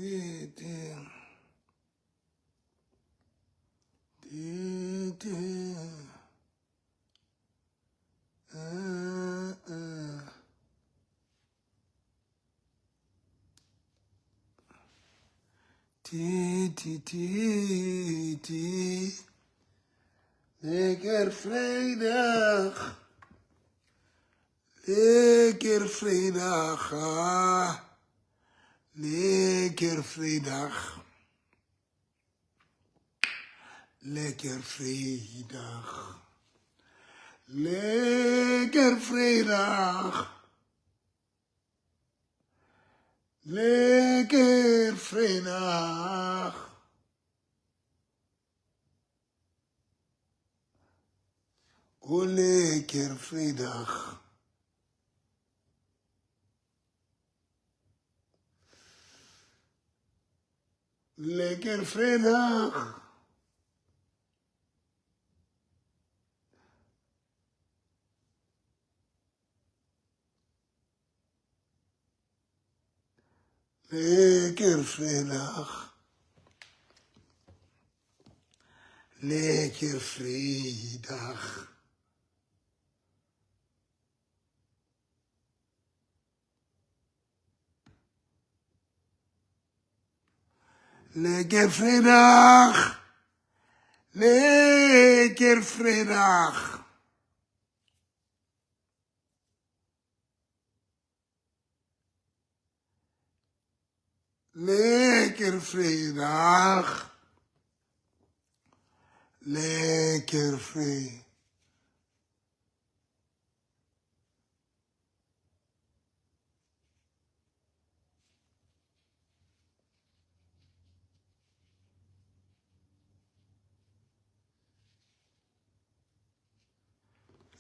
Ti ti. Ti ti. Ti ti ti ti. Lekker vrijdag. Lekker vrijdag. Ah. Lekker vrijdag. Lekker vrijdag. Lekker vrijdag. Lekker vrijdag. O lekker vrijdag. Lekker vrijdag. Lekker vrijdag. Lekker vrijdag. Lekker vrijdag. Lekker vrijdag. Lekker vrijdag. Lekker vrijdag.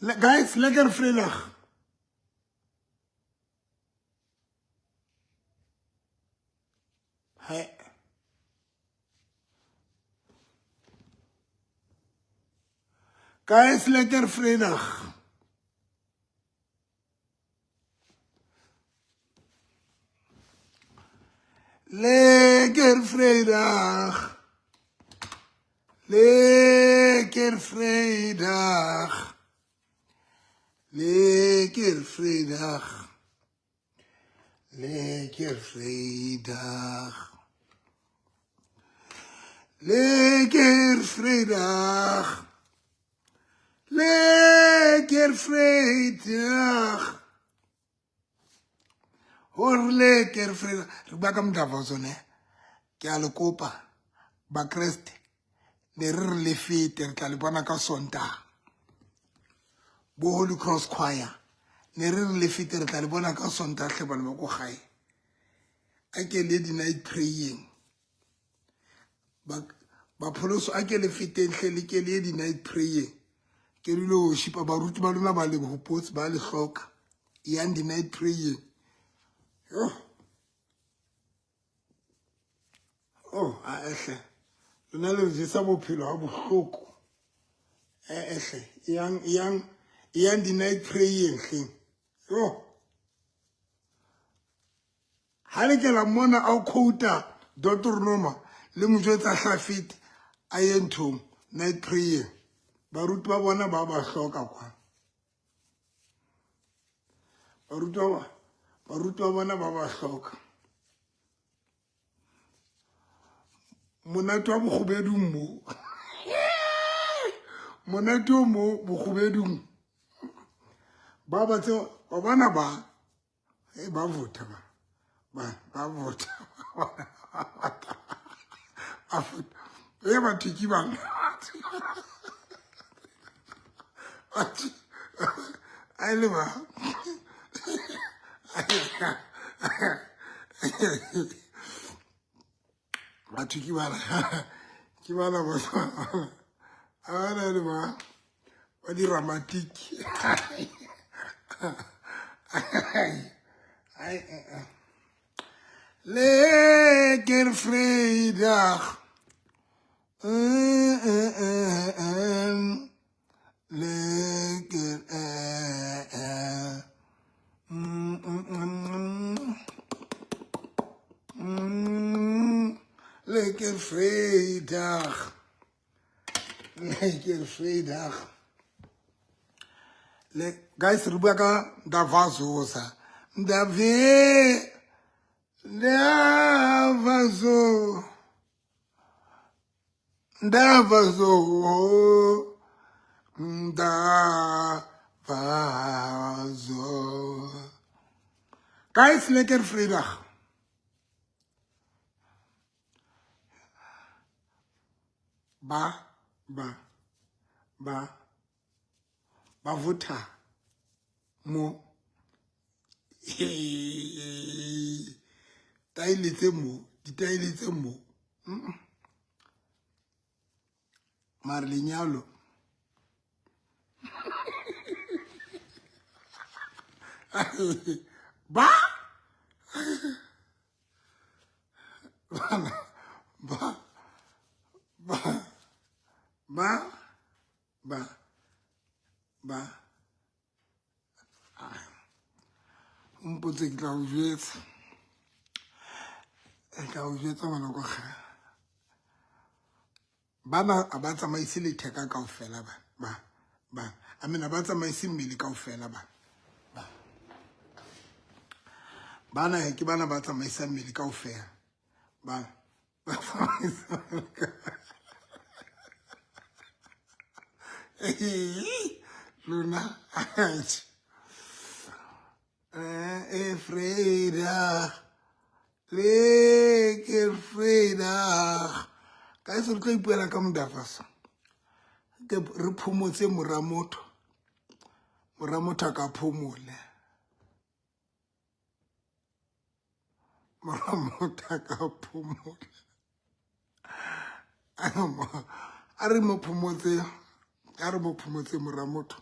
Guys, lekker vrijdag. Hey. Guys, lekker vrijdag. Lekker vrijdag. Lekker vrijdag. Lekker vrijdag. Lekker vrijdag. Lekker vrijdag. Lekker vrijdag. Hoor lekker vrijdag. Re bua ka mdavazo ne. Ke a le kopa Bakreste ne re re le fete re tla le bona ka Sontaha. Bo Holy Cross Choir ne re re le fete re tla le bona ka Sontaha hle bana ba ko gae. A ke le di-night praying. Ba pholoso a ke le feteng hle le ke le di-night praying. Ke rile ho shipa baruti ba lona ba le hopotse ba le hloka. Yang di-night praying. Oh. Oh, a ehle. Lona le jesa bophelo ha bohloko. Ehle. Yang yang yang di-night praying hleng. Oh. Ha le ke la mmona a quota Deuteronoma le mo jwetsa hlafete a ye nthong night praying. Baruti ba bona ba ba hloka kwa. Baruti ba bona ba ba hloka. Monate wa bokgobedung mo. Monate o mo bokgobedung. Ba ba tse ba bona ba e ba vota ba. Ba vota. Ba vota. E batho ke bana. Batho a le ba. Batho ke bana. Ke bana ba. A na le ba. Ba di ramatiki. Ai Lekker vrijdag. Lekker. Lekker Vrydag. Lekker Vrydag. Le guys re bua ka Ndavazosa. Ndave Ndavazo. Ndavazo. Ndavazo. Guys, lekker Vrydag. Ba ba ba ba votha mo taele tse mo ditaele tse mo mare lenyalo ba ba ba ba ba ba o mpotse ke tla o jwetsa ke tla o jwetsa ngwana kwa ga bana a ba tsamaise letheka kaofela ba ba ba I mean a ba tsamaise mmele kaofela ba ba bana ke bana ba tsamaisang mmele kaofela ba ba tsamaisa lona Vrydag lekker Vrydag ka se re tlo ipuela ka modafasa ke re phomotse mora motho mora motho a ka phomole mora motho a ka phomole a re mo phomotse a re mo phomotse mora motho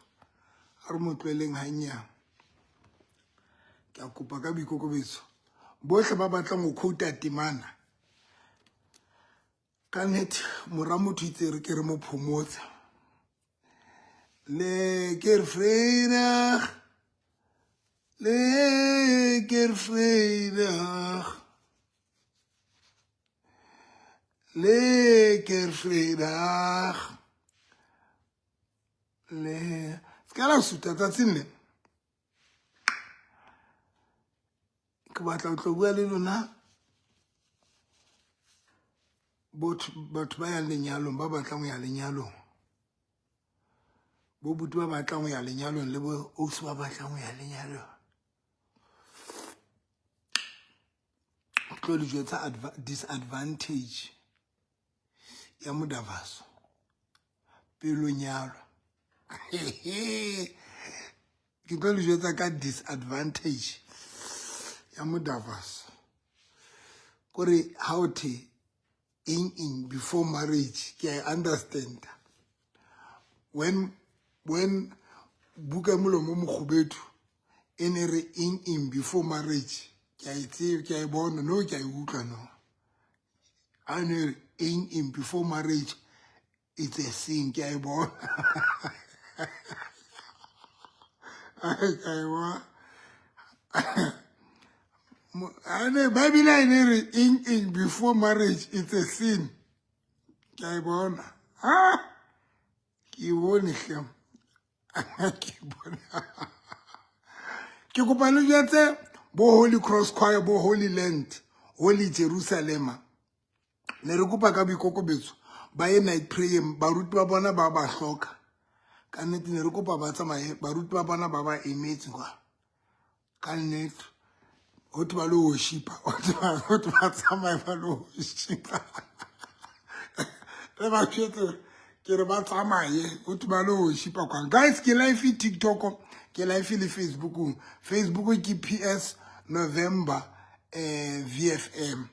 a re mo tloeleng gannyane ke a kopa ka boikokobetso bohle ba batlang go quota temana ka nnete mora motho itse re ke re mo phomotse lekker Vrydag lekker Vrydag lekker Vrydag le se ka la suta tsatsing le ke batla ho tlo bua le lona batho ba yang lenyalong ba batlang ho ya lenyalong bo buti ba batlang ho ya lenyalong le bo ausi ba batlang ho ya lenyalong ke tlo le jwetsa disadvantage ya modavaso pelo nyalwa ke tlo le jwetsa ka disadvantage ya modavaso kore how the eng eng before marriage ke I understand when buka molomo mokgobedu e ne re eng eng before marriage ke a e tseba ke a e bona no ke a e utlwa no a ne re eng eng before marriage it's a sin ke a e bona ke a e bona ane Bible e ne re eng eng before marriage it's a sin ke a e bona ah ke e bone hle ke bone ke kopa le jwetse bo Holy Cross Choir bo Holy Land Holy Jerusalem ne re kopa ka boikokobetso ba ye night prayer baruti ba bona ba ba hloka ka nnete ne re kopa ba tsamaye baruti ba bona ba ba emetse kwa ka nnete ho thwe ba lo worshipa ho thwe ba tsamaye ba lo worshipa re ba jwetse ke re ba tsamaye ho thwe ba lo worshipa kwa guys ke live TikTok ke live le Facebook Facebook ke PS November VFM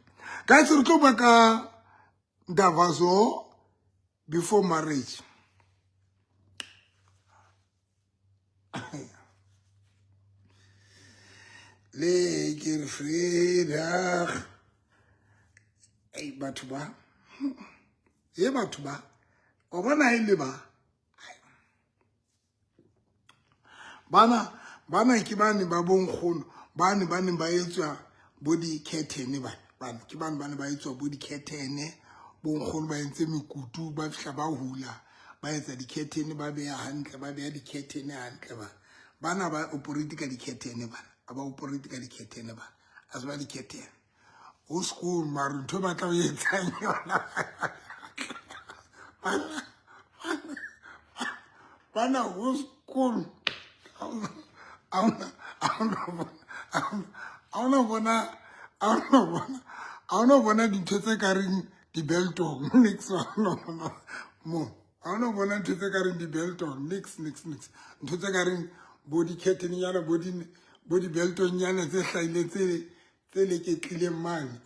guys re tlo bua ka Ndavazo before marriage lekker Vrydag ei batho ba ye batho ba o bona e le ba bana bana ke bane ba bonkgono bane ba neng ba etswa bo di-curtain ba Bana ke bane ba ne ba etswa bo di-curtain, bo nkgono ba entse mekutu, ba fihla ba hula, ba etsa di-curtain, ba beha hantle, ba beha di-curtain hantle ba. Bana ba operate ka di-curtain bana, ha ba operate ka di-curtain bana, ha se ba di-curtain. Ho school mare ntho e batla ho etsang yona. Bana ho school. Ha ona bona dintho tse ka reng di-beltong nix, mo ha ona bona ntho tse ka reng di-beltong nix nix nix, ntho tse ka reng bo di-curtain nyana, bo di-beltong nyana tse hlahileng tse leketlileng mane.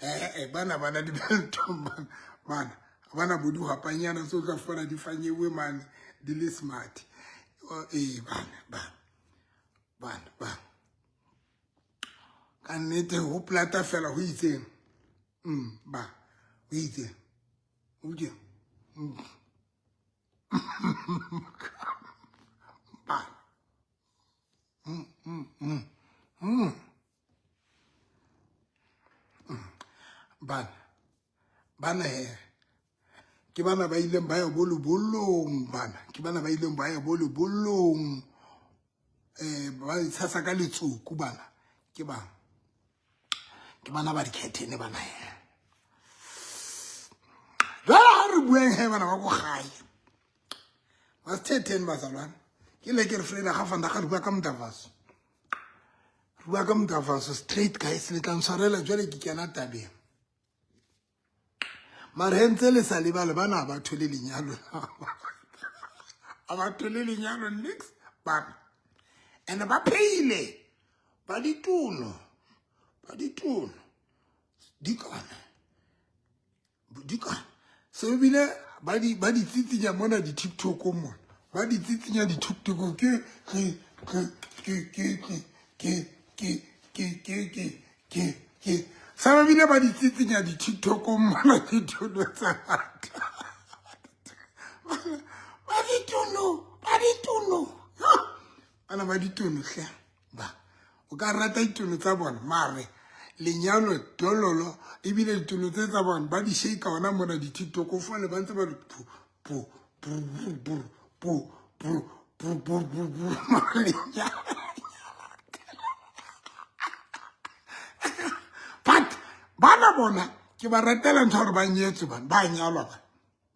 Bana bana di-beltong bana bana bo dihwapanyana tse o tla fumana di fanyeuwe mane di le smart. Bana bana bana bana ka nnete ho plata fela ho itseng. Ba ho itseng o ke ba bana bana he ke bana ba ileng ba ya bo lebollong, bana ke bana ba ileng ba ya bo lebollong, ba itshasa ka letsoku bana ke bana ke bana ba di-curtain bana he. Jwale ha re bueng he bana ba ko gae ba sethetheng bazalwane, ke le ke re frela ga fanda ga re bua ka Mdavaso, re bua ka Mdavaso straight guys, le tla ntshwarela jwale ke kena tabeng. Mare he ntse le sa lebale bana ha ba thole lenyalo, ha ba thole lenyalo nix bana, and ba pheile ba dituno, ba dituno dikana dikana se bile ba di tsitsinya mona di-TikTok mona, ba di tsitsinya di-TikTok ke ke ke ke ke ke ke ke ke ke ke ke sa ba bile ba di tsitsinya di-TikTok mona ditulo tsa batho ba ditulo, ba ditulo bana ba ditulo hle ba o ka rata ditulo tsa bona mare lenyalo dololo ebile ditulo tse tsa bona ba di shake ona mona di-TikTok fale ba ntse ba re pu pu pu pu pu pu pu pu pu pu lenyalo. But bana bona ke ba ratela ntho hore ba nyetswe bana, ba nyalwa bana,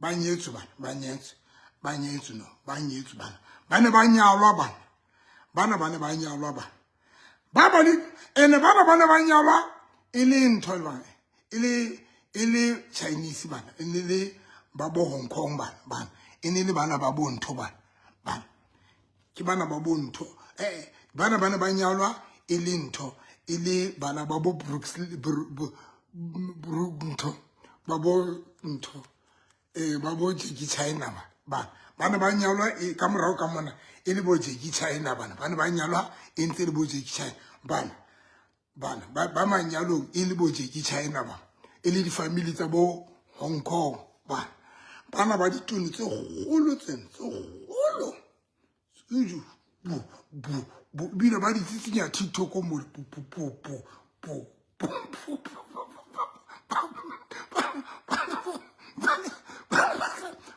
ba nyetswe bana, ba nyetswe, ba nyetswe no, ba nyetswe bana, ba ne ba nyalwa bana, bana ba ne ba nyalwa bana, ba ba ene bana ba ne ba nyalwa e le ntho bana, e le Chinese bana, e ne le ba bo Hong Kong bana, bana e ne le bana ba bo ntho bana, bana ke bana ba bo ntho, bana ba ne ba nyalwa e le ntho, e le bana ba bo Brooks ntho, ba bo ntho, ba bo Jackie China ba bana ba nyalwa ka morao ka mona e le bo Jackie China bana, bana ba nyalwa e ntse le bo Jackie China bana, bana ba manyalong e le bo Jackie China ba, e le di-family tsa bo Hong Kong bana, bana ba ditone tse kgolo tsena tse kgolo bu bile ba di tsitsinya TikTok mo bu bu bu bu bu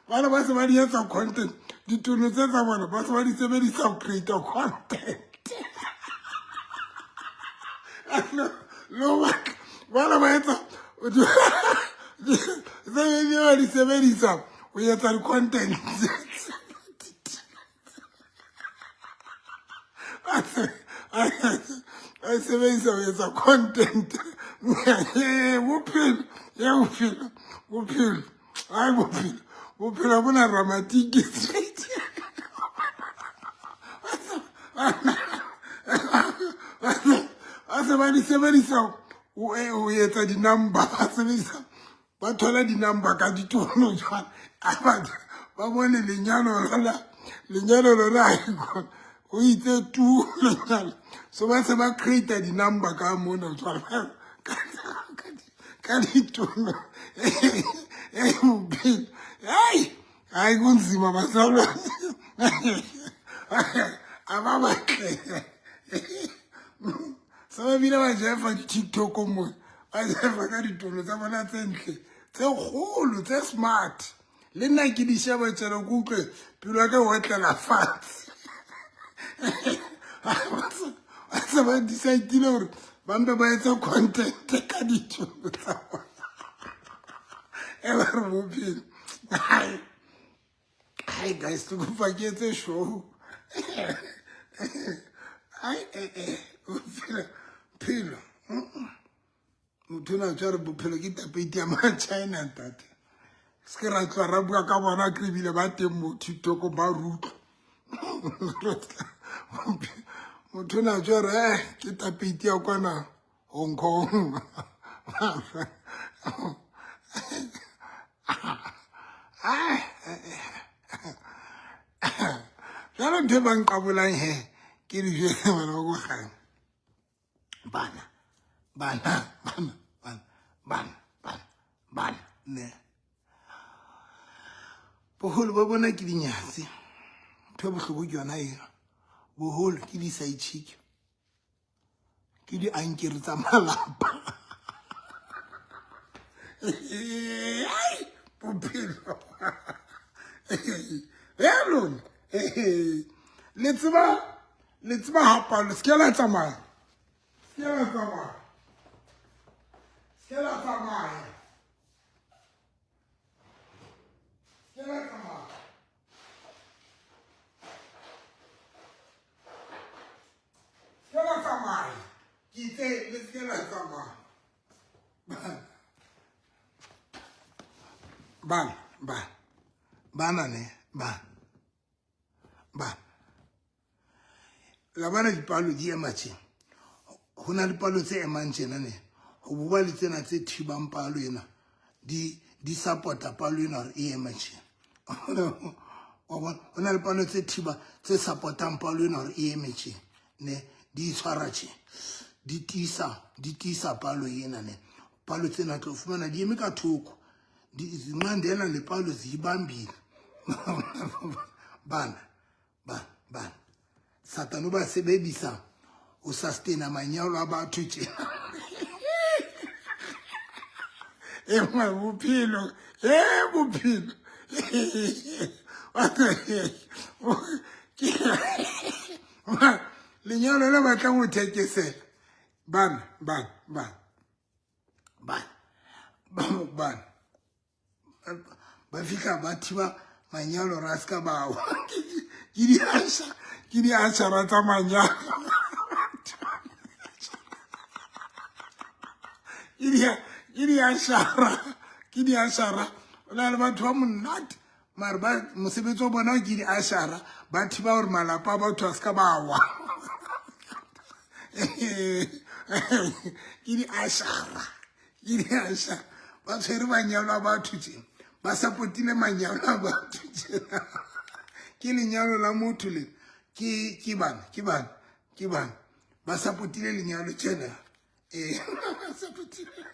bana ba se ba di etsa content, ditulo tse tsa bona ba se ba di sebedisa ho create content. Lo bana ba etsa tse ba di sebedisa ho etsa di-content. A sebedisa ho etsa content. Bophelo ya bophelo, bophelo ai bophelo, bophelo bona dramatic straight. Ba se ba di sebedisa ho etsa di-number, ba sebedisa ba thola di-number ka ditono jwale, ba bone lenyalo lona, lenyalo lona ha e kgone ho itse tu lenyalo, so ba se ba create di-number ka mona jwale ka ditono. Bophelo ai ai kunzima bazalwane, a ba batle se ba bile ba jefa di-TikTok mo Ba jaifa ka ditono tsa bona tse ntle, tse kgolo, tse smart. Le nna ke di sheba tjena ke utlwe pelo ya ka e otlela fatshe. Ba se ba decide-ile hore ba mpe ba etse content ka ditono tsa bona. E ba re bophelo. Hai. Hai guys, ke kopa ke etse show. Ai eh eh bophelo phelo. Motho ona tshware bophelo ke tapeiti ya ma-China ntate. Se ke ra tloha ra bua ka bona ke ebile ba teng mo TikTok ba re utlwa. Motho ona tshware eh ke tapeiti ya kwana Hong Kong. Jalo ntho e ba nqabolang he ke di jwetse bana ba ko kgang. Bana, bana, bana, bana, bana, bana, bana, ne. Boholo ba bona ke dinyatsi. Ntho e bohloko ke yona eo. Boholo ke di-side chick. Ke diankere tsa malapa. Bophelo. Ya lona. Le tseba, le tseba ha palo, se ke la tsamaya. Se ke la tsamaya. Se ke la tsamaya. Se ke la tsamaya. Se ke la tsamaya. Ke itse le se ke la tsamaya. Bana, bana. Bana ne, bana. Bana. La bona dipalo di ema tje. Ho na le palo tse emang tjena ne. Ho bo ba le tsena tse thibang palo ena. Di support-a palo ena hore e eme tje. Wa bona? Ho na le palo tse thiba tse support-ang palo ena hore e eme tje. Ne di itshwara tje. Di tiisa, di tiisa palo ena ne. Palo tsena tlo fumana di eme ka thoko. Di zinqandela le palo ziyibambile. Bana, bana, bana. Satane o ba sebedisa ho sustaina manyalo a batho tjena. E nngwe bophelo, e bophelo. Lenyalo le batlang ho thekesela. Bana, bana, bana. Bana, bana. Ba fihla ba thiba manyalo ra ska ba wa. Ke di asha, ke di ashara tsa manyalo. Ke di, ke di ashara, ke di ashara. O na le batho ba monate, mare ba mosebetsi wa bona ke di ashara, ba thiba hore malapa a batho a ska ba wa. Ke di ashara, ke di ashara. Ba tshwere manyalo a batho tje. Ba support-ile manyalo a batho tje. Ke lenyalo la motho le. Ke, ke bana, ke bana, ke bana. Ba support-ile lenyalo tjena. Ba support-ile.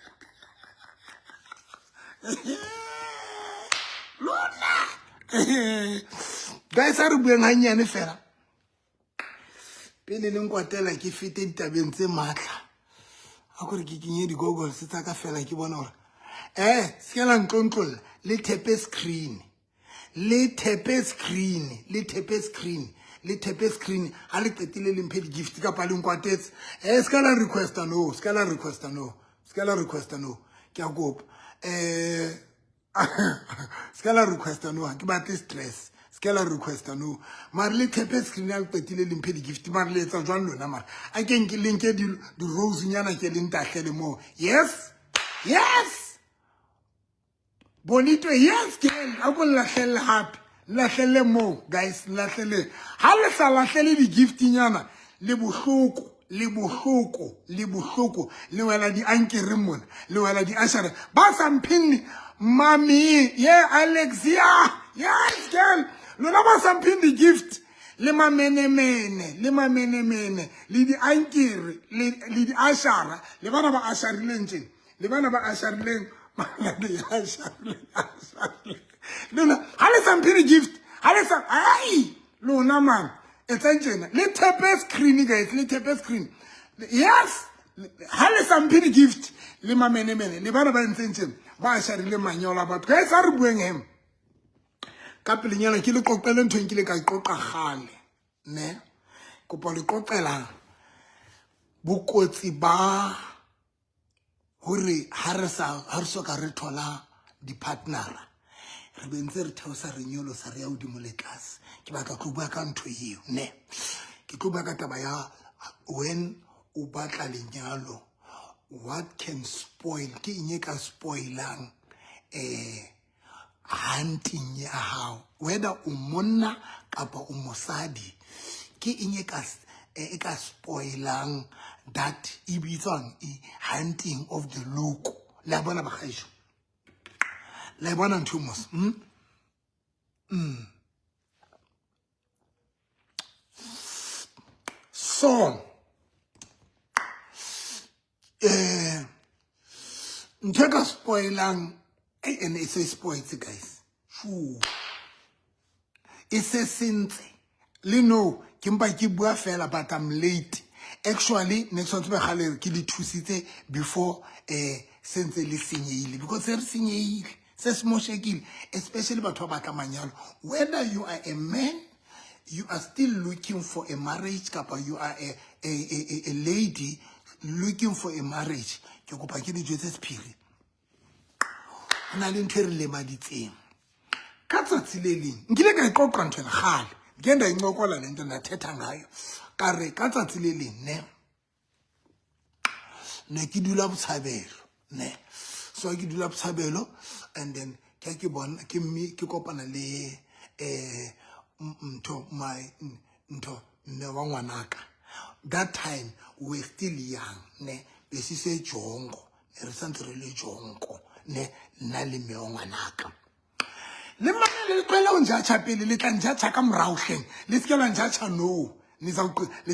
Lona. Guys, a re bueng hanyane fela. Pele le nkwatela ke fete ditabeng tse matla. A kore ke kenye di-goggles tsa ka fela ke bona hore se ke la ntlontlolla, le thepe screen. Le thepe screen, le thepe screen, le thepe screen. Ha le qetile le mphe di-gift kapa le nkwatetse. Se ka la requesta no, se ka la requesta no, se ka la requesta no. Ke a kopa. Se ka la requesta no, ha ke batle stress. Se ka la requesta no. Mare le thepe screen ha le qetile le mphe di-gift, mare le etsa jwang lona mare? A ke nke le nke di-rose nyana ke le ntahlele moo. Yes! Yes! Bonito, yes, girl. A ko nlahlelle hape. Nlahlelle moo, guys, nlahlelle. Ha le sa lahlele di-gift nyana, le bohloko, le bohloko, le bohloko. Le wela di-ankere mona, le wela di-ashara. Ba sa mpheng mami, yeah, Alexia, yes, girl. Lona ba sa mpheng di-gift. Le mamenemene, le mamenemene, le di-ankere, le di-ashara. Le bana ba asharileng tjena. Le bana ba asharileng, asharileng. Lona, ha le sa mphe di-gift, ha le sa, ai, lona man, etsang tjena. Le thepe screen, guys, le thepe screen. Yes, Ha le sa mphe di-gift le mamenemene le bana ba ntseng tjena ba sharile manyalo a batho. Guys, a re bueng hem ka pelenyana, ke le qoqele ntho e nkile ka e qoqa kgale ne. Kopa le qoqela bokotsi ba hore ha re sa ha re soka re thola di-partnera, re be ntse re theosa, re nyolosa, re ya hodimo le tlase. Ke batla tlo bua ka ntho eo ne, ke tlo bua ka taba ya when o batla lenyalo, what can spoil, ke eng e ka spoilang hunting ya hao, whether o monna kapa o mosadi, ke eng e ka spoilang that e bitswang e hunting of the look. Le a bona bagaešo, le a bona ntho e mos. So ntho e ka spoilang ene e se spoilse, guys, sure, e se sentse le no, ke mpa ke bua fela, but I'm late actually. Ne tshwanetse be gale ke le thusitse before sentse le senyehile, because se re senyehile, se se moshekile, especially batho ba batla manyalo. Whether you are a man, you are still looking for a marriage, kapa you are a lady looking for a marriage, ke kopa ke le jwetse sephiri. Ho na le ntho e re lemaditseng ka tsatsi le leng. Nkile ka e qoqa ntho ena kgale, nke ndayincokola le nto, ndathetha ngayo, ka re ka tsatsi le leng ne ke dula Botshabelo ne. So ke dula Botshabelo, and then ke ke bona ke mme ke kopana le ntho my ntho mme wa ngwanaka. That time we were still young ne, besise jongo ne, re santse re le jonko ne, nna le mme wa ngwanaka. Le mane le tlohele ho njatjha pele, le tla njatjha ka morao hleng, le seke la njatjha. No, le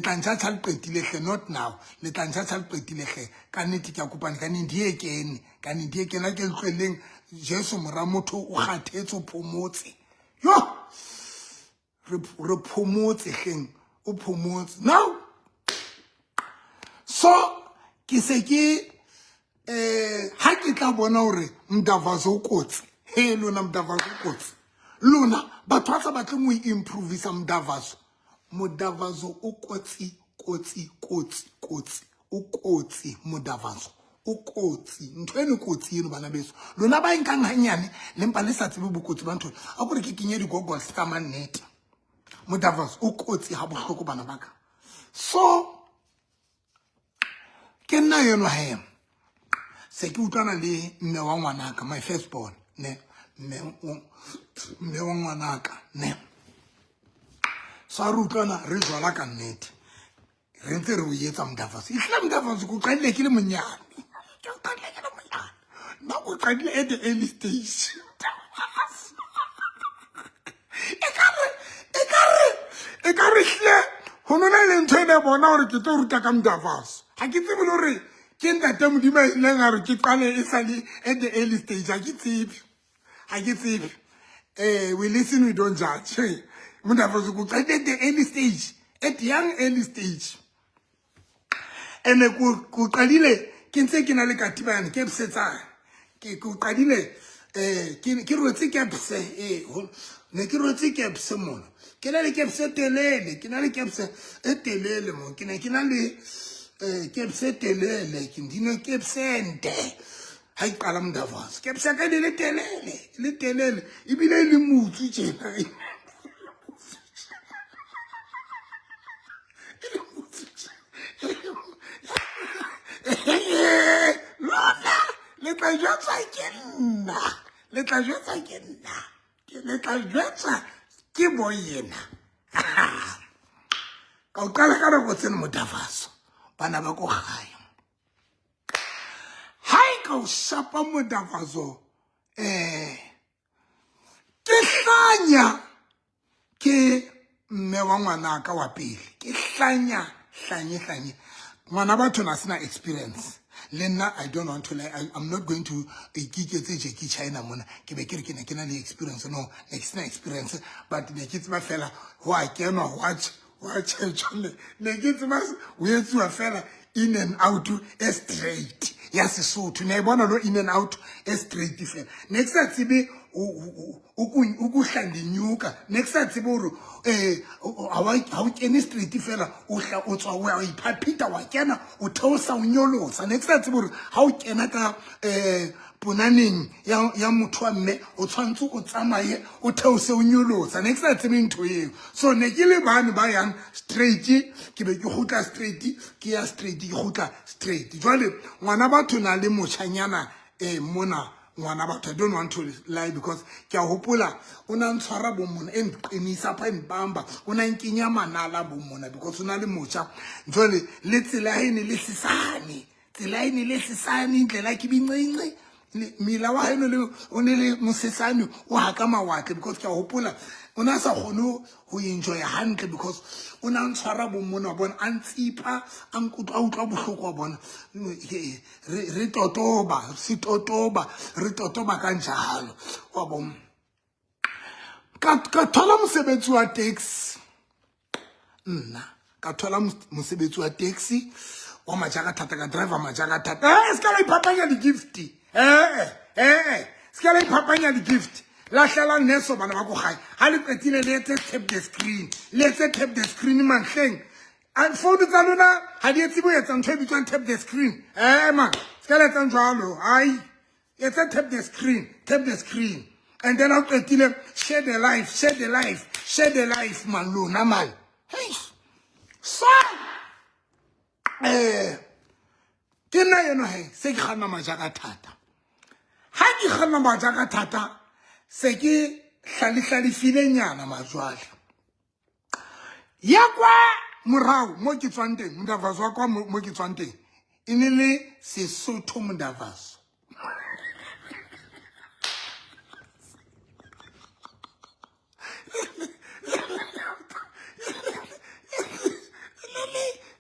tla njatjha le qetile hle, not now. Le tla njatjha le qetile hle, ka nnete ke a kopane ka nne die kene, ka nne die kene. Ke le tlohelleng Jesu mora motho o kgathetse, o phomotse, yo re phomotse hleng, o phomotse now. So ke se ke ha ke tla bona hore mdavazo o kotsi. He lona, mdavazo o kotsi lona, batho ba sa batleng ho improvisa mdavazo. Modavazo o kotsi, kotsi, kotsi, kotsi, o kotsi modavazo, o kotsi ntho eno, kotsi eno, bana beso. Lona ba e nkang hanyane, le mpa le sa tsebe bokotsi ba ntho. A kore ke kenye di-goggles tsa mannete. Modavazo o kotsi ha bohloko, bana ba ka. So ke nna eno he, se ke utlwana le mme wa ngwanaka, my first born ne, mme wa ngwanaka ne. So a re utlwana, re jwala ka nnete, re ntse re o etsa mdavaso. Ehlile mdavaso ko qadile ke le monyane, ke qadile ke le monyane nna, ko qadile at the early stage. Ekare hle ho nona le ntho ene bona hore ke tlo ruta ka mdavaso. Ha ke tsebe le hore ke ntate Modimo a ileng a re ke qale e sa le at the early stage. Ha ke tsebe, ha ke tsebe. We listen, we don't judge. Mdavaso ko qadile at the early stage, at young early stage. Ene ko qadile ke ntse ke na le katiba yane ke psetsang. Ke ko qadile ke rwetse kepse, ne ke rwetse kepse mona, ke na le kepse telele, ke na le kepse e telele mo, ke ne ke na le kepse telele, ke ndine kepse nte. Ha e qala mdavaso, kepse ka le telele, le telele, ebile e le motsu tjena, e le motsu tjena. Lona le tla jwetswa ke nna, le tla jwetswa ke nna, le tla jwetswa ke bo yena. Ka o qala ka nako tseno modavaso, bana ba ko gae. Ha e ka o shapa modavaso, ke hlanya ke mme wa ngwanaka wa pele, ke hlanya hlanye hlanye. Ngwana batho na sena experience le nna. I don't want to lie, I'm not going to ikiketse Jackie China mona, ke be ke re ke ne ke na le experience. No, ne ke sena experience, but ne ke tseba fela ho a kenwa, ho a tjhetjwa, ne ke tseba ho etsuwa fela. In and out e straight ya Sesotho. Ne bona lo in and out e straight fela. Ne ke sa tsebe ukuhla ndinyuka. Ne ke sa tsebe hore ha o kene straight fela, o hla o tswa o iphaphita wa kena o theosa o nyolosa. Ne ke sa tsebe hore ha o kena ka ponaneng ya motho wa mme o tshwantse o tsamaye o theose o nyolosa. Ne ke sa tsebe ntho eo. So ne ke le bane ba yang straight, ke be ke kgutla straight, ke ya straight, ke kgutla straight. Jwale ngwana batho na le motjhanyana mona ngwana batho, I don't want to lie because ke a hopola o na ntshwara bo mona e nqinisa pha mpamba, o na nkenya manala bo mona because o na le motjha. Jwale le tsela e ne le sesane, tsela e ne le sesane, ndlela ke bincinci mila wa hae le o ne le mosesane o haka mawatle because ke a hopola o na sa kgone ho enjoy hantle because o na ntshwara bo mona wa bona, a ntsipa, a nkutlwa, a utlwa bohloko wa bona. Re totoba, se totoba, re totoba ka njalo wa bona. Ka thola mosebetsi wa taxi nna, ka thola mosebetsi wa taxi wa majaka thata, ka driver majaka thata. Se ka la iphapanya di-gift. Se ka la iphapanya di-gift. Lahlela neso bana ba ko gae. Ha le qetile le etse tap the screen. Le etse tap the screen manhleng. A phone tsa lona ha di etse bo etsa ntho e bitswang tap the screen. Man, se ka la etsang jwalo. Ai, etsa tap the screen, tap the screen. And then ha qetile share the life, share the life, share the life man lona man. Hey. So ke nna eno he se ke kganna majaka thata. Ha ke kganna majaka thata se ke hlalehlalefile nyana majwale. Ya kwa morao mo ke tswang teng, Mdavazo wa kwa mo ke tswang teng e ne le Sesotho Mdavazo.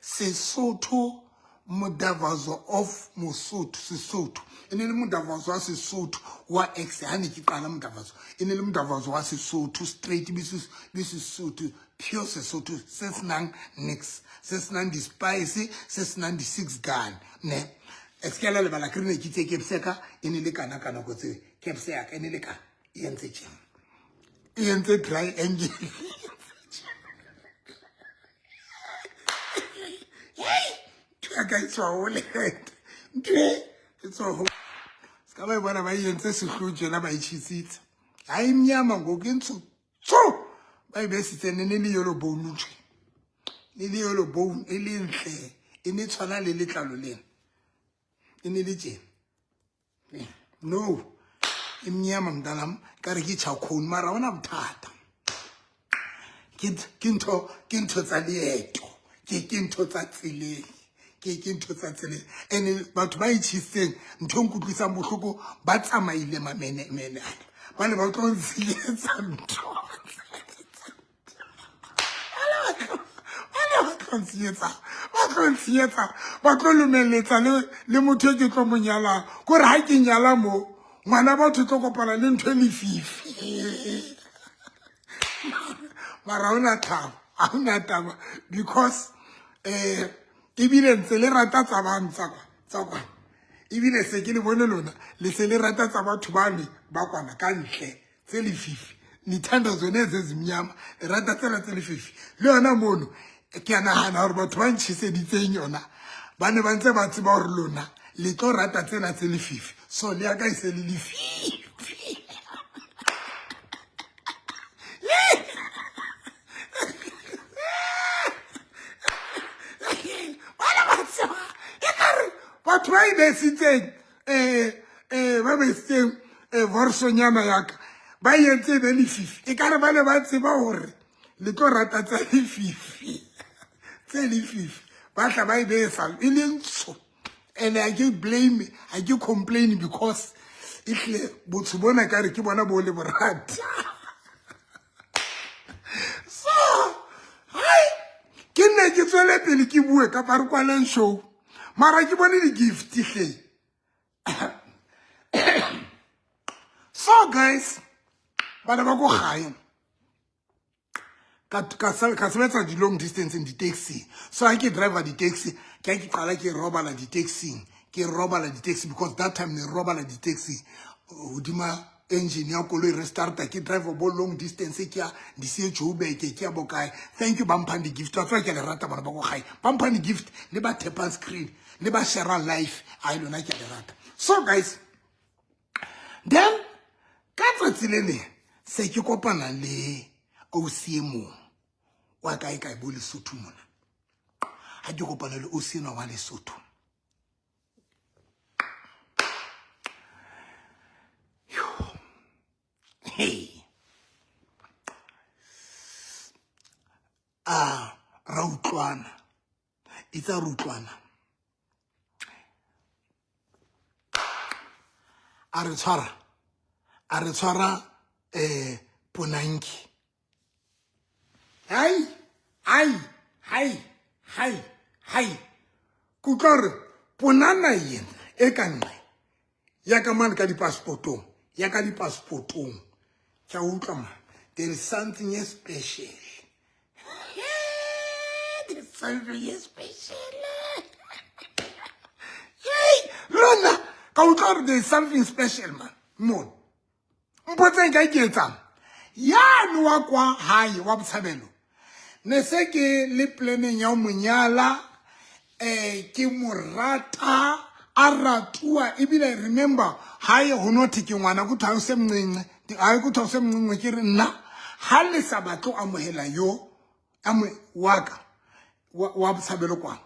Sesotho Mdavazo of Mosotho, Sesotho. E ne le Mdavazo wa Sesotho wa ex ha ne ke qala Mdavazo. E ne le Mdavazo wa Sesotho straight be Sesotho, pure Sesotho se senang nix, se senang di-spice, se senang di-six gun, ne. E se ke la lebala ke re ne ke itse caps ya ka e ne le kana ka nako tseo. Caps ya ka e ne le kana, e entse tjena. E entse triangle. Ntho ya ka e tswa hole. Ntho e tswa hole. Se ka ba e bona ba e entse sehloho tjena ba e tjhesitse. Ha e mnyama ngoku e ntsho tso. Ba e besitse ne ne le yellow bone ntho. Ne le yellow bone e le ntle. E ne tshwana le letlalo lena. E ne le tjena. No. E mnyama mntanam, ka re ke charcoal mara ha hona bothata. Ke ntho tsa leeto. Ke ntho tsa tseleng. Ke ntho tsa tseleng. And batho ba e tjhisitseng, ntho e nkutlwisang bohloko, ba tsamaile mamenemene ana. Ba ne ba tlo ntshenyetsa ntho. Ba ne ba tlo ntshenyetsa. Ba tlo ntshenyetsa. Ba tlo lomelletsa le motho e ke tlo mo nyalang. Kore ha ke nyala mo, ngwana batho tlo kopana le ntho e lefifi. Mara ha hona taba, ha hona taba because ebile ntse le rata tsa bang tsa kwa, tsa kwa. Ebile se ke le bone lona, le se le rata tsa batho bane ba kwana ka ntle tse lefifi. Nithanda tsone tse zimnyama, le rata tsela tse lefifi. Le yona mono ke a nahana hore batho ba ntjheseditseng yona ba ne ba ntse ba tseba hore lona le tlo rata tsena tse lefifi. So le ya ka e se le lefifi. Batho ba e besitseng, ba besitseng, vorsonyana ya ka, ba e entse e be lefifi. Ekare ba ne ba tseba hore le tlo rata tsa lefifi, tse lefifi. Ba tla ba e besa, e le ntsho. And I ke blame, I ke complain because ehlile botsho bona ka re ke bona bo le borata. So, hai, ke nne ke tswele pele ke bue kapa re kwaleng show. Mara ke bone di-gift hle. So guys, bana ba ko gae. Ka sebetsa di-long distance di-taxi. So ha ke driver di-taxi, ke ha ke qala ke robala di-taxing, ke robala di-taxi because that time ne robala di-taxi hodima engine ya koloi re starta, ke driver bo long distance, ke ya di-se Joburg, ke ya bokae. Thank you ba mphang di-gift. Wa tseba ke a le rata bana ba ko gae, ba mphang di-gift le ba tapang screen le ba share live. Ai lona, ke a le rata. So guys, then ka tsatsi le leng se ke kopana le ausi e mong wa kae kae bo Lesotho mona. Ha ke kopana le ausi enwa wa Lesotho, hey, a ra utlwana, itse re utlwana, a re tshwara, a re tshwara ponanki. Hai hai hai hai hai, ke utlwa gore ponana yena e ka nqe ya ka mane ka di-passportong, ya ka di-passportong, ke a utlwa ma there is something e special, there's something e special. Hey lona, ka utlwa gore there is something special man mona. Mpotseng ka ke etsang yane wa kwa hae wa Botshabelo, ne se ke le planeng ya ho monyala, ke mo rata, a ratuwa ebile. Remember, hae ho no thwe ke ngwana, kuthwa o se mncinci, hae kuthwa o se mncinci. Ke re nna ha le sa batle ho amohela yo wa ka wa Botshabelo kwana,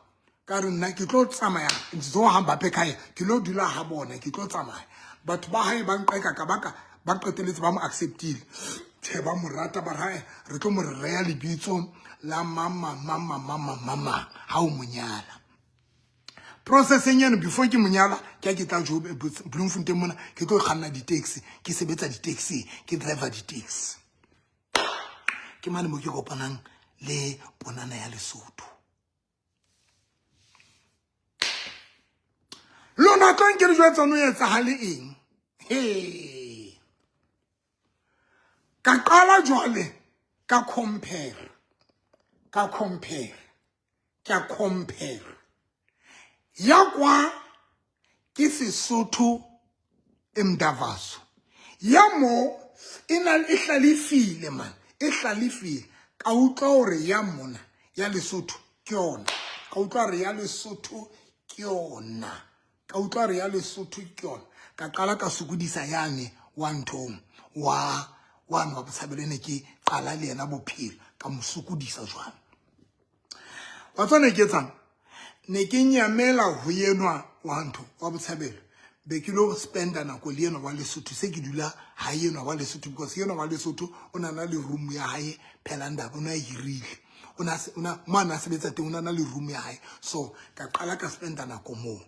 ka re nna ke tlo tsamaya, ngizohamba apha ekhaya, ke lo dula ha bona, ke tlo tsamaya. Batho ba hae ba nqeka ka baka ba qeteletse ba mo acceptile, tjhe, ba mo rata, ba re re tlo mo reya lebitso la mama mama mama mama ha o monyala. Processeng eno before ke monyala, ke ha ke tla jo Bloemfontein mona, ke tlo kganna di-taxi, ke sebetsa di-taxi, ke driver di-taxi. Ke mane mo ke kopanang le ponana ya Lesotho. Lona tlo nke le jwetsa no etsahale eng. He, ka qala jwale ka compare, ka compare, ka compare ya kwa ke Sesotho emdavaso, ya mo e na e hlalefile man, e hlalefile. Ka utlwa hore ya mona ya Lesotho ke yona, ka utlwa hore ya Lesotho ke yona, ka utlwa hore ya Lesotho ke yona. Ka qala ka sokodisa yane wa nthong wa wane wa Botshabelo, ne ke qala le yena bophelo, ka mo sokodisa jwalo. Wa tswa ne ke etsang, ne ke nyamela ho enwa wa ntho wa Botshabelo, be ke lo spenda nako le enwa wa Lesotho. Se ke dula ha enwa wa Lesotho because enwa wa Lesotho o na na le room ya hae Phelandaba, o na hirile, o na mo a na sebetsa teng, o na na le room ya hae. So ka qala ka spenda nako moo.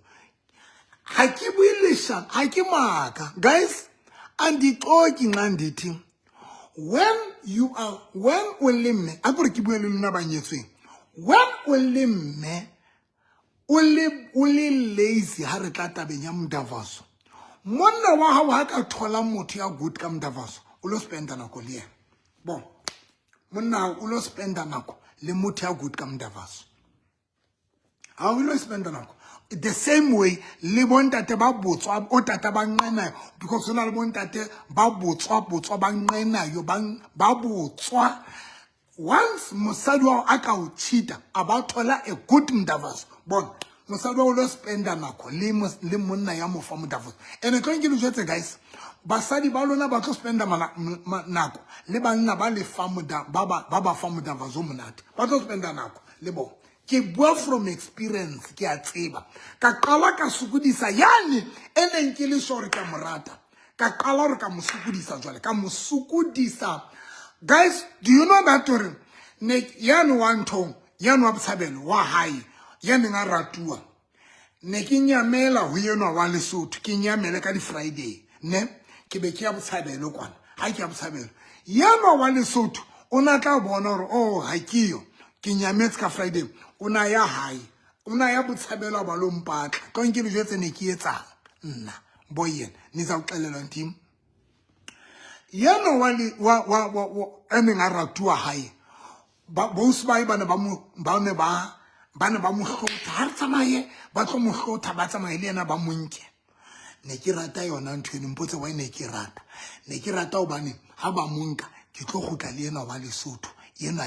Ha ke bue leshano, ha ke maka guys, andixoki nxa ndithi when you are, when o le mme, a kore ke bue le lona ba nyetsweng, when o le mme o le lazy ha re tla tabeng ya modavaso, monna wa hao ha ka thola motho ya good ka modavaso, o lo spenda nako le yena. Bon, monna hao o lo spenda nako le motho ya good ka modavaso, ha o lo spenda nako. The same way le bontate ba botswa, o tata ba nqenayo, because ho na le bontate ba botswa botswa ba nqenayo, ba botswa. Once mosadi wa a ka o cheata, a ba thola a good mdavaso, bona mosadi wa o lo spenda nako le monna ya mo fa modavaso. Ene tlo nke le jwetse guys, basadi ba lona ba tlo spenda nako le banna ba le fa ba fa modavaso monate, ba tlo spenda nako le bona. Ke bua from experience, ke a tseba. Ka qala ka sokodisa yane e neng ke le sure ka morata, ka qala hore ka mo sokodisa jwale, ka mo sokodisa. Guys, do you know that hore ne yane wa nthong yane wa Botshabelo wa hae ya neng a ratuwa, ne ke nyamela ho enwa wa Lesotho, ke nyamele ka di-Friday, ne ke be ke ya Botshabelo kwana. Ha ke ya Botshabelo, yenwa wa Lesotho o na tla bona hore oh, ha ke yo, ke nyametse ka Friday, o na ya hae, o na ya Botshabelo, ba lo mpatla. Tlo nke le jwetse ne ke etsang nna bo yena, nizawuxelelwa ndim. Yena wa wa wa wa e neng a ratuwa hae, Bosi ba ba ne ba mo ba ne ba ba ne ba mo hlotha ha re tsamaye ba tlo mo hlotha ba tsamaye le yena ba mo nke. Ne ke rata yona ntho eno, mpotse why ne ke rata. Ne ke rata hobane ha ba mo nka ke tlo kgutla le enwa wa Lesotho, enwa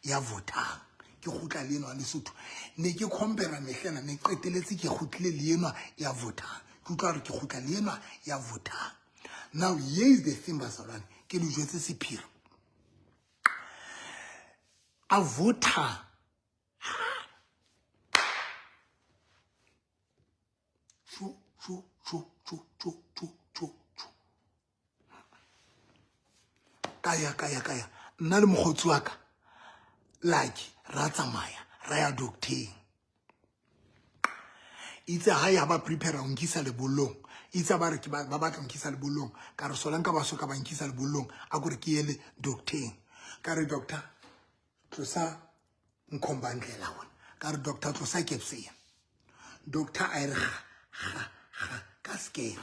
ya votang. Ke kgutla le enwa wa Lesotho. Ne ke compare mehlena, ne qeteletse ke kgutlile le enwa ya votang. Ke utlwa hore ke kgutla le enwa ya votang. Now here is the thing, bazalwane, ke le jwetse sephiri. A vota shu shu shu shu shu shu shu shu. Kaya kaya kaya nna le mokgotsi wa ka Lucky ra tsamaya ra ya docteng. Itse ha ya ba prepare ho nkisa lebollong, itse ba re ke ba batla ho nkisa lebollong, ka re sola nka ba so ka ba nkisa lebollong, a kore ke ye le docteng. Ka re doctor tlosa nkhombandlela wona, ka re doctor tlosa kepse. Doctor a re ga ga ga ka scare.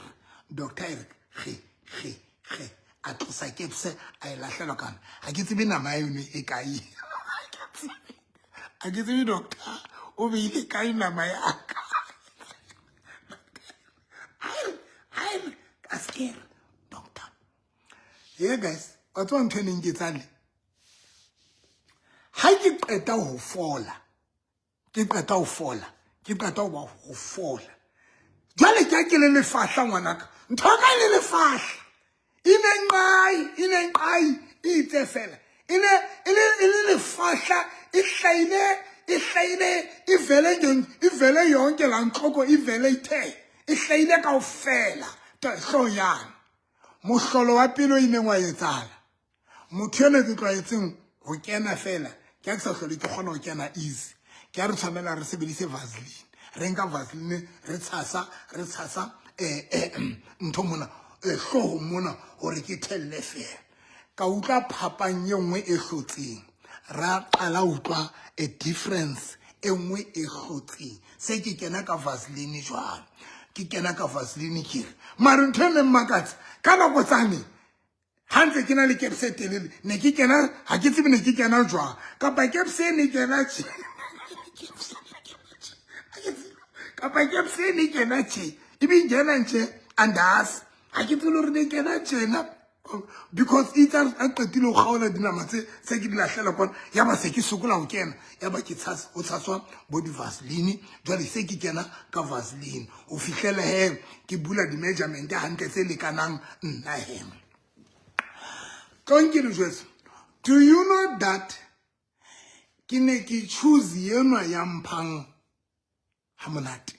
Doctor a re ge ge ge a tlosa kepse a e lahlela kana. Ha ke tsebe nama ya yone e kae. Ha ke tsebe doctor o beile kae nama ya ka. A re ka scare doctor. Hey guys, wa tseba ntho e neng ke tsale. Ha ke qeta ho fola, ke qeta ho fola, ke qeta ho ba ho fola. Jwale ke a ke le lefahla ngwanaka. Ntho ya ka e le lefahla. E ne nqai, e ne nqai, e itse fela. E ne e le e le lefahla, e hlahile, e hlahile, e vele nje, e vele yonke la ntloko, e vele ithe. E hlahile kaofela. Hlooho yane. Mohlolo wa pelo e neng wa etsahala. Motho eno ke tlwaetseng ho kena fela, ke ha ke sa hlole ke kgona ho kena easy. Ke ha re tshwanela re sebedise Vaseline. Re nka Vaseline re tshasa, re tshasa ntho mona, hloohong mona hore ke thelle fela. Ka utlwa phapang e nngwe e hlotseng. Ra qala utlwa a difference e nngwe e hlotseng. Se ke kena ka Vaseline jwalo. Ke kena ka Vaseline ke re. Mare ntho e neng makatsa, ka nako tsane ha ntse ke na le kepse e telele, ne ke kena, ha ke tsebe ne ke kena jwang. Kapa kepse e ne kena tje. Kapa kepse e ne kena tje. E be kena tje, andazi. Ha ke tsebe hore ne kena tjena. Because itse a qetile ho kgaola dinama tse se ke di lahlela kwana, ya ba se ke sokola ho kena, ya ba ke tshasa, ho tshaswa bo di-Vaseline. Jwale se ke kena ka Vaseline ho fihlela he ke bula di-measurement hantle tse lekanang nna he. Tlong ke le jwetse, do you know that ke ne ke choose enwa ya mphang ha monate?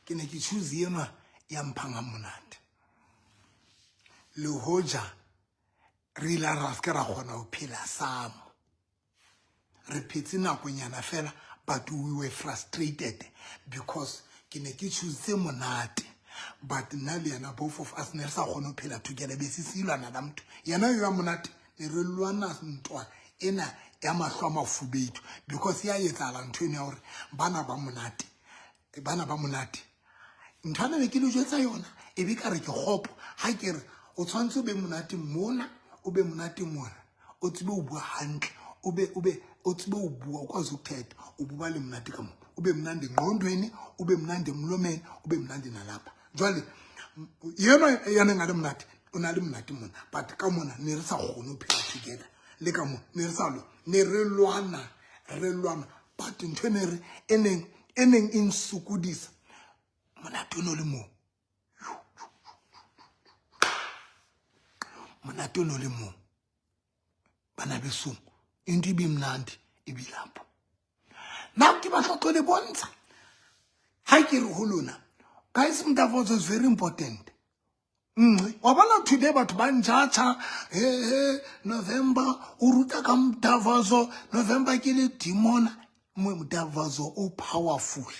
Ke ne ke choose enwa ya mphang ha monate. Le hoja re ile ra se ke ra kgona ho phela samo. Re phetse nakonyana fela, but we were frustrated because ke ne ke choose monate. But nna le yena, both of us ne re sa kgone ho phela together, be se silwana la motho. Yena yo ya monate, ne re lwana ntwa ena ya mahlo a mafubedu, because ya etsahala ntho eno ya hore bana ba monate, bana ba monate. Ntho ena ne ke le jwetsa yona, e be ka re ke kgopo. Ha ke re o tshwanetse o be monate mona, o be monate mona, o tsebe ho bua hantle, o be, o be, o tsebe ho bua, o kwazi ukuthetha, o bo ba le monate ka moo. O be mnandi engqondweni, o be mnandi emlomeni, o be mnandi nalapha. Jwale yena ya neng a le monate, o na le monate mona, but ka mona ne re sa kgone ho phela together. Le ka mona ne re sa lwa, ne re lwana, re lwana, but ntho e ne re, e neng, e neng e nsokodisa, monate o no le moo. Monate o no le moo. Bana besong, into e be mnandi e be lapho. Now ke batla tlo le bontsha. Ha ke re ho lona, guys, Mdavozo is very important. Wa bona today batho ba njatjha, he he, November o ruta ka Mdavozo, November ke le demon. Mdavozo o powerful.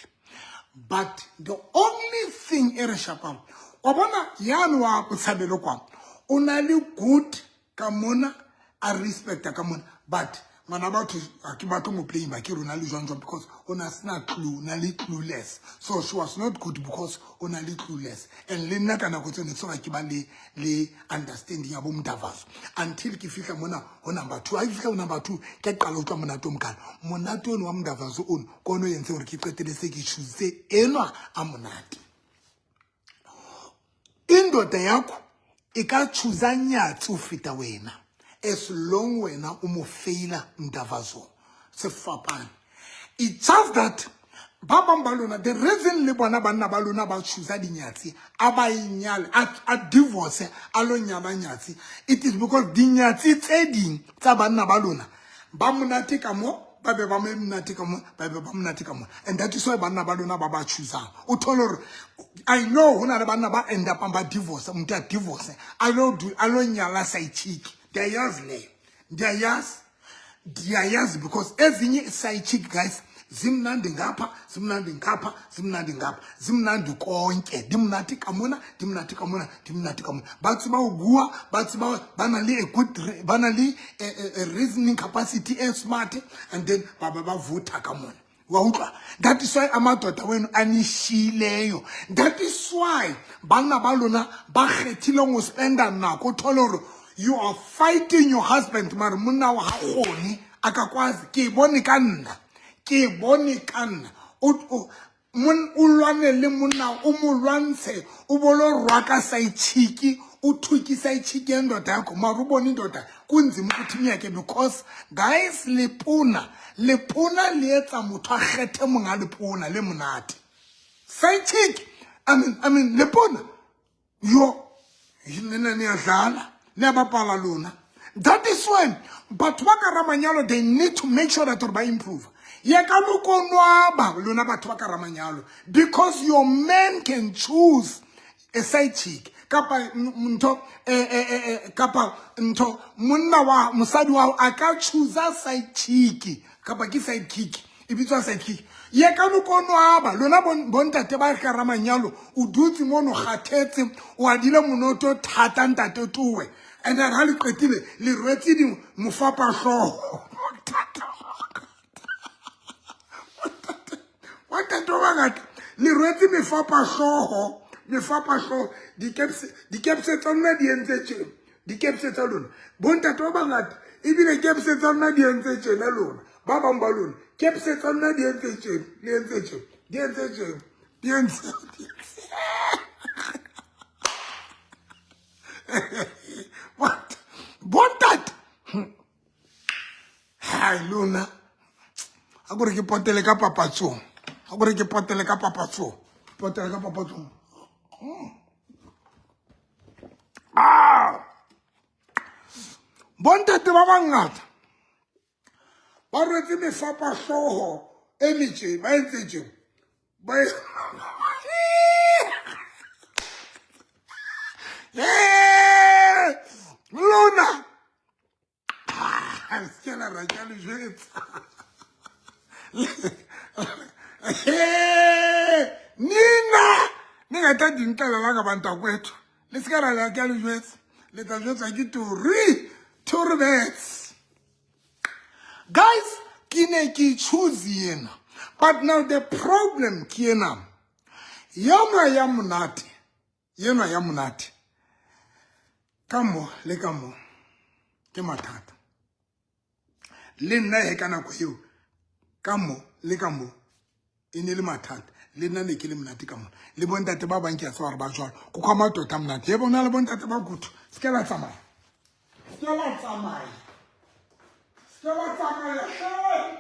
But the only thing e re shapang, wa bona yane wa Botshabelo kwa, o na le good ka mona, a respecta ka mona, but Ngwana batho ha ke batle mo blame ke rona le jwang jwang because o na sena clue, na le clueless. So she was not good because o na le clueless. And le nna ka nako tseo ne tsoga ke ba le le understanding ya bo mdavazo until ke fihla mona ho number 2. Ha ke fihla ho number 2 ke qala utlwa monate o mokana. Monate ono wa mdavazo ono ke ono o entseng hore ke qetelle se ke choose enwa a monate. Indoda yakho e ka choose nyatsi ho feta wena as long wena o mo faila mdavazo sefapane. It's just that ba bang ba lona, the reason le bona banna ba lona ba choose dinyatsi a ba inyale a divorce a lo nyala nyatsi, it is because dinyatsi tse ding tsa banna ba lona ba monate ka mo, ba be ba monate ka mo, ba be ba monate ka mo, and that is why banna ba lona ba ba choosang. O thole hore I know ho na le banna ba end up ba divorce, motho a divorce a lo do a lo nyala side chick. Ndiyayazi leyo, ndiyayazi, ndiyayazi, because ezinye side chick guys zimnandi ngapha, zimnandi ngapha, zimnandi ngapha, zimnandi konke, di monate ka mona, di monate ka mona, di monate ka mona. Ba tseba ho bua, ba tseba ba na le a good, ba na le a reasoning capacity e smart, and then ba ba ba vota ka mona. Wa utlwa? That is why amadoda wenu anishiyileyo. That is why banna ba lona ba kgethile ho spenda nako. Thole hore you are fighting your husband, mare monna wa ha kgone, a ka kwazi. Ke bone ka nna, ke bone ka nna. O lwane le monna, o mo lwantshe, o bolo rwaka side chick, o thuki side chick ya ndoda yakho, mara o bone indoda kunzima ukuthi imyeke, because guys lepona, lepona le etsa motho a kgethe monga lepona le monate. Side chick, I mean lepona yo nna ne dlala le bapala lona. That is when batho ba ka ramanyalo they need to make sure that ba improve. Ye ka lokonwaba lona batho ba ka ramanyalo, because your man can choose a side chick kapa ntho kapa ntho monna wa mosadi wa a ka choose side chick kapa ke side kick e bitswa side kick. Ye ka lokonwaba lona bontate ba ka ramanyalo, o dutse mono kgathetse, o adile monoto thata ntate towe, and then ha le qetile le rwetse di mofapa hlooho. Bontate ba bangata le rwetse mefapa hlooho, mefapa hlooho, dikepse tsa lona di entse tjena, dikepse tsa lona bontate ba bangata ebile kepse tsa lona di entse tjena lona ba bang ba lona kepse tsa lona di entse tjena, di entse tjena, di entse tjena, di entse what bontate hai lona a gore ke potele ka papatsong, a gore ke potele ka papatsong, potele ka papatsong. Ah, bontate ba bangata ba rwetse mefapa hlooho e metjhe, ba entse tje ba lona se la ra ka le jwetsa nina ningatha dintlela bantakwethu le se ka ra ka le jwetsa, le tla jwetsa ke tori torbets. Guys, ke ne ke choose yena, but now the problem ke ena yona ya monate, yena ya monate ka mo le ka mo ke mathata. Le nna he ka nako eo ka mo le ka mo e ne le mathata, le nna ne ke le monate ka mona. Le bontate ba bang ke a tseba hore ba jwalo, ko kwa matota monate ye bona le bontate ba kutu. Se ke la tsamaya, se ke la tsamaya, se ke la tsamaya hle.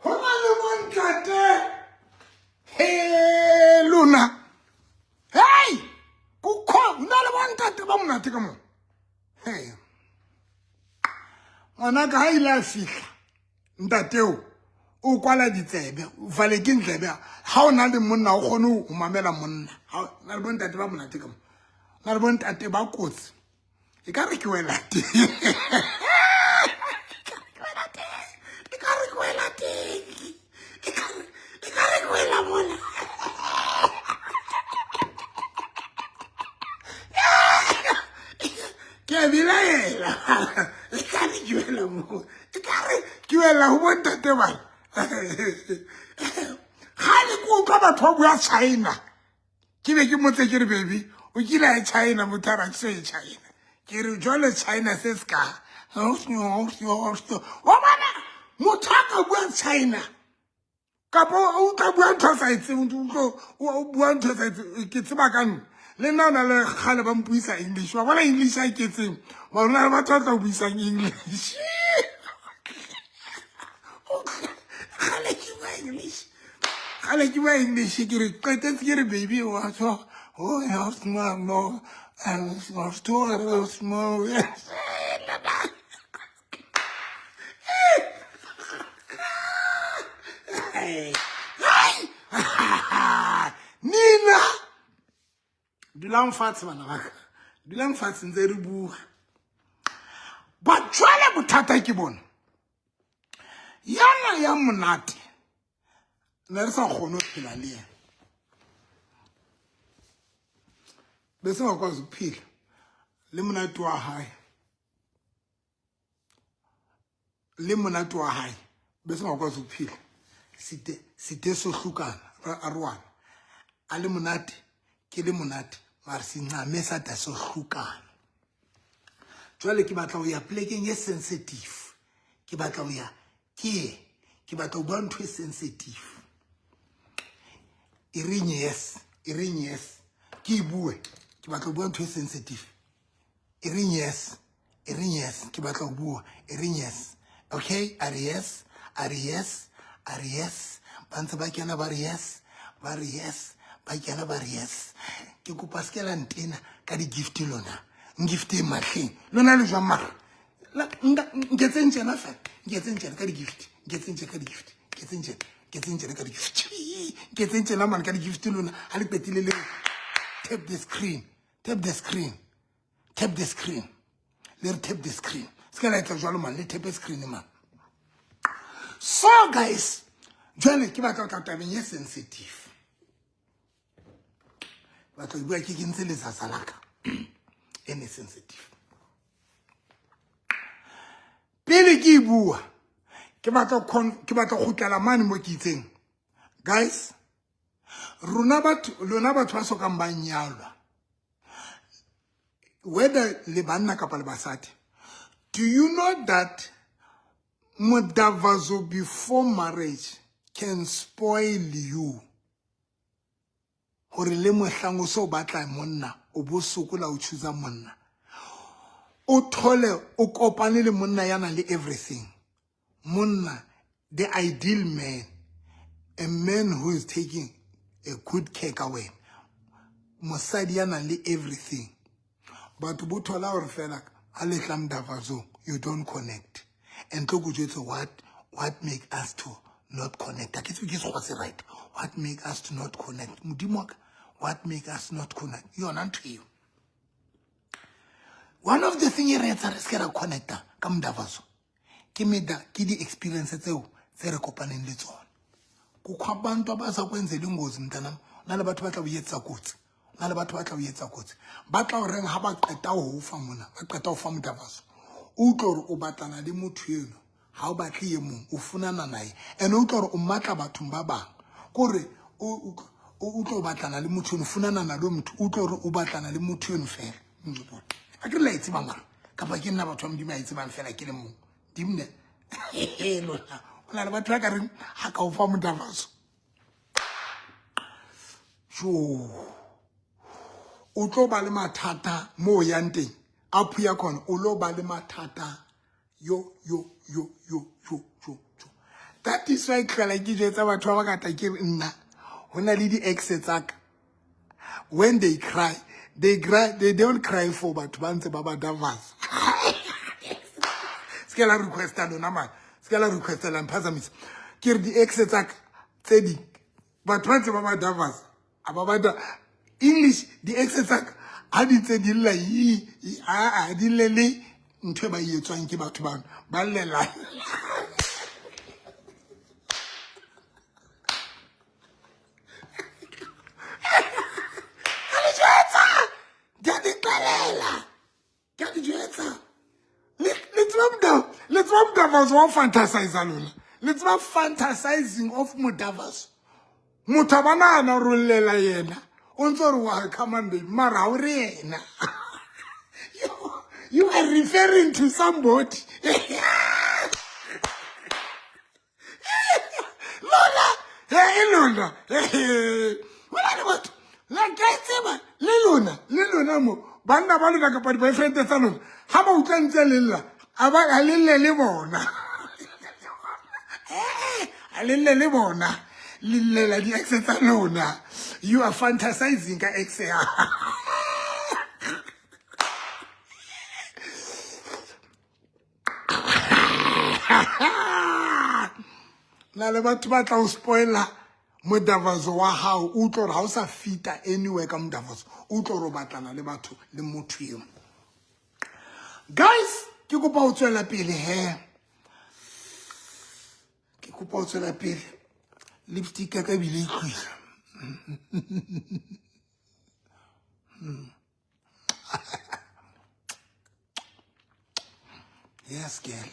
Ho na le bontate he lona, hey kukho na le bontate ba monate ka mo. Hey ngwana ka ha ile a fihla ntateo o kwala ditsebe, o vale ke ndlebe. Ha o na le monna o kgone ho mamela monna. Ha na le bontate ba monate ka mo, na le bontate ba kotsi. E ka re ke wela teng, e ka re ke wela teng, e ka re ke wela mo. ke wela mo e ka re ke wela ho bontate bana gale ke utlwa batho ba bua China ke be ke motse ke re baby o kile a China motho a re se China ke re jwale China se se ka wa bona motho a ka bua China kapa o tla bua ntho sa e tsebeng o bua ntho sa e ke tseba ka nna le nna o na le kgale ba mpuisa English wa bona English a ke tseng mara o na le batho ba tla o buisang English kgale ke bua English kgale ke bua English ke re qetetse ke re baby wa tswa oh no no nina dulang fatshe bana baka dulang fatshe ntse re bua but jwale bothata ke bona yana ya monate ne re sa kgone ho phela le yena besingakwazi ukuphila le monate wa hae le monate wa hae besingakwazi ukuphila site site sohlukana ra aroana a le monate ke le monate mare sincame sa ta sohlukana jwale ke batla ho ya plekeng e sensitive ke batla ho ya ke ke batla ho bua ntho e sensitive e reng yes e reng yes ke e bue ke batla ho bua ntho e sensitive e reng yes e reng yes ke batla ho bua e reng yes okay a re yes a re yes a re yes ba ntse ba kena ba re yes ba re yes ba kena ba re yes ke kopa se ke la ntena ka di-gift lona ngifteng mahleng lona le jwang mara nketseng tjena fela nketseng tjena ka di-gift nketseng tjena ka di-gift nketseng tjena nketseng tjena ka di-gift nketseng tjena mane ka di-gift lona ha le qetile le tap the screen tap the screen tap the screen le re tap the screen se ka la etsa jwalo man le tape screen man so guys jwale ke batla ho tla tabeng e sensitive batla bua ke kentse letsatsa la ka e ne sensitive pele ke e bua ke batla ke batla kgutlela mane mo ke itseng guys rona batho lona batho ba sokang ba nyalwa whether le banna kapa le basadi do you know that modavazo before marriage can spoil you hore le mohlang o se o batla monna o bo sokola o choose monna o thole o kopane le monna ya nang le everything monna the ideal man a man who is taking a good care ka wena mosadi ya nang le everything batho bo thola hore fela ha le tla mdavazong you don't connect and tlo ko jwetse what make us to not connect ke tsebe ke sekgwa se right what make us to not connect modimo wa ka what make us not connect yona ntho eo one of the thing e re etsa re se ke ra connecta ka mdavazo ke meda ke di-experience tseo tse re kopaneng le tsona kukho abantu abazakwenzela ingozi mntanam na le batho ba tla o etsa kotsi na le batho ba tla o etsa kotsi ba tla o reng ha ba qeta ho fa mona ba qeta ho fa mdavazo o utlwe hore o batlana le motho eno ha o batle e mong o funana naye and o utlwe hore o matla bathong ba bang kore o utlwe o batlana le motho eno funana na le motho o utlwe hore o batlana le motho eno fela a ke re la e tseba mara kapa ke nna batho ba modimo a e tsebang fela ke le mong dimne lona o na le batho ba ka reng ha ka o fa modavaso jo o tlo ba le mathata mo o yang teng a phuya khona o lo ba le mathata yo yo yo yo yo yo yo that is why tlhola ke jwetsa batho ba bangata ke re nna ho na le di-ex tsa ka when they cry they cry they don't cry for batho ba ntse ba ba davasa se ke la requesta lona man se ke la requesta la mphazamisa ke re di-ex tsa ka tse ding batho ba ntse ba ba davasa a ba ba english di-ex tsa ka ha di ntse di lla a di lle le ntho e ba e etswang ke batho bano ba llela ka le jwetsa ke a di qalela ke a di jwetsa le tseba modao tseba modavaso wa fantasize lona le tseba fantasizing of modavaso motho a ba nagana gore o llela yena o ntse gore wa come on baby mara ga o re yena. You are referring to somebody. Lona e lona gona le batho la ka tseba le lona le lona mo banna ba lona kapa di-boyfriend tsa lona ga ba utlwa ntse le lla a ba a le lle le bona, a le lle le bona, le llela di-ex tsa lona. You are fantasizing ka ex ya. Na le batho ba tla o spoila modavaso wa gago, o utlwe gore ga o sa fita anywhere ka modavaso, o utlwe gore o batlana le batho le motho eo. Guys, ke kopa ho tswela pele he, ke kopa ho tswela pele. Lipstick ya ka ebile e tlohile. Yes, girl.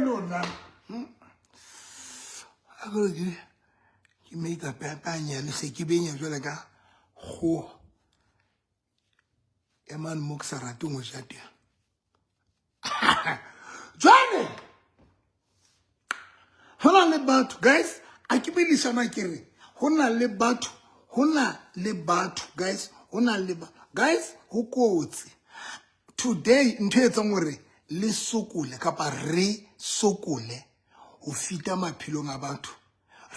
Lona a kore ke makeup ya panyane se ke benya jwale ka go emane mo ke sa rateng go ja teng. Jwale go na le batho, guys, a ke bedišana ke re go na le batho, go na le batho, guys, go na le guys, go kotsi today. Ntho e etsang gore le sokole kapa re sokole ho fita maphelong a batho,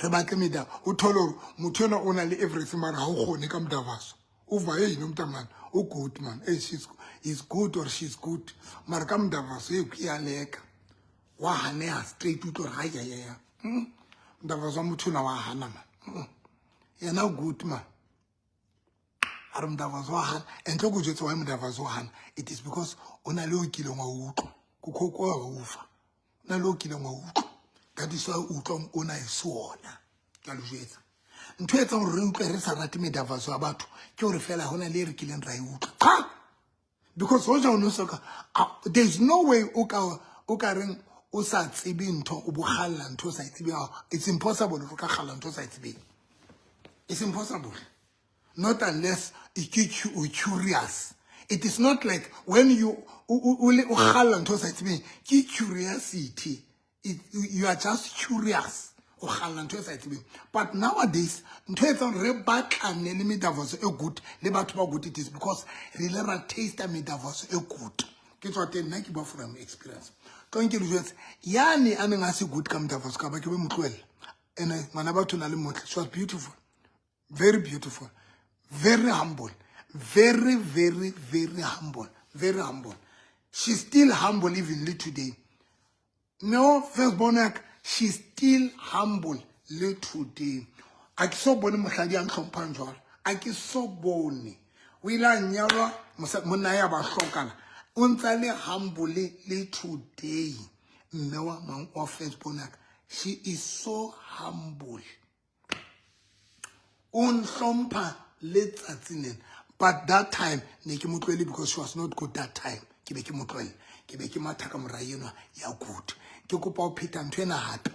re batle medaba, o thole gore motho ena o na le everything mara ga o kgone ka modavaso. Uva hey nomntamane o good man, hey, she's is good or she's good, mara ka modavaso e ke ya leka wa haneha straight, utlwe gore ga ya ya ya modavaso wa motho ona wa hana man, yena good man, a re modavaso wa hana. And tlo ko jwetse why modavaso wa hana. It is because o na le o kileng wa utlwa ko wa ufa, o na le o kileng wa utlwa. That is why o utlwang ona e se ona. Ke a le jwetsa, ntho e etsang gore re utlwe re sa rate medavaso ya batho ke gore fela go na le e re kileng ra e utlwa cha, because hoja o no soka, there is no way o ka reng o sa tsebe ntho, o bogalla ntho o sa e tsebeng. It's impossible o ka galla ntho o sa e tsebeng. It's impossible, not unless o curious. It is not like when you o galla ntho o sa e tsebeng, ke curiosity. You are just curious, o galla ntho e sa e tsebeng. But nowadays ntho e etsang re batlane le medavaso e good le batho ba good, it is because re ile ra taste medavaso e good. Ke tswa teng nna ke bua from experience. Tlong ke le jwetse yane a neng a se good ka medavaso, ka ba ke be mo tlohella. Ene ngwana batho na le motle, she was beautiful, very beautiful, very humble, very very very humble, very humble. She's still humble even today. No, first born ya ka, she's still humble le today. A ke so bone mohladi a ntlhomphang jwalo, a ke so bone. O ile a nyalwa, monna ya ba hlokana, o ntsa le humble le today. Mme wa mang wa first born ya ka, she is so humble, o nhlompha letsatsi lena. But that time ne ke mo tlohele because she was not good that time. Ke be ke mo tlohelle, ke be ke matha ka mora enwa ya good. Ke kopa ho pheta ntho ena hape,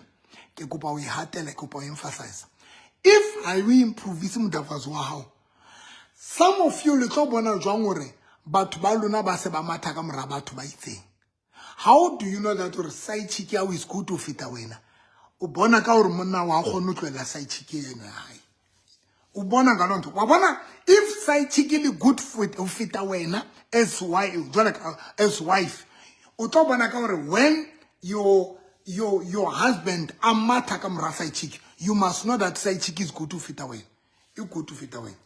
ke kopa ho e hatela, ke kopa ho emphasize. If ha o improvise modavaso wa hao, some of you le tlo bona jwang hore batho ba lona ba se ba matha ka mora batho ba itseng? How do you know that gore side chick ya is good ho feta wena? O bona ka hore monna wa kgone ho tlohella side chick eno ya hae. O bona ka loo ntho, wa bona if side chick le good ho feta wena as wife, jwale ka as wife, o tlo bona ka hore when your husband a matha ka mora side chick, you must know that side chick is good ho feta wena, e good ho feta wena.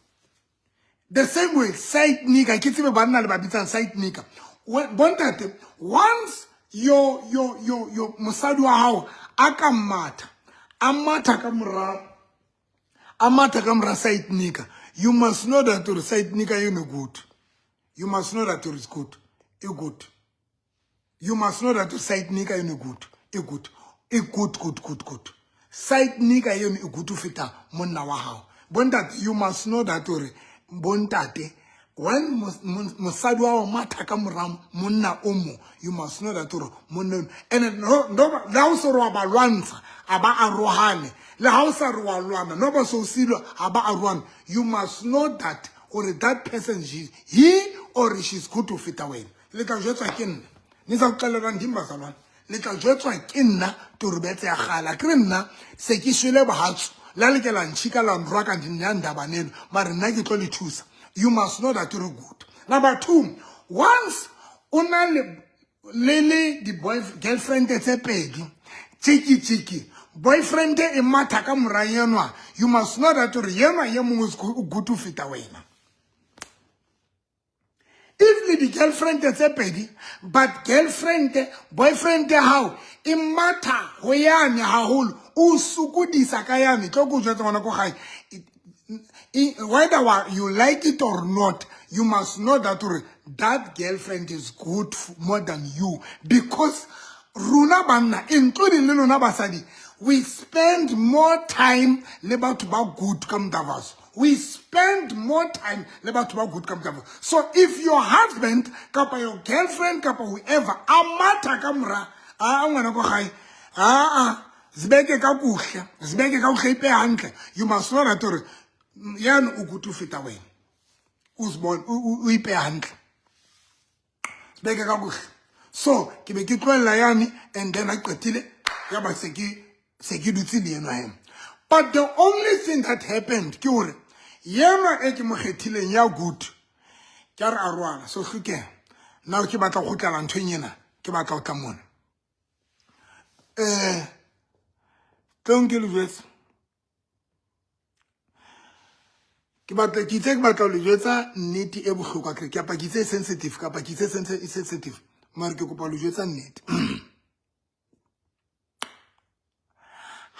The same way side nigga, ke tsebe banna le ba bitsang side nigga. Bontate, once your mosadi wa hao a ka matha, a matha ka mora, a matha ka mora side nigga, you must know that your side nigga you no good. You must know that is good, e good. You must know that your side nigga you no good, e good, e good, good, good, good. Side nigga eno e good ho feta monna wa hao. Bontate, you must know that hore bontate, when mosadi wa matha ka mora monna o mo, you must know that hore monna ene no no la o se re wa ba lwantsha, a ba arohane. Le ha o sa re wa lwana, no ba so silwa, a ba arohane. You must know that hore that person, he or she's good to feta wena. Le tla jwetswa ke nna. Ne sa qoqelelwang ding bazalwane. Le tla jwetswa ke nna torobetse ya kgale. Ke re nna se ke shwele bohatsu. La lekela ntšhika la nrwaka nna ndaba neno. Mare nna ke tlo le thusa. You must know that you're good. Number 2, once o na le di girlfriend tse pedi, tšiki tšiki, boyfriend e matha ka mora yenwa, you must know that hore yenwa ye mongwe o good ho feta wena. If le di girlfriend tse pedi, but girlfriend, boyfriend hao e matha ho yane haholo, o sokodisa ka yane, tlo ko jwetsa ngwana ko gae. Whether you like it or not, you must know that that girlfriend is good more than you, because rona banna, including le lona basadi, we spend more time le batho ba good ka mdavaso. We spend more time le batho ba good ka mdavaso. So if your husband kapa your girlfriend kapa whoever a matha ka mora, a ngwana ko gae, a zibeke ka kuhle, zibeke ka kuhle ipe hantle, you must know that hore yena o good ho feta wena. Uzibone o ipe hantle. Zibeke ka kuhle. So ke be ke tlohella yane, and then I qetile ya ba se ke dutse le yena hema. But the only thing that happened ke hore yena e ke mo kgethileng ya good, ke a re a rwala, so hlokeng. Now ke batla ho kgutlela nthong ena, ke batla ho tla mona. Tlong ke le jwetse. Ke batla ke itse ke batla ho le jwetsa nnete e bohlokwa, ke kapa ke itse sensitive, kapa ke itse sensitive, mare ke kopa ho le jwetsa nnete.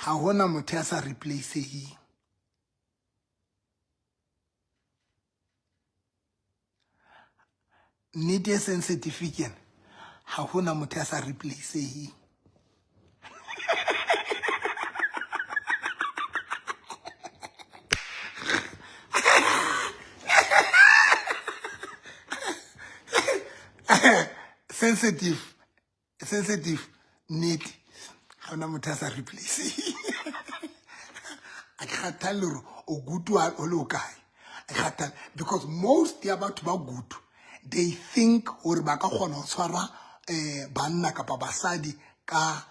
Ha hona motho ya sa replaceeng. Nnete e sensitive ke ena. Ha hona motho ya sa replaceeng. Sensitive, sensitive nnete. Ha hona motho ya sa replaceeng. A ke kgathalle hore o good o le o kae. A ke kgathalle, because most ya batho ba good, they think hore ba ka kgona ho tshwara banna kapa basadi ka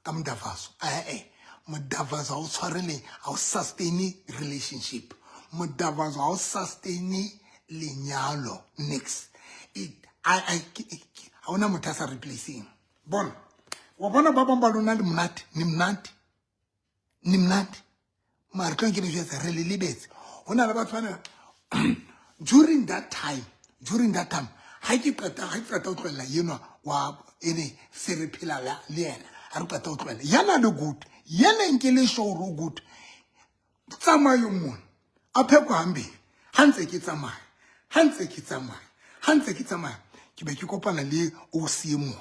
mdavaso. Mdavaso ha o tshwarele, ha o sustain relationship. Mdavaso ha o sustain lenyalo. Next. Ha hona motho a sa replacing. Bona. Wa bona ba bang ba lona le monate, ni monate. Ni monate. Mare tlo nke le jwetse, re le lebetse. Ho na le batho bana, during that time, ha ke qeta, ha ke qeta ho tlohella enwa wa ene se re phela le yena, ha re qeta ho tlohella. Yena le good, yena nke le show hore o good. Tsamaya mona, a pheko hambe. Ha ntse ke tsamaya, ha ntse ke tsamaya, ha ntse ke tsamaya, ke be ke kopana le o se mong.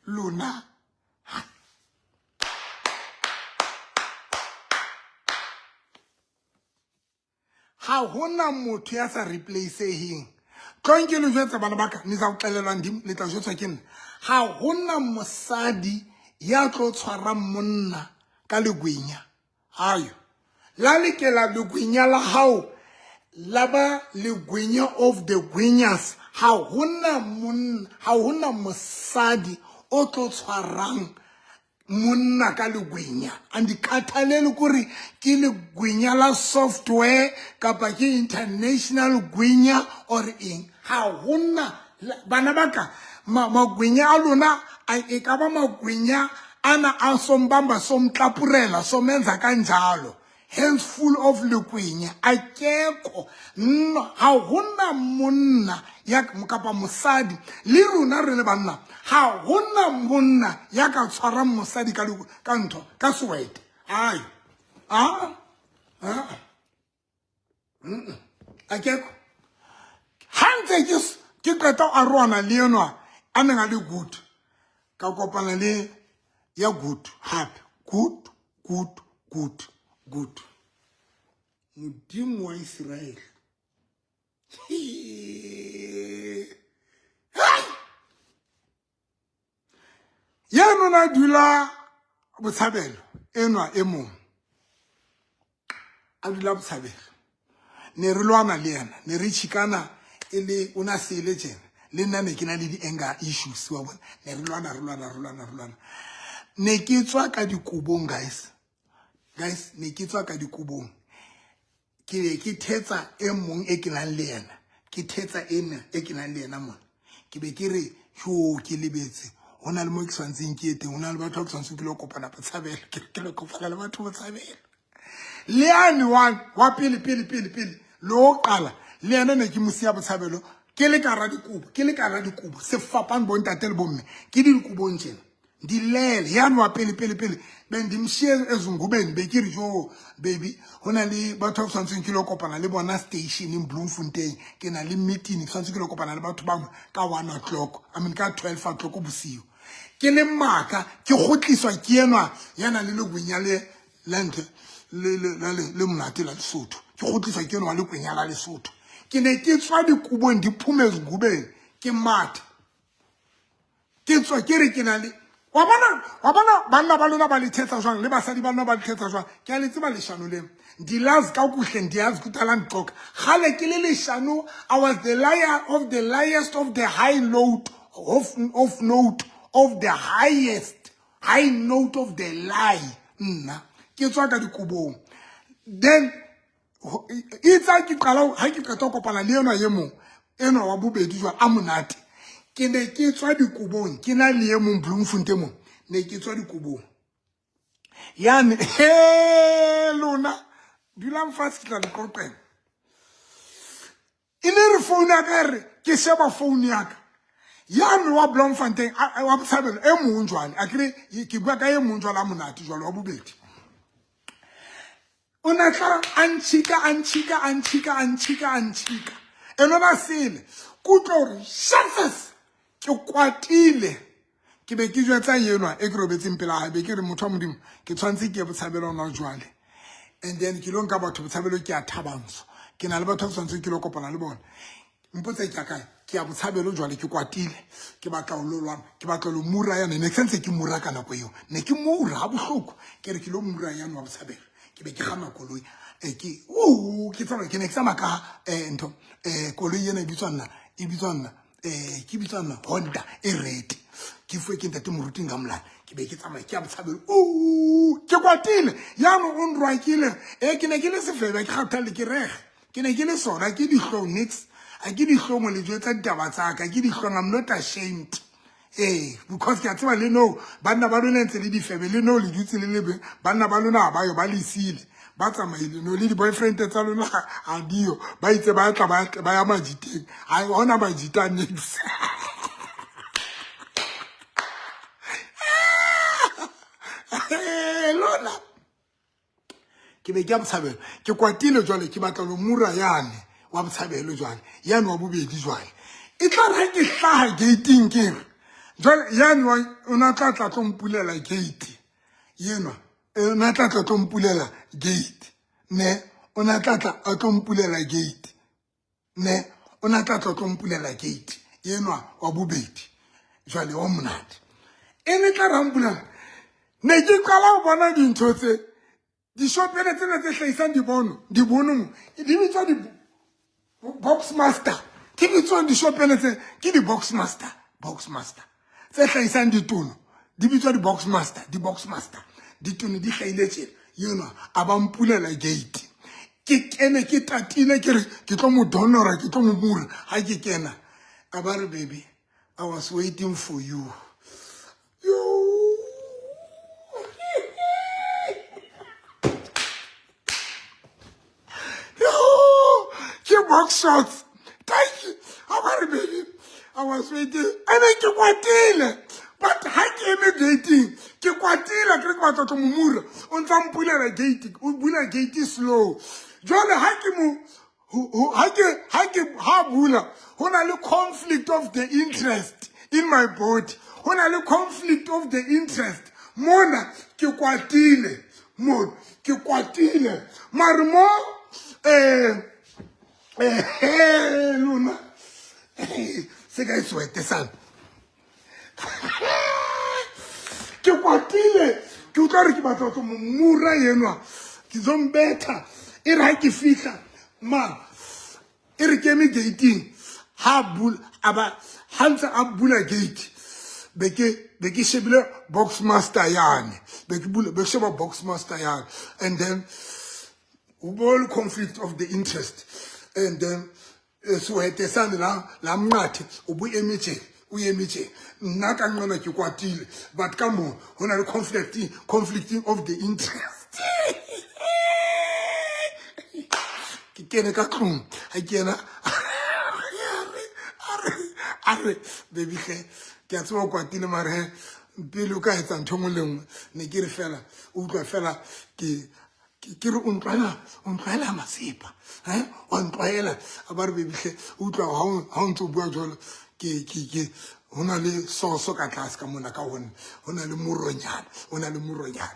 Lona. Ha hona motho ya sa replaceheng. Tlong ke le jwetsa bana ba ka, ne sa qoqelelwang dimo, le tla jwetswa ke nna. Ha hona mosadi ya tlo tshwarang monna ka legwenya. Ayo. La lekela legwenya la hao, la ba legwenya of the gwenyas. Ha hona monna, ha hona mosadi o tlo tshwarang monna ka legwenya. And dikgathalele kore ke legwenya la software kapa ke international gwenya or eng. Ha hona bana ba ka, magwenya a lona a e ka ba magwenya ana a sombamba somtlapurela somenza kanjalo. Hands full of legwenya. Akekho. No, ha hona monna ya kapa mosadi le rona re le banna, ha hona monna ya ka tshwarang mosadi ka ka ntho ka sweat. Ai. A. A. Akekho. Ha ntse ke qeta ho arohana le enwa a neng a le good, ka kopana le ya good hape. Good, good, good, good. Modimo wa Iseraele. Yeno na dula Botshabelo enwa e mong a dula Botshabelo. Ne re lwana le yena, ne re chikana e le o na sele tjena. Le nna ne ke na le di-anger issues wa bona. Ne re lwana, re lwana, re lwana, re lwana. Ne ke tswa ka dikobong guys. Guys, ne ke tswa ka dikobong. Ke be ke thetsa e mong e ke nang le yena. Ke thetsa ena e ke nang le yena mona. Ke be ke re jo ke lebetse. Ho na le mo ke tshwantseng ke ye teng. Ho na le batho ba ke tshwantseng ke lo kopana Botshabelo. Ke lo kopana le batho Botshabelo. Le yane wa pele pele pele pele le o qala le yena ne ke mo siya Botshabelo ke le ka hara dikobo, ke le ka hara dikobo sefapano bontate le bomme ke di dikobong tjena ndilele yane wa pele pele pele bendimshiye ezingubeni be ke re jo baby ho na le batho ba tshwantseng ke lo kopana le bona stationeng Bloemfontein ke na le meeting ke tshwanetse ke lo kopana le batho bangwe ka 1 o'clock, I mean ka 12 o'clock bosiu. Ke le maka ke kgotliswa ke enwa ya nang le legwenya le la ntle le le le monate la Lesotho. Ke kgotliswa ke enwa wa lekwenya la Lesotho. Ke ne ke tswa dikobong di phume ezingubeng ke matha. Ke tswa ke re ke na le wa bona, wa bona banna ba lona ba le thetsa jwang le basadi ba lona ba le thetsa jwang. Ke a le tseba leshano leo. Ndilazi kakuhle, ndiyazi kudala ndixoka. Kgale ke le leshano, I was the liar of the liest of the high note of note of the highest high note of the lie. Nna ke tswa ka dikobong. Then itsa ke qala ha ke qeta ho kopana le enwa e mong enwa wa bobedi jwale a monate. Ke ne ke tswa dikobong ke na le e mong Bloemfontein mong, ne ke tswa dikobong. Yane he lona dulang fatshe ke tla le qoqela. E ne re phone ya ka re ke sheba phone ya ka. Yane wa Bloemfontein wa Botshabelo e mong jwale akere ke bua ka e mong jwale a monate jwale wa bobedi. O na tla a ntšhika, a ntšhika, a ntšhika, a ntšhika, a ntšhika. Eno ba sele. Ke utlwa hore Jesus ke kwatile. Ke be ke jwetsa enwa e ke robetseng pela hae, be ke re motho wa Modimo ke tshwanetse ke ye Botshabelo hona jwale. And then ke lo nka batho Botshabelo ke ya Thabantsho. Ke na le batho ba tshwanetseng ke lo kopana le bona. Mpotse ke ya kae? Ke ya Botshabelo jwale ke kwatile. Ke batla ho lo lwana, ke batla lo mura yane. Ne ke santse ke mura ka nako eo. Ne ke mura ha bohloko. Ke re ke lo mura yane wa Botshabelo. Ke be ke kganna koloi. Ke ke tsamaya, ke ne ke tsamaya ka ntho, koloi ena e bitswa nna, e bitswa nna, ke bitswa nna Honda e red. Ke fuwe ke ntate Moruti Ngamolane. Ke be ke tsamaya ke ya Botshabelo. Ke kwatile. Jaanong o nrwakile. Ke ne ke le sefebe, ke kgathalle ke rege. Ke ne ke le sona, ke dihlong nix. A ke dihlong le jwetsa ditaba tsa ka, ke dihlong, I'm not ashamed. Because ke a tseba le no banna ba lona ntse le difebe, le no le dutse le lebe, banna ba lona ha ba yo, ba le siile, ba tsamaile no le di-boyfriend tsa lona ha diyo, ba itse ba tla ba ya majiteng, ha hona majita nix. Lona ke be ke ya Botshabelo, ke kwatile jwale, ke batla lo mura yane wa Botshabelo jwale, yane wa bobedi jwale. E tla re ke hlaha gate-ing ke re jwale yane wa o na tla tla tlo mpulela gate yenwa, o na tla tla tlo mpulela gate ne, o na tla tla a tlo mpulela gate ne, o na tla tla tlo mpulela gate yenwa wa bobedi jwale wa monate. E ne tla ra mpulela, ne ke qala ho bona dintho tse dishopele tsena tse hlahisang dibono, dibono mo di bitswa di box master, ke bitswang dishopele tse ke di box master, box master tse hlahisang ditono di bitswa di box master, di box master ditono di hlahile tjena. Yenwa a ba mpulela gate, ke kene ke tatile ke re ke tlo mo donora, ke tlo mo mura. Ha ke kena a ba re baby I was waiting for you. Yo. Yo, ke box shots. Thank you. A ba re baby I was waiting. Ene ke kwatile. But ha ke eme gating, ke kwatile ke re ke batla tlo mo mura. O ntsa mpulela gate, o bula gate slow. Jwale ha ke mo ha ke ha ke ha bula, ho na le conflict of the interest in my body. Ho na le conflict of the interest. Mona ke kwatile, mona ke kwatile. Mare mo lona se ka e swete sana. Ke kwatile, ke utlwa re ke batla go mura enwa. Ke zombetha. E re ha ke fihla ma e re ke eme gating ha bula aba ha ntse a bula gate be ke shebile box master yane, be ke bula be sheba box master yane, and then all conflict of the interest, and then sohete sane la la mnqathe o bu emetse o emetse nna ka nqona ke kwatile, but ka mo ho na le conflicting of the interest. Ke kene ka tlung ha ke yena a re baby hle ke a tseba o kwatile mare pele o ka etsa ntho nngwe le nngwe ne ke re fela o utlwa fela ke ke re o ntlwaela masepa wa ntlwaela a ba re baby hle o utlwa ha o ntse o bua jwalo ke ke ho na le soso ka tlase ka mona ka hona ho na le moronyana ho na le moronyana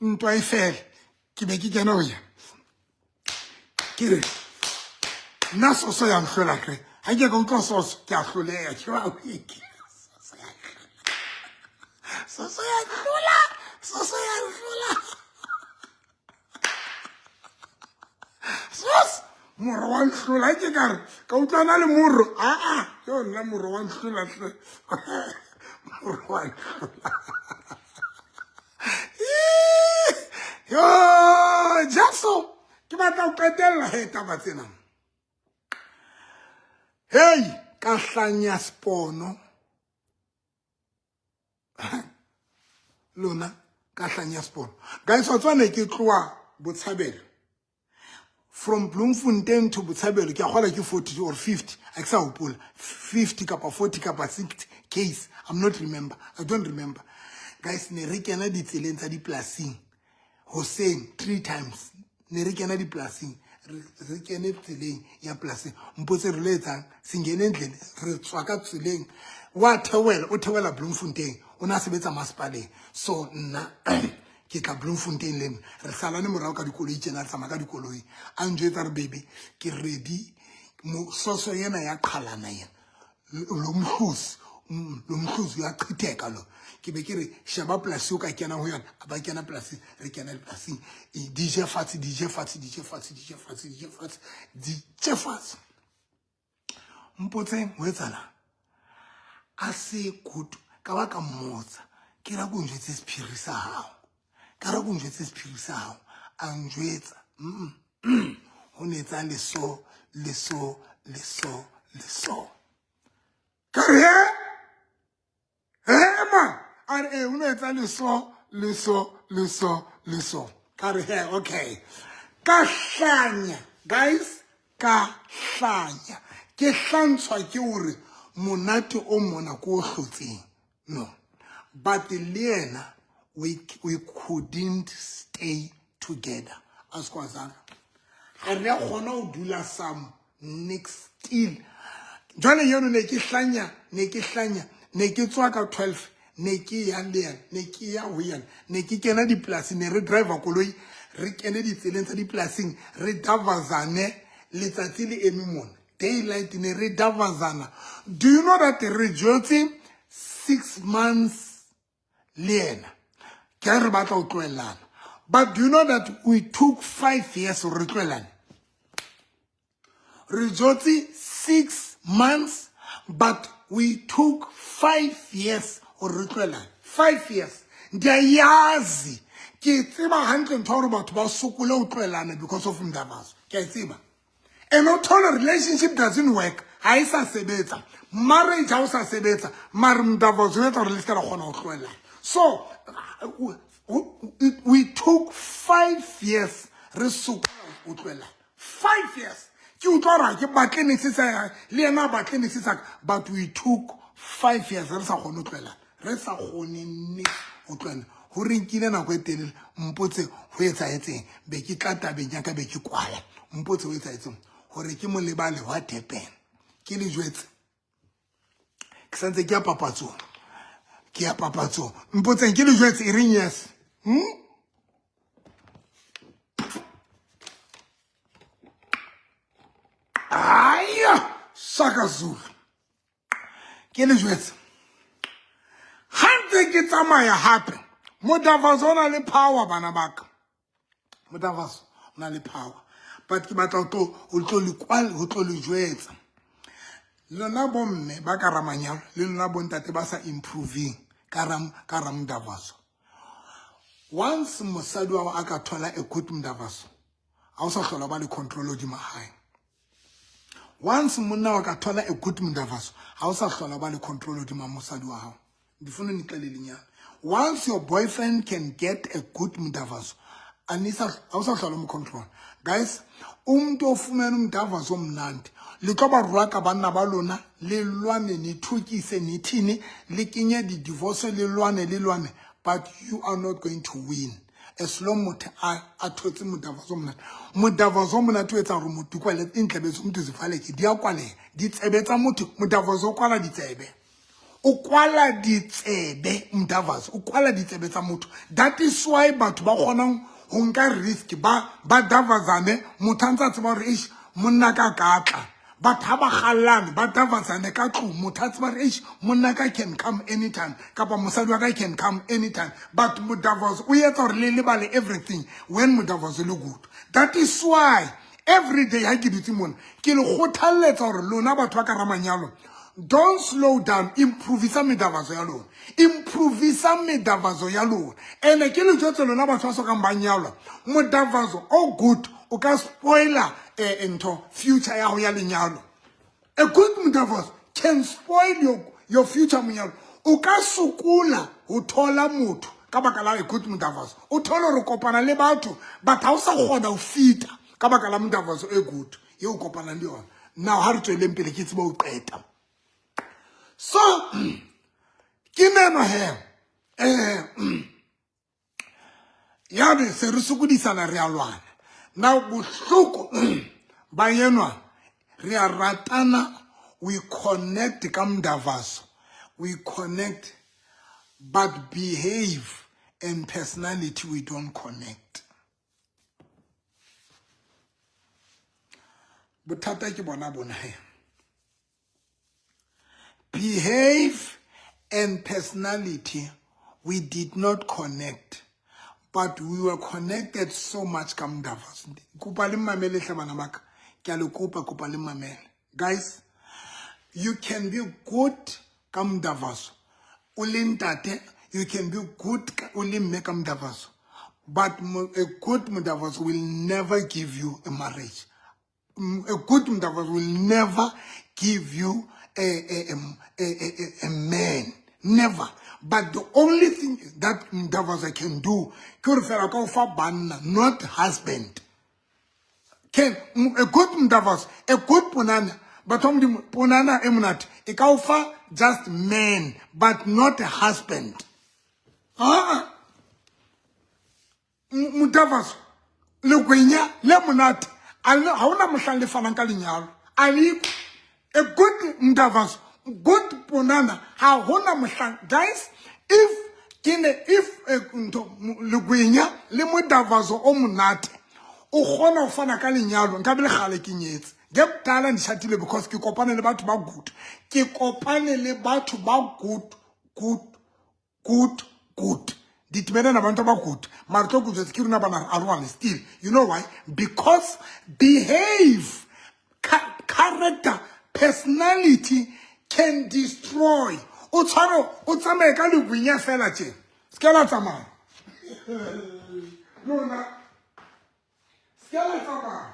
ntwa e fele ke be ke kena ho yena ke re nna soso ya nhlola kre ha ke ka utlwa soso ke a hloleha ke ba wiki soso ya hlola soso ya hlola sos moro wa nhlola ke ka re ka utlwana le moro aa yo nna moro wa nhlola hle moro wa nhlola yo Jesu ke batla ho qetella he taba tsena. Hey ka hlanya spono lona ka hlanya spono guys wa tswane ke tloa Botshabelo from Bloemfontein to Botshabelo ke a kgola ke 40 or 50 a ke sa hopola 50 kapa 40 kapa 60 case I'm not remember I don't remember guys ne re kena ditseleng tsa dipolasing hoseng 3 times ne re kena dipolasing re kene tseleng ya polasing mpotse re lo etsang sengene endlini re tswa ka tseleng wa theohela o theohela Bloemfontein o na sebetsa masepaleng so nna ke tla Bloemfontein le nna re salane morao ka dikoloi tjena re tsamaya ka dikoloi a njwetsa re baby ke ready soso yena ya qhalana yena lo mhluzi lo mhluzi uyachitheka lo ke be ke re sheba polasi o ka kena ho yona a ba kena polasi re kena dipolasing di je fatshe di je fatshe di je fatshe di je fatshe di je fatshe di je fatshe mpotseng ho etsahalang a se good ka ba ka mmotsa ke ra ko njwetse sephiri sa hao ka ra ko njwetse sephiri sa hao a njwetsa ho ne etsa leso leso leso leso ka re he ma a re o ne etsa leso leso leso leso ka re he okay ka hlanya guys ka hlanya ke hlantshwa ke hore monate o mona ko o hlotseng no but le yena we couldn't stay together as kwazana ga re a kgona ho dula some next still jwale yeno ne ke hlanya ne ke hlanya ne ke tswa ka 12 ne ke ya le yena ne ke ya ho yena ne ke kena dipolasing ne re driver koloi re kene ditseleng tsa dipolasing re davazane letsatsi le eme mona daylight ne re davazana. Do you know that re jwetse 6 months le yena ke re batla ho tlohellana, but do you know that we took 5 years re tlohellane? Re jwetse 6 months but we took 5 years re tlohellane. 5 years ndiyayazi ke tseba hantle ntho hore batho ba sokole ho tlohellana because of mdavazo ke a tseba. And not all relationship doesn't work. Ha e sa sebetsa marriage ha o sa sebetsa mare mdavazo o etsa hore le ska la kgona ho tlohellana. So we took 5 years re sokola ho tlohellana. 5 years ke utlwa hore ke batle ne se sa le yena batle ne se sa, but we took 5 years re sa kgone ho tlohellana, re sa kgone ne ho tlohellana. Ho re nkile nako e telele mpotse ho etsahetseng be ke tla tabeng ya ka be ke kwala mpotse ho etsahetseng hore ke mo lebale wa Durban ke le jwetse ke santse ke ya papatsong Ke ya papatsong. Mpotseng ke le jwetse e reng yes. Aya, Shaka Zulu. Ke le jwetse. Ha ntse ke tsamaya hape, Modavaso o na le power bana baka. Modavaso o na le power. But ke batla ho tlo le kwal ho tlo le jwetsa. Lona bomme ba ka ramanyalo le lona bontate ba sa improving ka ram ka ramdavaso. Once mosadi wa a ka thola a good mdavaso, ha o sa hlola ba le control hodima hae. Once monna wa ka thola a good mdavaso, ha o sa hlola ba le control hodima mosadi wa hao. Ndifuna nixelele inyani. Once your boyfriend can get a good mdavaso, anisa ha o sa hlola mo control. Guys, umuntu ofumene umdavaso omnandi, le tlo ba rwaka banna ba lona, le lwane, nithukise, nithini, le kenye di-divorce, le lwane, le lwane, but you are not going to win. As long motho a thotse modavaso monate, modavaso monate o etsa hore motho kwale indlebe zomntu zivaleke, di a kwaleha, ditsebe tsa motho, modavaso o kwala ditsebe. O kwala ditsebe, mdavaso, o kwala ditsebe tsa motho. That is why batho ba kgonang ho nka risk, ba davazane, motho a ntse a tseba hore eish, monna ka ka tla. Batho ha ba kgallane, ba davazane ka tlung, motho a tseba hore eish, monna ka can come anytime, kapa mosadi wa ka can come anytime. But modavaso o etsa hore le lebale everything when modavaso le good. That is why every day ha ke dutse mona, ke le kgothalletsa hore lona batho ba ka ramanyalo, don't slow down, improvisa medavaso ya lona. Improvisa medavaso ya lona. Ene ke le jwetse lona batho ba sokang ba nyalwa, modavaso o good o ka spoiler ntho future ya ho ya lenyalo. A good modavaso can spoil your future monyalo. O ka sokola ho thola motho ka baka la a good modavaso. O thole hore kopana le batho, but ha o sa kgona ho fita ka baka la modavaso e good eo o kopanang le yona. Now ha re tsweleng pele ke tsebe ho qeta. So ke neno he, ya be se re sokodisana, re a lwana. Now bohloko ba enwa, re a ratana, we connect ka mdavaso, we connect, but behave and personality we don't connect. Bothata ke bona bona he. Behave and personality we did not connect, but we were connected so much ka mdavaso. Kopa le mamele hle bana ba ka, ke a le kopa, kopa le mamele. Guys, you can be good ka mdavaso o le ntate, you can be good o le mme ka mdavaso, but a good mdavaso will never give you a marriage. A good mdavaso will never give you a man, never. But the only thing that mdavaso can do ke hore fela ka o fa banna, not husband. Can a good mdavaso, a good ponana, batho ba Modimo, ponana e monate e ka o fa just man, but not a husband. Ah, mdavaso legwenya le monate ha hona mohlang le fanang ka lenyalo. A le a good mdavaso, good ponana, ha hona mohlang. Guys, if ke ne if ntho legwenya le modavaso o monate o kgona ho fana ka lenyalo, nka be le kgale ke nyetse. Ke kudala ndishatile because ke kopane le batho ba good. Ke kopane le batho ba good, good, good, good. Ndidibene nabantu abagood, mara tlo kujwetsa ke rona bana re arohane still. You know why? Because behave, character, personality can destroy. O tshware o tsamaye ka legwenya fela tje, se ke la tsamaya lona, se ke la tsamaya.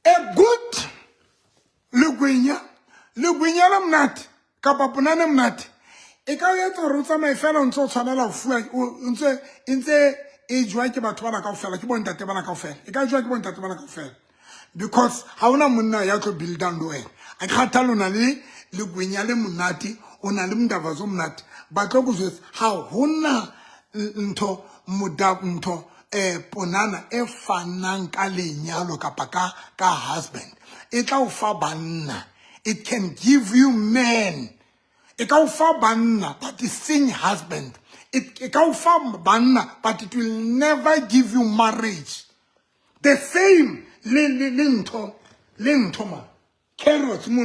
A good legwenya, legwenya le monate kapa ponane monate e ka etsa hore o tsamaye fela o ntse o tshwanela ho fuwa, o ntse e ntse e jwa ke batho bana kaofela, ke bontate bana kaofela, e ka jwa ke bontate bana kaofela, because ha hona monna ya tlo buildang le wena. A ke kgathale o na le legwenya le monate, o na le mdavaso o monate, ba tlo go jwetsa ha hona ntho moda ntho. ponana e fanang ka lenyalo kapa ka husband. E tla o fa banna. It can give you men. E ka o fa banna, but e seng husband. E ka o fa banna, but it will never give you marriage. The same le ntho ma carrots mo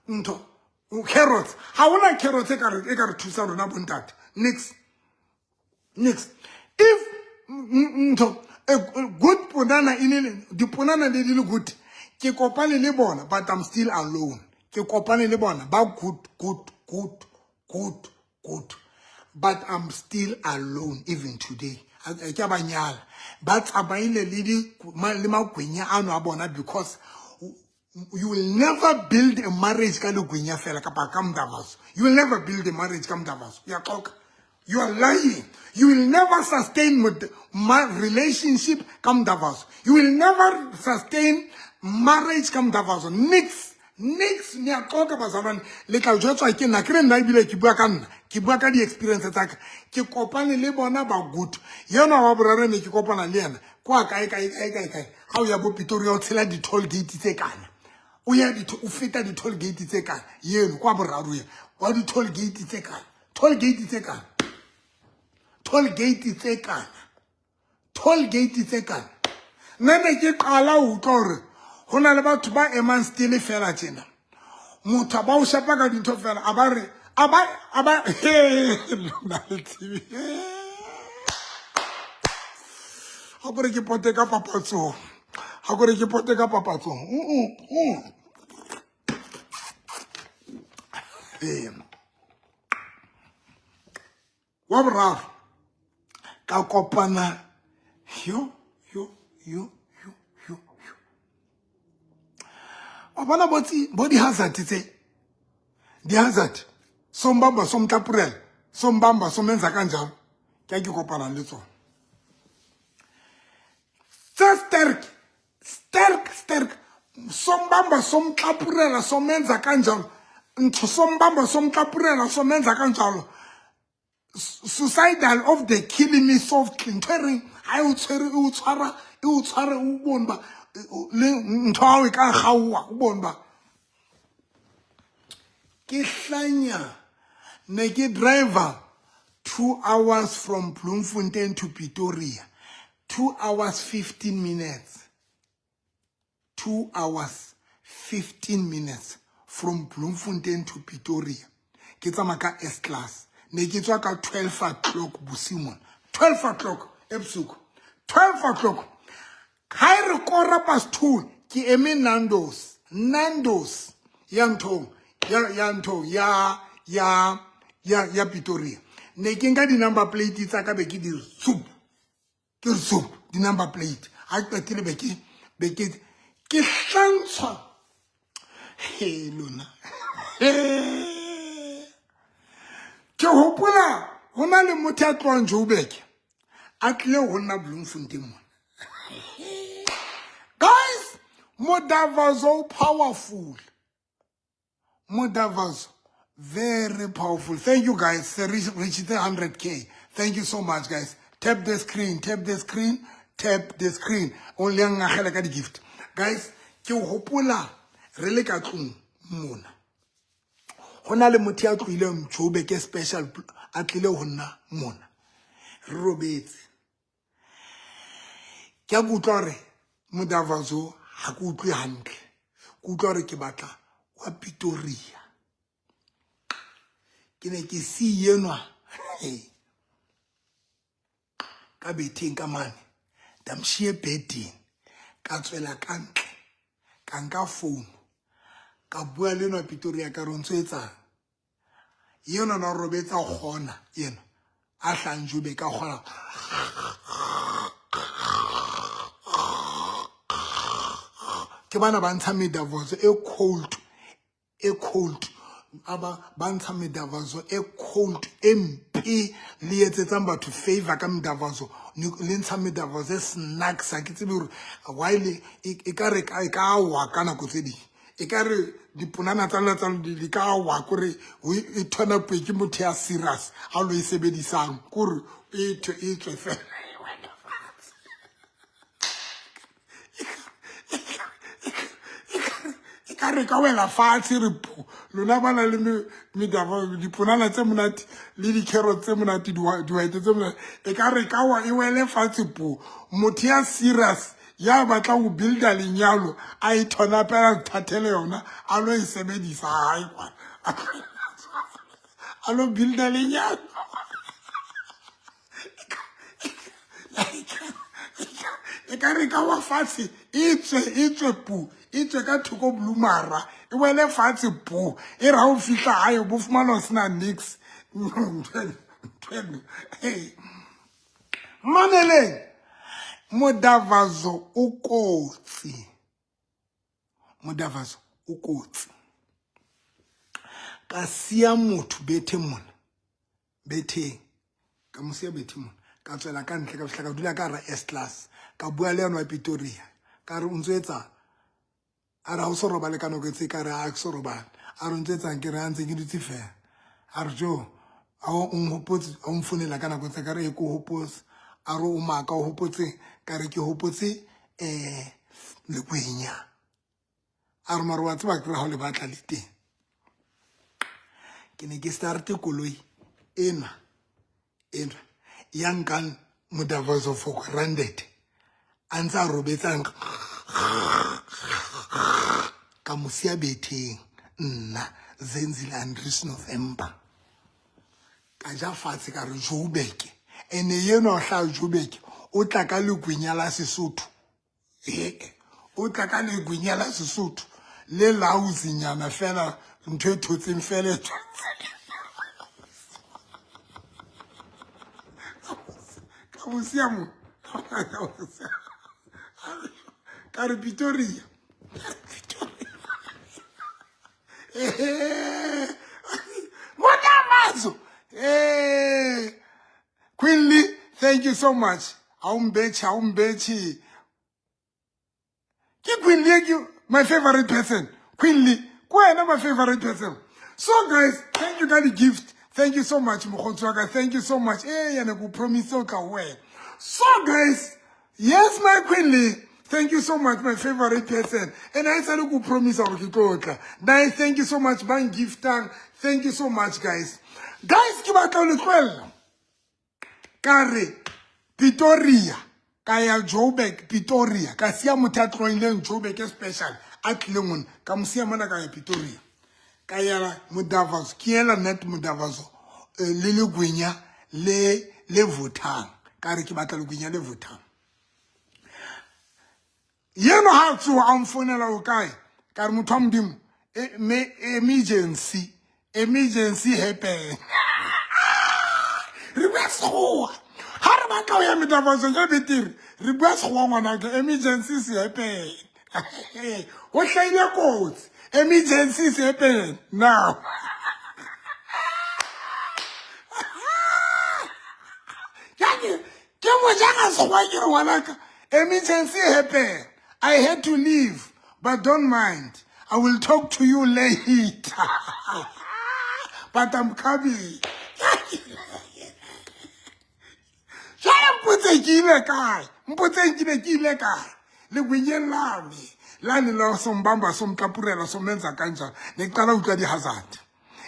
ntho carrots. Ha hona carrots e ka re thusa rona bontate. Next if ntho a good ponana e le diponana le di le good, ke kopane le bona, but I'm still alone. Ke kopane le bona ba good, good, good, good, good, but I'm still alone even today. Ke a ba nyala, ba tsamaile le magwenya ano a bona, because you will never build a marriage ka legwenya fela kapa ka mdavaso. You will never build a marriage ka mdavaso. Uyaxoka, you are lying. You will never sustain my relationship ka mdavaso. You will never sustain marriage ka mdavaso. Nix, nix. Niyaxoka, bazalwane. Le tla jwetswa ke nna, ke re nna ebile ke bua ka nna, ke bua ka di-experience tsa ka. Ke kopane le bona ba good. Yena wa boraro ne ke kopana le yena kwa kae, kae, kae, kae, kae. Ga o ya bo Pretoria, o tshela di-toll gate tse kana, o ya o feta di-toll gate tse kana. Eno kwa boraro ya wa di-toll gate tse kana, toll gate tse kana, toll gate tse kana, toll gate tse kana. Nna ne ke qala ho utlwa hore ho na le batho ba emang still fela tjena, motho a ba o shapa ka dintho fela, a ba re a ba lona le tsebe. Ha kore ke pote ka papatsong, ha kore ke pote ka papatsong. Ee, wa boraro ka kopana, yo, yo, yo, yo, yo, yo, wa bona botsi bo di-hazard tse, di-hazard sombamba, somtlapurela, sombamba, somenza kanjalo, ke a ke kopanang le tsona tse sterk, sterk, sterk. Sombamba, somtlapurela, somenza kanjalo, ntho sombamba, somtlapurela, somenza kanjalo, suicidal of the killing me softly. Ntho e reng ha e o tshwere, e o tshwara, e o tshware, o bone ba le ntho ya hao e ka kgaoha, o bone ba ke hlanya. Ne ke driver 2 hours from Bloemfontein to Pretoria, 2 hours 15 minutes, 2 hours 15 minutes from Bloemfontein to Pretoria. Ke tsamaya ka S class. Ne ke tswa ka 12 o'clock bosiu mona, 12 o'clock ebusuku, 12 o'clock. Ha e re 2:15, ke eme Nando's, Nando's ya nthong ya nthong ya Pretoria. Ne ke nka di-number plate tsa ka, be ke di soup, ke re soup di-number plate. Ha ke qetile, be ke hlantshwa. He lona, ke hopola ho na le motho ya tlohang Joburg a tlile ho nna Bloemfontein mona. Guys, modavaso powerful, modavaso very powerful. Thank you, guys. Reach the 100K. Thank you so much, guys. Tap the screen, tap the screen, tap the screen. Only ngagela ka di-gift, guys. Ke hopola re le ka tlung mona, go na le motho ya tlohileng Joburg special, a tlile ho nna mona, re robetse. Ke a kutlwa hore modavaso ha ke utlwe hantle, ke utlwa hore ke batla wa Pretoria. Ke ne ke siyenwa ka betheng ka mane, ndamshiye ebhedini, ka tswela ka ntle, ka nka phone, ka bua le enwa Pretoria, ka re o ntso etsang. Yena na robetsa kgona, yena a hlang Joburg ka kgona. Ke bana ba ntsha medavaso e cold, e cold, aba ba ntsha medavaso e cold e mpe. Le etsetsang batho favor ka medavaso, le ntsha medavaso e snacks. Ha ke tsebe hore why le e ka re e ka wa ka nako tse ding, e ka re diponana tsa lona tsa di ka wa kore e turn up ke motho ya serious ha lo e sebedisang, kore e tswe fela. ka re ka wela fatshe re po lona ba na le diponana tse monate le di-carrot tse monate dihwete tse monate e ka re ka wa e wele fatshe po motho ya serious ya batlang ho builda lenyalo a e thonapela thathele yona a lo e sebedisa hae kwana a lo builda lenyalo e ka re ka wa fatshe e tswe e tswe pu e tswe ka thoko blumara e wele fatshe pu e ra o fihla hae bo fumana o sena nix mameleng modavazo o kotsi modavazo o kotsi ka siya motho bethe mona betheng ka mo siya bethe mona ka tswela ka ntle ka fihla ka dula ka hara S class ka bua le yena wa Pretoria ka re o ntso etsang a re ha o so robale ka nako e tse ka re ha ke so robale a re o ntse etsang ke re a ntse ke dutse fela a re jo a o nhopotse o mfonela ka nako tse ka re e ko hopotse a re o maka o hopotse ka re ke hopotse um lekwenya a re mare wa tseba kry ga o le batla le teng ke ne ke starte koloi ena ena ya nkang modavazo for granted a ntse a robetsang ka mo siya betheng nna Zenzile Andries November ka ja fatshe ka re Joburg ene yeno o hlaha Joburg o tla ka legwinya la Sesotho ee o tla ka legwinya la Sesotho le lausinyana fela ntho e thotseng fela e ka mosia mo ka re Pretoria Modamazo Queen Lee thank you so much awumbetshi awumbetshi ke Queen Lee ke my favorite person Queen Lee ke wena my favorite person so guys thank you ka di-gift thank you so much mokgotsi wa ka thank you so much ee yena ke o promise o tla wena so guys yes my Queen Lee thank you so much my favorite person and I sale ko promise gore ke tlo tla guys thank you so much ba ngiftang thank you so much guys guys ke batla ho le tlohella ka re Pretoria ka ya Joburg Pretoria ka siya motho a tlohileng Joburg special a tlileng hona ka mo siya mona ka ya Pretoria ka yela Modavazo ke yela net Modavazo le legwenya le le vothang ka re ke batla legwenya le vothang yeno ha a tsoha a mfonela o kae ka re motho wa modimo emergency emergency happen re bua sekgowa ha re batla ho ya metafatsong e betere re bua sekgowa ngwanaka emergency se happen ho hlahile kotsi emergency se happen now ke mo ja ka sekgowa ke re ngwanaka emergency happen I had to leave but don't mind I will talk to you later but I'm coming jale mpotse ke ile kae mpotseng ke ne ke ile kae legwenyeng lame lane la sombamba somtlapurela somenza kanjani ne ke qala utlwa di-hazard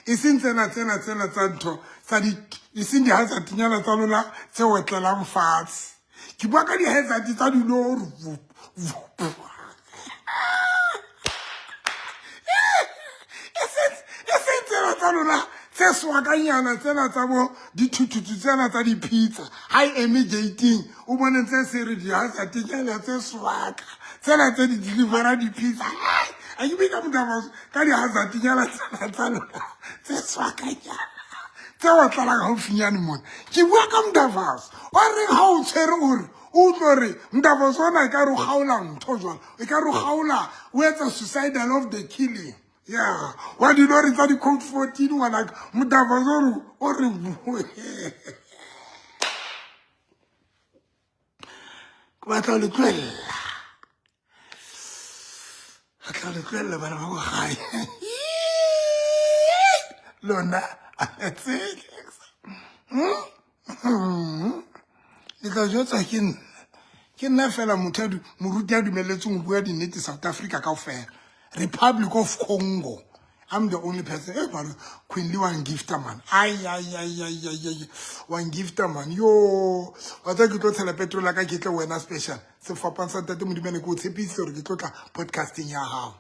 e seng tsena tsena tsena tsa ntho tsa di e seng di-hazardnyana tsa lona tse otlelang fatshe ke bua ka di-hazard tsa dilori e seng tsena tsa lona tse swakanyana tsena tsa bo dithuthuthu tsena tsa di-pizza ha e eme gating o bone tse se re di-hazardnyana tse swaka tsena tse di delivera di-pizza a ke be ka motho ka di-hazardnyana tsena tsa lona tse swakanyana tse otlalang gaufinyane mona ke bua ka mdavas o reng ga o tshwere ore o utlwe gore mdavas ona e ka re o kgaola ntho jalo e ka re o kgaola o etsa suicidal of the killing ya wa dilori tsa di-code 14 ngwanaka mdavas ore o re ke batla le tlohella batla le tlohella bana ba ko gae lona a tsele le tla jwetsa ke nna ke nna fela motho moruti a dumeletseng ho bua dinnete South Africa kaofela. Republic of Congo. I'm the only person. Hey, man, Queen Lee one gifter man. Ay ay ay ay ay ay. One gifter man. Yo. Wa tsa ke tlo tshela petrol ka ke tle wena special. Sefapang sa Ntate Modimo ne ke o tshepise hore ke tlo tla podcasting ya hao.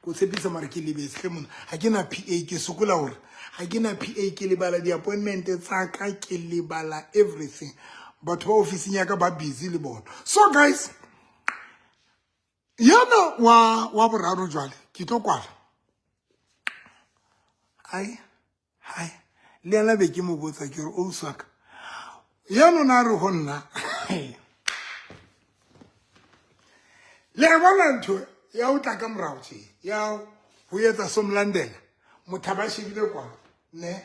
Ko tshepisa mare ke lebetse hle mona. Ha ke na PA ke sokola hore ha ke na PA ke lebala di-appointment tsa ka ke lebala everything. Batho ba ofising ya ka ba busy le bona. So guys, yena wa boraro jwale ke tlo kwala. Ai hai le yena be ke mo botsa ke re o uswaka. Yena o na re ho nna. Le a bona ntho ya ho tla ka morao tje ya ho etsa somlandela motho ba shebile kwana ne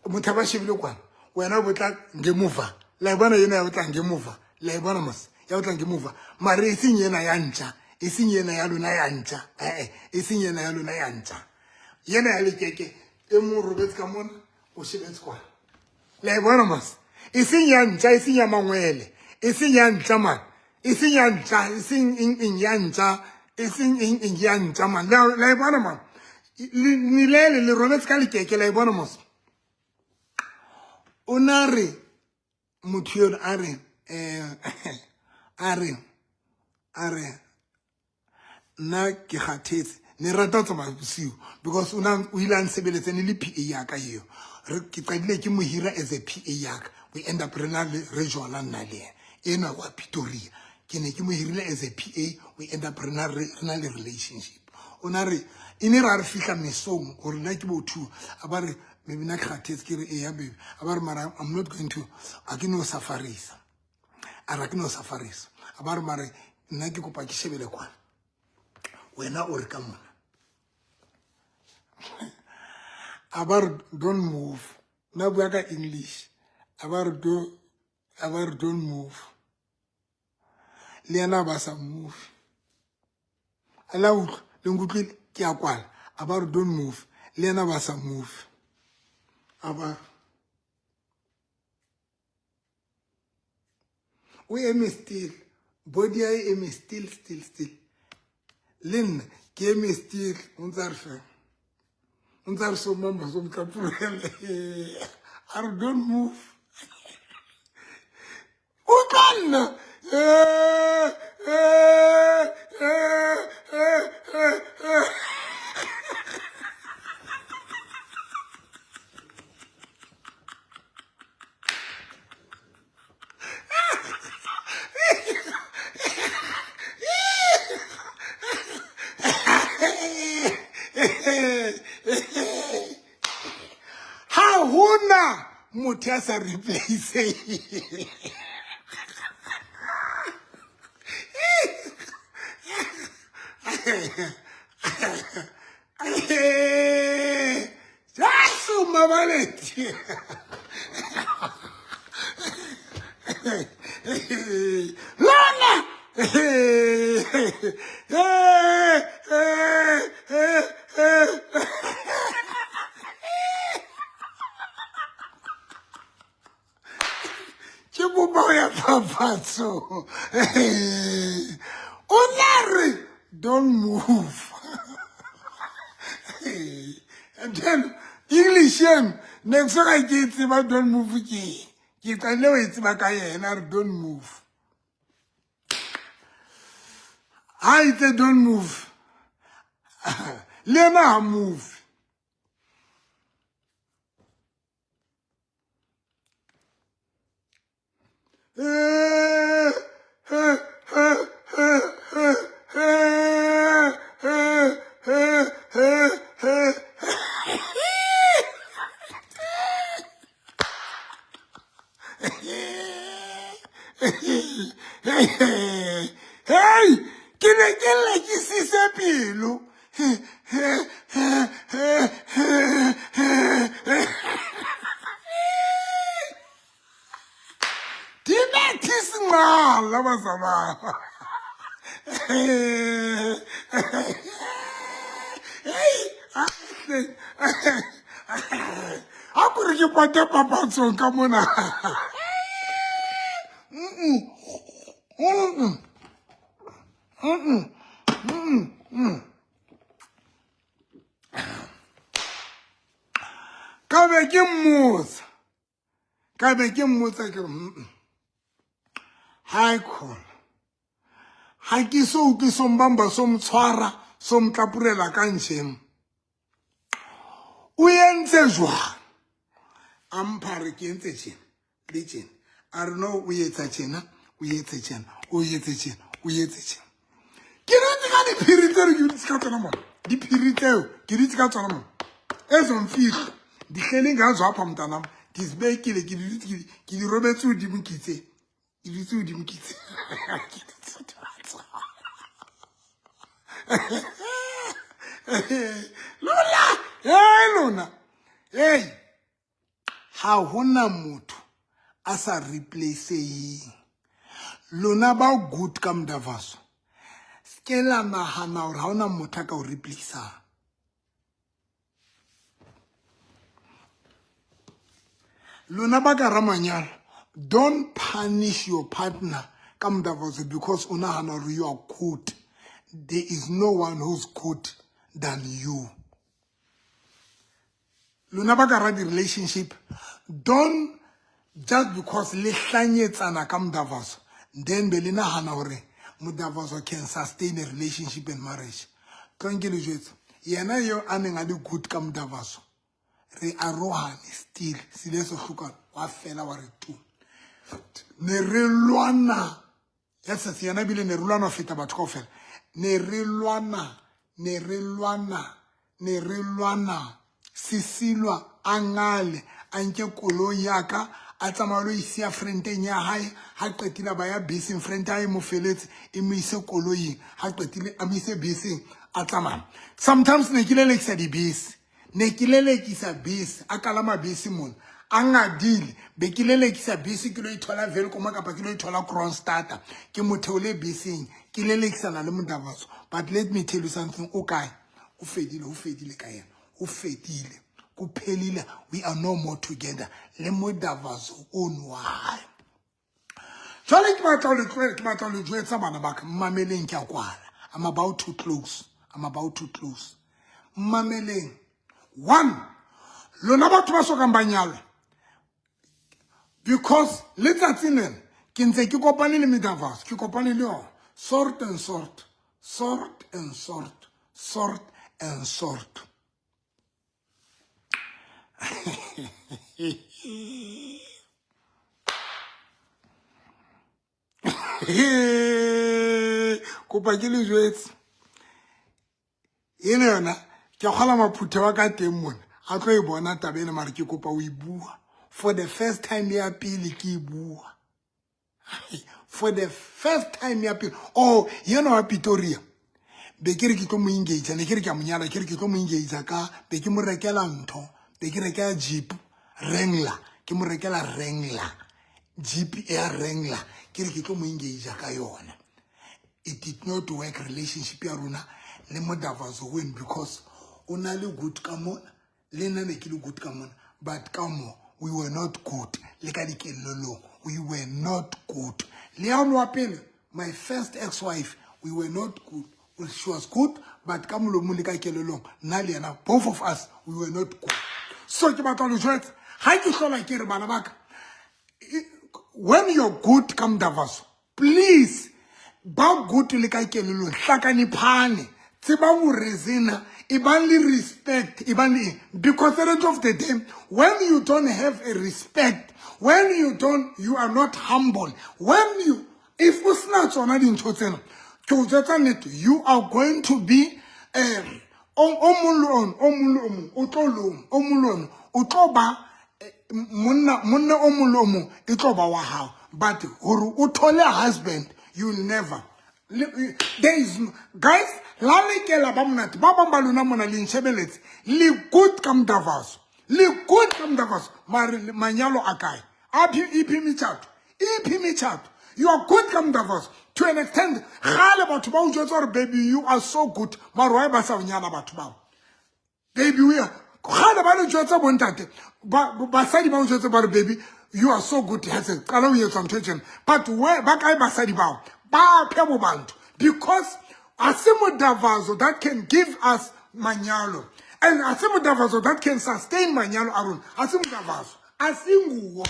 motho ba shebile kwana wena o botla ngemuva la e bona yena ya botla ngemuva la e bona mos ya botla ngemuva mare e seng yena ya ntja e seng yena ya lona ya ntja eh e seng yena ya lona ya ntja yena ya lekeke e mo robetse ka mona o shebetse kwana la e bona mos e seng ya ntja e seng ya mangwele e seng ya ntja man e seng ya ntja e seng eng eng ya ntja e seng eng eng ya ntja man la e bona man nilele le robetse ka lekeke la e bona mos o na re motho yono a re a re nna ke kgathetse ne rata ho tsamaya bosiu because o na o ile a nsebeletse ne le PA ya ka eo re ke qadile ke mo hira as a PA ya ka we end up re na le re jola nna le yena enwa wa Pretoria ke ne ke mo hirile as a PA we end up re na re na le relationship o na re e ne ra re fihla mesong gore nna ke bo 2 a ba re maybe nna ke kgathetse ke re eya baby a ba re mara I'm not going to a ke no safarisa a ra ke no safarisa a ba re mare nna ke kopa ke shebele kwana wena o re ka mona a ba re don't move nna bua ka English a ba re don't move le yena ba sa move a la utlwa le nkutlwile ke a kwala a ba re don't move le yena ba sa move a ba o eme still body ya e eme still still still le nna ke eme still o ntse a re fela o ntse a re so mama so motla a re don't move o tla nna ha hona motho ya sa replace. Jesu mabaleti. Lona. Ke bopa ya papatso. O na re don't move. And then English ne ke ga ke tseba don't move ke qadile ho e tseba ka yena re don't move. Ha itse don't move. Le yena ha move. Hey, ke ne ke lla ke sise pelo. Dibethi sinqala bazalwane. Hey, a ko re ke pote papatsong ka mona. Ka be ke mmotsa, ka be ke mmotsa ke re, hai khona ha ke so utlwe so mbamba so mtshwara so mtlapurela ka njeng, o entse jwang? A mpha re ke entse tjena le tjena, a re no o etsa tjena, o etse tjena, o etse tjena, o etse tjena. Ke dutse ka diphiri tseo, ke dutse ka tsona mona, diphiri tseo ke dutse ka tsona mona, ezomfihlo dihleli ngazo apha mntanam, ndizibekile, ke dutse ke di robetse hodimo, ke itse ke dutse hodimo, ke itse lona, hey lona, hey, ha hona motho a sa replaceeng. Lona ba good ka Mdavaso, ske la nahana hore ha hona motho a ka o replaceang. Lona ba ka ramanyalo, don't punish your partner ka Mdavaso because o nahana hore you are good. There is no one who's good than you. Lona ba ka ra di-relationship, don't just because le hlanyetsana ka Mdavaso, then be le nahana hore Mdavaso can sustain a relationship and marriage. Tlong ke le jwetse, yena eo a neng a le good ka Mdavaso, re arohane still, sile se hlokana, wa fela wa re tu. Ne re lwana, yes, yena ebile ne re lwana ho feta batho kaofela. Ne re lwana, ne re lwana, ne re lwana, Sesilwa a ngale, a nke koloi ya ka, a tsamaya lo isiya friendeng ya hae, ha qetile ba ya beseng, friend ya hae mo feletse, e mo ise koloing, ha qetile a mo ise beseng, a tsamaya. Sometimes ne ke lelekisa dibese, ne ke lelekisa bese, a kalama bese mona, a ngadile, be ke lelekisa bese, ke lo ithola Welkom kapa ke lo ithola Kroonstad, ke mo theole beseng, ke lelekisana le Mdavaso. But let me tell you something, o kae? O fedile, o fedile ka yena, o fedile, kuphelile, we are no more together le Mdavaso ono wa hae. Jwale ke batla ho le tlohela, ke batla ho le jwetsa bana ba ka, mmameleng ke a kwala. I'm about to close. I'm about to close. Mmameleng. One, lona batho ba sokang ba nyalwa, because letsatsi lena ke ntse ke kopane le Mdavaso, ke kopane le yona, sort and sort, sort and sort, sort and sort. Kopa ke le jwetse, ene yona ke kgola maphuthe wa ka teng mona, a tlo e bona taba ena, mare ke kopa o e bua for the first time ya pele, ke e bua for the first time ya pele. Oh, yena wa Pretoria, be ke re ke tlo mo engage, ne ke re ke a mo nyala, ke re ke tlo mo engage ka, be ke mo rekela ntho, be ke rekela Jeep Wrangler, ke mo rekela Wrangler, Jeep ya Wrangler, ke re ke tlo mo engage ka yona. It did not work, relationship ya rona le Mdavaso win, because o na le good ka mona, le nna ne ke le good ka mona, but ka mo we were not good, le ka dikelellong we were not good. Le ya wa pele, my first ex-wife, we were not good. Well, she was good, but ka molomong le ka kelellong, nna le yena, both of us, we were not good. So ke batla ho le jwetsa, ha ke hlola ke re bana ba ka, when you're good ka Mdavaso, please ba good le ka kelellong, hlakaniphane, tsebang ho reason-a, ebang le respect, ebang le eng, because at the end of the day, when you don't have a respect, when you don't, you are not humble, when you, if o sena tsona dintho tsena, ke o jwetsa nnete, you are going to be, o mong le o mong le o mong, o tlo loma, o mong le ona, o tlo ba, monna, monna o mong le o mong, e tlo ba wa hao, but hore o thole husband, you will never. There is no, guys, la lekela ba monate, ba bang ba lona mona le ntshebeletse, le good ka Mdavaso, le good ka Mdavaso, mare manyalo a kae? A phi, iphi metjhato, iphi metjhato. You are good ka Mdavaso to an extent, kgale batho ba o jwetsa hore baby you are so good, mare why ba sa o nyala batho bao? Baby we are, kgale ba le jwetsa bontate, basadi ba o jwetsa ba re baby you are so good, ha se qala o etsa ntho e tjena, but where ba kae basadi bao? Ba phe bo bantu, because A se modavazo that can give us manyalo. And a se modavazo that can sustain manyalo a rona. A se modavazo. A se nguwo.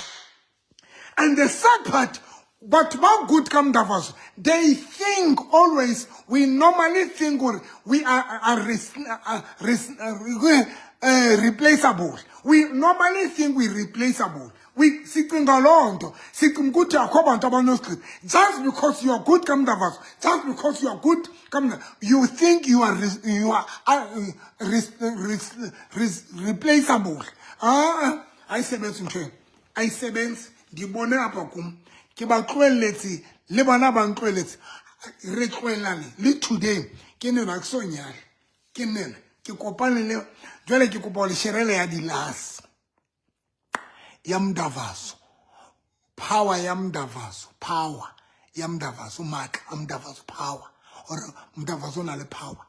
And the sad part, but ba good ka modavazo, they think always, we normally think or we are replaceable. We normally think we replaceable. We sicinga loo nto, sicinga ukuthi akho bantu abanosigqiba. Just because you are good ka modavazo, just because you are good ka modavazo, you think you are replaceable. Ah, ayisebenzi ntho eno, ayisebenzi. Ndibone apha kum, ke ba tlohelletse le bona ba ntlohelletse, re tlohellane le today. Ke nena ke so nyale, ke nena ke kopane le jwale, ke kopa ho le sherele ya dilase ya modavazo, power ya modavazo, power ya modavazo, matla a modavazo, power or modavazo o na le power.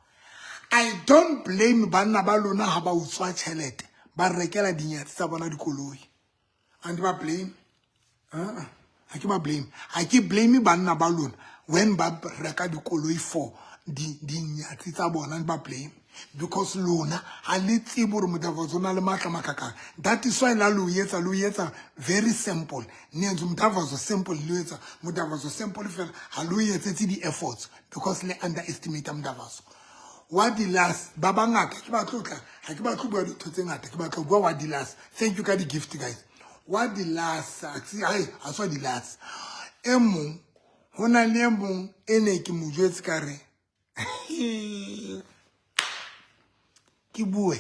I don't blame banna ba lona ha ba utswa tjhelete, ba rekela dinyatsi tsa bona dikoloi. And ba blame? Ha ke ba blame. Ha ke blame banna ba lona when ba reka dikoloi for dinyatsi tsa bona, ba blame. Because lona ha le tsebe hore modavazo o na le matla makakang. That is why la lo etsa, lo etsa very simple. Ne entse modavazo simple, lo etsa modavazo simple fela, ha lo etsetse di-efforts because le underestimate modavazo. Wa di-last, ba bangata ke ba tlotla, ha ke batle ho bua dintho tse ngata, ke batla ho bua wa di-last. Thank you ka di-gift guys. Wa di-last, hai, ha se wa di-last. E mong, ho na le e mong e ne ke mo jwetse ka re, ke bue.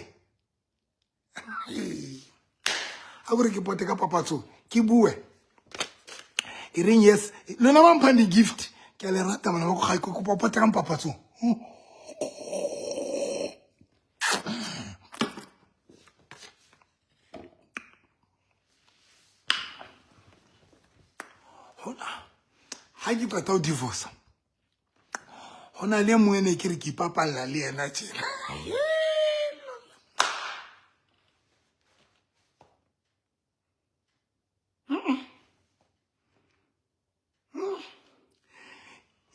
A bore ke pote ka papatsong, ke bue. E reng yes, lona ba mphang di-gift, ke a le rata bana ba ko gae, ke kopa pote ka papatsong. Hona ha ke qeta ho divorce, ho na le e mong e ne ke re ke ipapalla le yena tjena.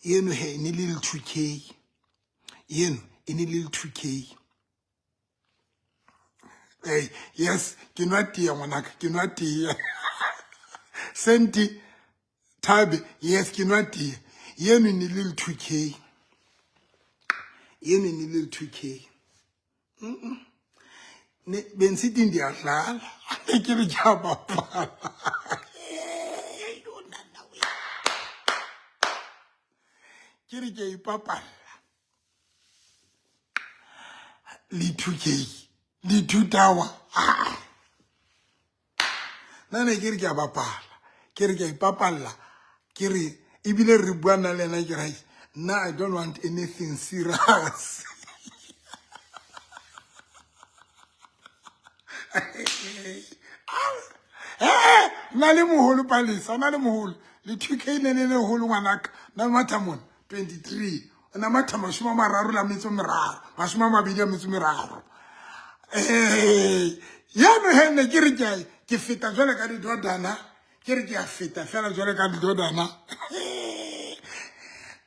Eno he e ne le le 2K. Eno e ne le le 2K. Hey, yes, ke nwa tee ngwanaka, ke nwa tee. Senti Thabe, yes, ke nwa tee. Eno e ne le le 2K. Eno e ne le le 2K. Ne bensithi ndiyadlala, ke re ke a bapala. Ke re ke a ipapalla. Le 2K, le 2 tower. Nna ne ke re ke a bapala, ke re ke a ipapalla, ke re ebile re bua nna le ena ke re, nna I don't want anything serious. Nna le moholo Palesa, nna le moholo. Le 2K ne le leholo ngwanaka, nna matha mona 23. Nna matha mashome a mararo le metso meraro, mashome a mabedi a metso meraro. Yano he ne ke re ke a, ke feta jwale ka didodana, ke re ke a feta fela jwale ka didodana.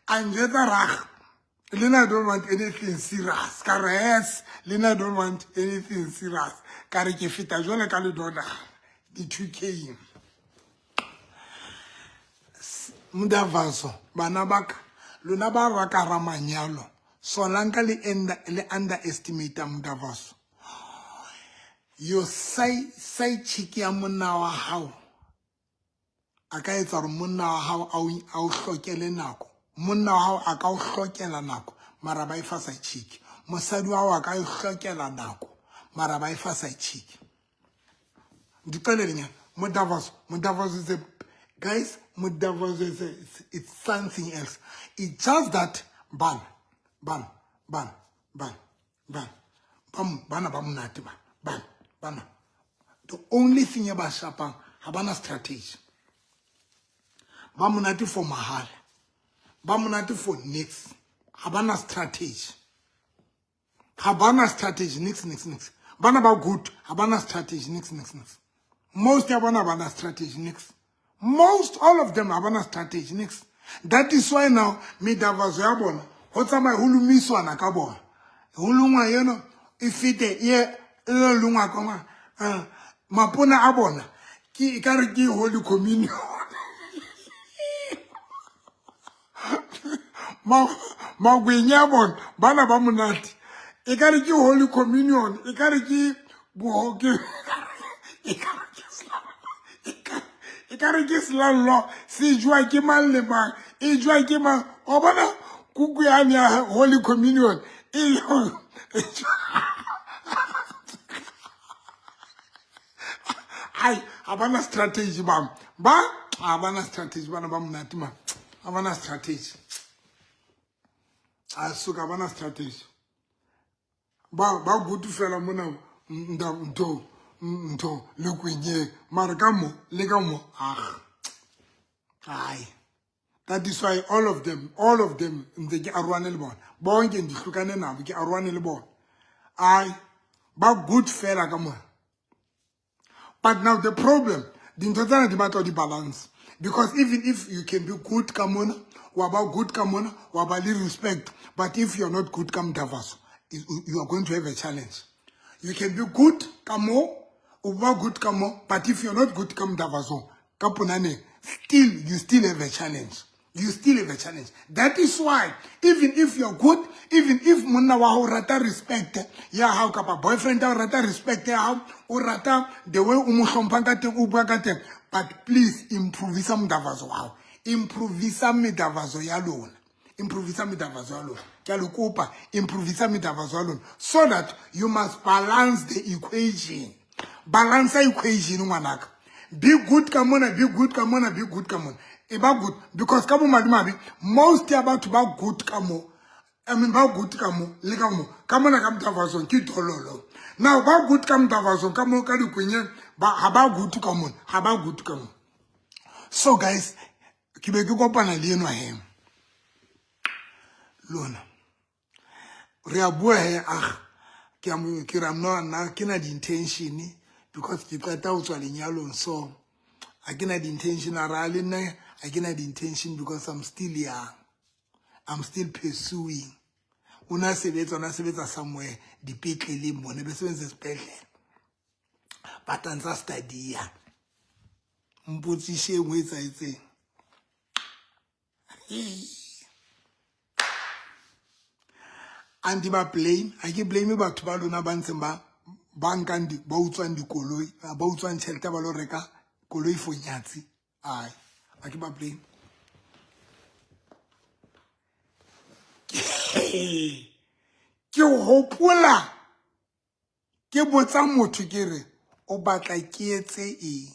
A njwetsa rag, le nna I don't want anything serious. Ka re yes, le nna I don't want anything serious. Ka re ke feta jwale ka ledodana, di 2K. Modavazo, bana ba ka, lona ba raka ra manyalo, solanka le le underestimate modavazo. Yo sai chick ya monna wa hao, a ka etsa hore monna wa hao a o hlokele nako. Monna wa hao a ka o hlokela nako, mara ba e fa side chick. Mosadi wa hao a ka e hlokela nako, mara ba e fa side chick. Ndiqelele nyana, modavazo, modavazo is a, guys, modavazo is a, it's something else. It's just that bana, bana, bana, bana, bana, bam, bana ba monate ba, bana, bana. The only thing e ba shapang, ha bana strategy. Ba monate for mahala, ba monate for niks. Ha bana strategy. Ha bana strategy, niks, niks, niks. Bana ba good, ha bana strategy, niks, niks, niks. Most ya bona bana strategy, niks. Most all of them ha bana strategy, niks. That is why now medavazo ya bona Ho tsamaya ho lomiswana ka bona. Ho longwa eno e fete e ye e lo longwa ka ngwa. Mapona a bona ke e ka re ke holy communion. Magwenya a bona bana ba monate e ka re ke holy communion e ka re ke e ka re ke selallo se jwa ke mang le mang e jwa ke mang wa bona kuku yane ya holy communion e ai ga bana strategy bang ba ga bana strategy bana ba monate ma ga bana strategy a soka bana strategy ba ba good fela mona ntho ntho le kwenyeng mara ka mo le ka mo ah ai that is why all of them, all of them ntse ke aroane le bona bonke ndihlukane nabo ke aroane le bona ai ba good fela ka mona. But now the problem, dintho tsena di batla di balance, because even if you can be good ka mona, wa ba good ka mona, wa ba le respect, but if you're not good ka mdavaso, you are going to have a challenge. You can be good ka mo, o ba good ka mo, but if you're not good ka mdavaso, ka ponaneng, still you still have a challenge. You still have a challenge. That is why even if you're good, even if monna wa hao rata respect ya hao kapa boyfriend ya rata respect ya hao, o rata the way o mo hlomphang ka teng, o bua ka teng, but please improve mdavazo wa hao. Improve medavazo ya lona. Improve medavazo ya lona. Ke a le kopa, improve medavazo ya lona so that you must balance the equation. Balance equation ngwanaka. Be good ka mona, be good ka mona, be good ka mona. E ba good because ka bomadimabe most ya batho ba good ka mo. I mean ba good ka mo le ka mo. Ka mona ka mdavazong ke dololo. Now ba good ka mdavazong ka mo ka dikwenyeng ba ha ba good ka mona, ha ba good ka mo. So guys, ke be ke kopana le enwa he. Lona. Re a bua he ah ke a mo ke ra nna nna ke na di intention because ke qeta ho tswa lenyalong, so ha ke na di intention a ra le nna ha ke na di intention because I'm still young. I'm still pursuing. O na sebetsa, o na sebetsa somewhere dipetleleng mone be sebetsa sepetlele. But a ntsa study-a. Mpotsise e nngwe e etsahetseng. Anti ba blame, ha ke blame batho ba lona ba ntseng ba ba nkang di, ba utswang dikoloi, ba utswang tjhelete ba lo reka koloi for nyatsi. Ai, ha ke ba blame. Ke hopola ke botsa motho ke re o batla ke etse eng?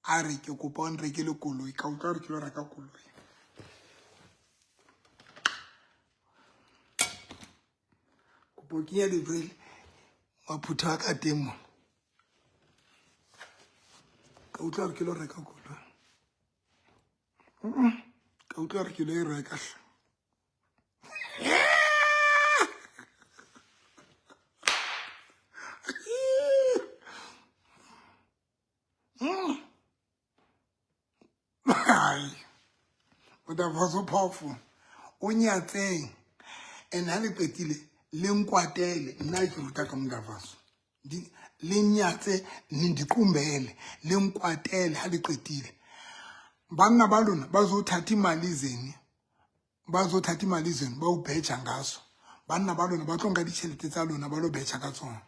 A re ke kopa o nrekele koloi, ka utlwa hore ke lo reka koloi. Kopo kenya lebrele maphutha a ka teng mona. Ka utlwa hore ke lo reka koloi. Ka utlwa hore ke lo e reka hle. Ai, o tla ba so powerful. O nyatseng. And ha le qetile le nkwatele nna ke ruta ka mdavaso. Le nyatse nindiqumbele le nkwatele ha le qetile. Banna ba lona ba zo thatha imali zeni. Ba zo thatha imali zeni ba ubheja ngaso. Banna ba lona ba tlo nka ditjhelete tsa lona ba lo betjha ka tsona.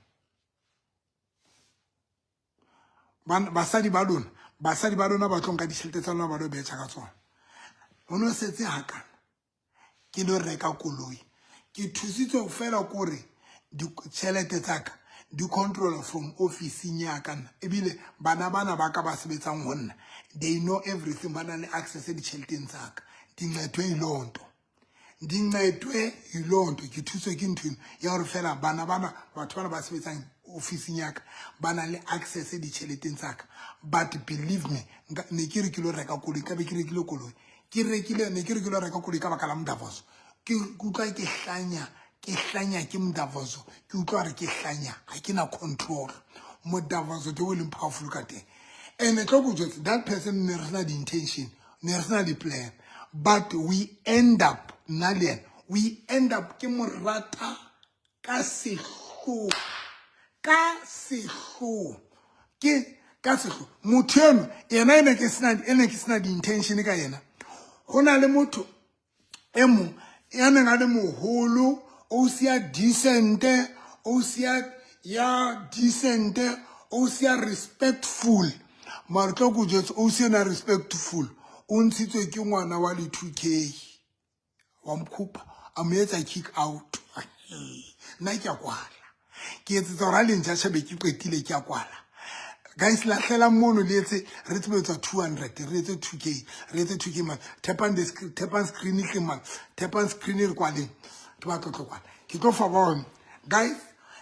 Basadi ba lona, basadi ba lona ba tlo nka ditjhelete tsa lona ba lo betjha ka tsona. Ho no setse hakana ke lo reka koloi. Ke thusitswe fela kore ditjhelete tsa ka di control from office-ing ya ka nna. Ebile bana bana ba ka ba sebetsang ho nna, they know everything, ba na le access ditjheleteng tsa ka. Dincedwe yiloo nto. Dincedwe yiloo nto. Ke thuswe ke ntho eno ya hore fela bana bana, batho bana ba sebetsang office-ing ya ka, ba na le access ditjheleteng tsa ka. But believe me, ne ke re ke lo reka koloi, ka be ke rekile koloi. Ke rekile, ne ke re ke lo reka koloi ka baka la mdavaso. Ke utlwa ke hlanya, ke hlanya ke mdavaso. Ke utlwa hore ke hlanya, ha ke na control. Mdavaso ke o leng powerful ka teng. And tlo go jwetsa, that person ne re sena di-intention, ne re sena di-plan. But we end up, nna le yena, we end up ke mo rata ka sehloho. Ka sehloho. Ke ka sehloho. Motho eno, yena e ne ke sena, e ne ke sena di-intention ka yena. Ho na le motho e mong ya neng a le moholo, o siya decent, o siya ya decent, o siya respectful. Mara tlo ko jwetsa, o siya na respectful. O ntshitswe ke ngwana wa le 2K. Wa mkhupa, a mo etsa kick out. Nna ke a kwala. Ke etsetsa hore ha le ntja tjhabe ke qetile ke a kwala. Guys, lahlela mono le etse re tsebe etsa 200, re etse 2K, re etse 2K man. Tap on the screen, tap on screen hle man. Tap on screen re kwaleng. Ke batla tlo kwala. Ke tlo fa bona. Guys,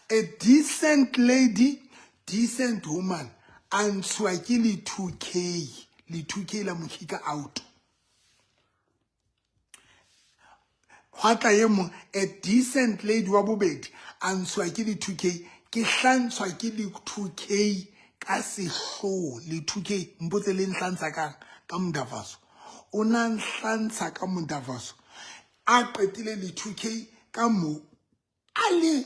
a decent lady, decent woman, a ntshuwa ke le 2K, le 2K la mo kick out. Hwa tla e mong, a decent lady wa bobedi, a ntshuwa ke le 2K, ke hlantshwa ke le 2K ka sehloho, le 2K, mpotse le nhlantsha kang, ka Mdavaso. O na nhlantsha ka Mdavaso. A qetile le 2K ka mo, a le,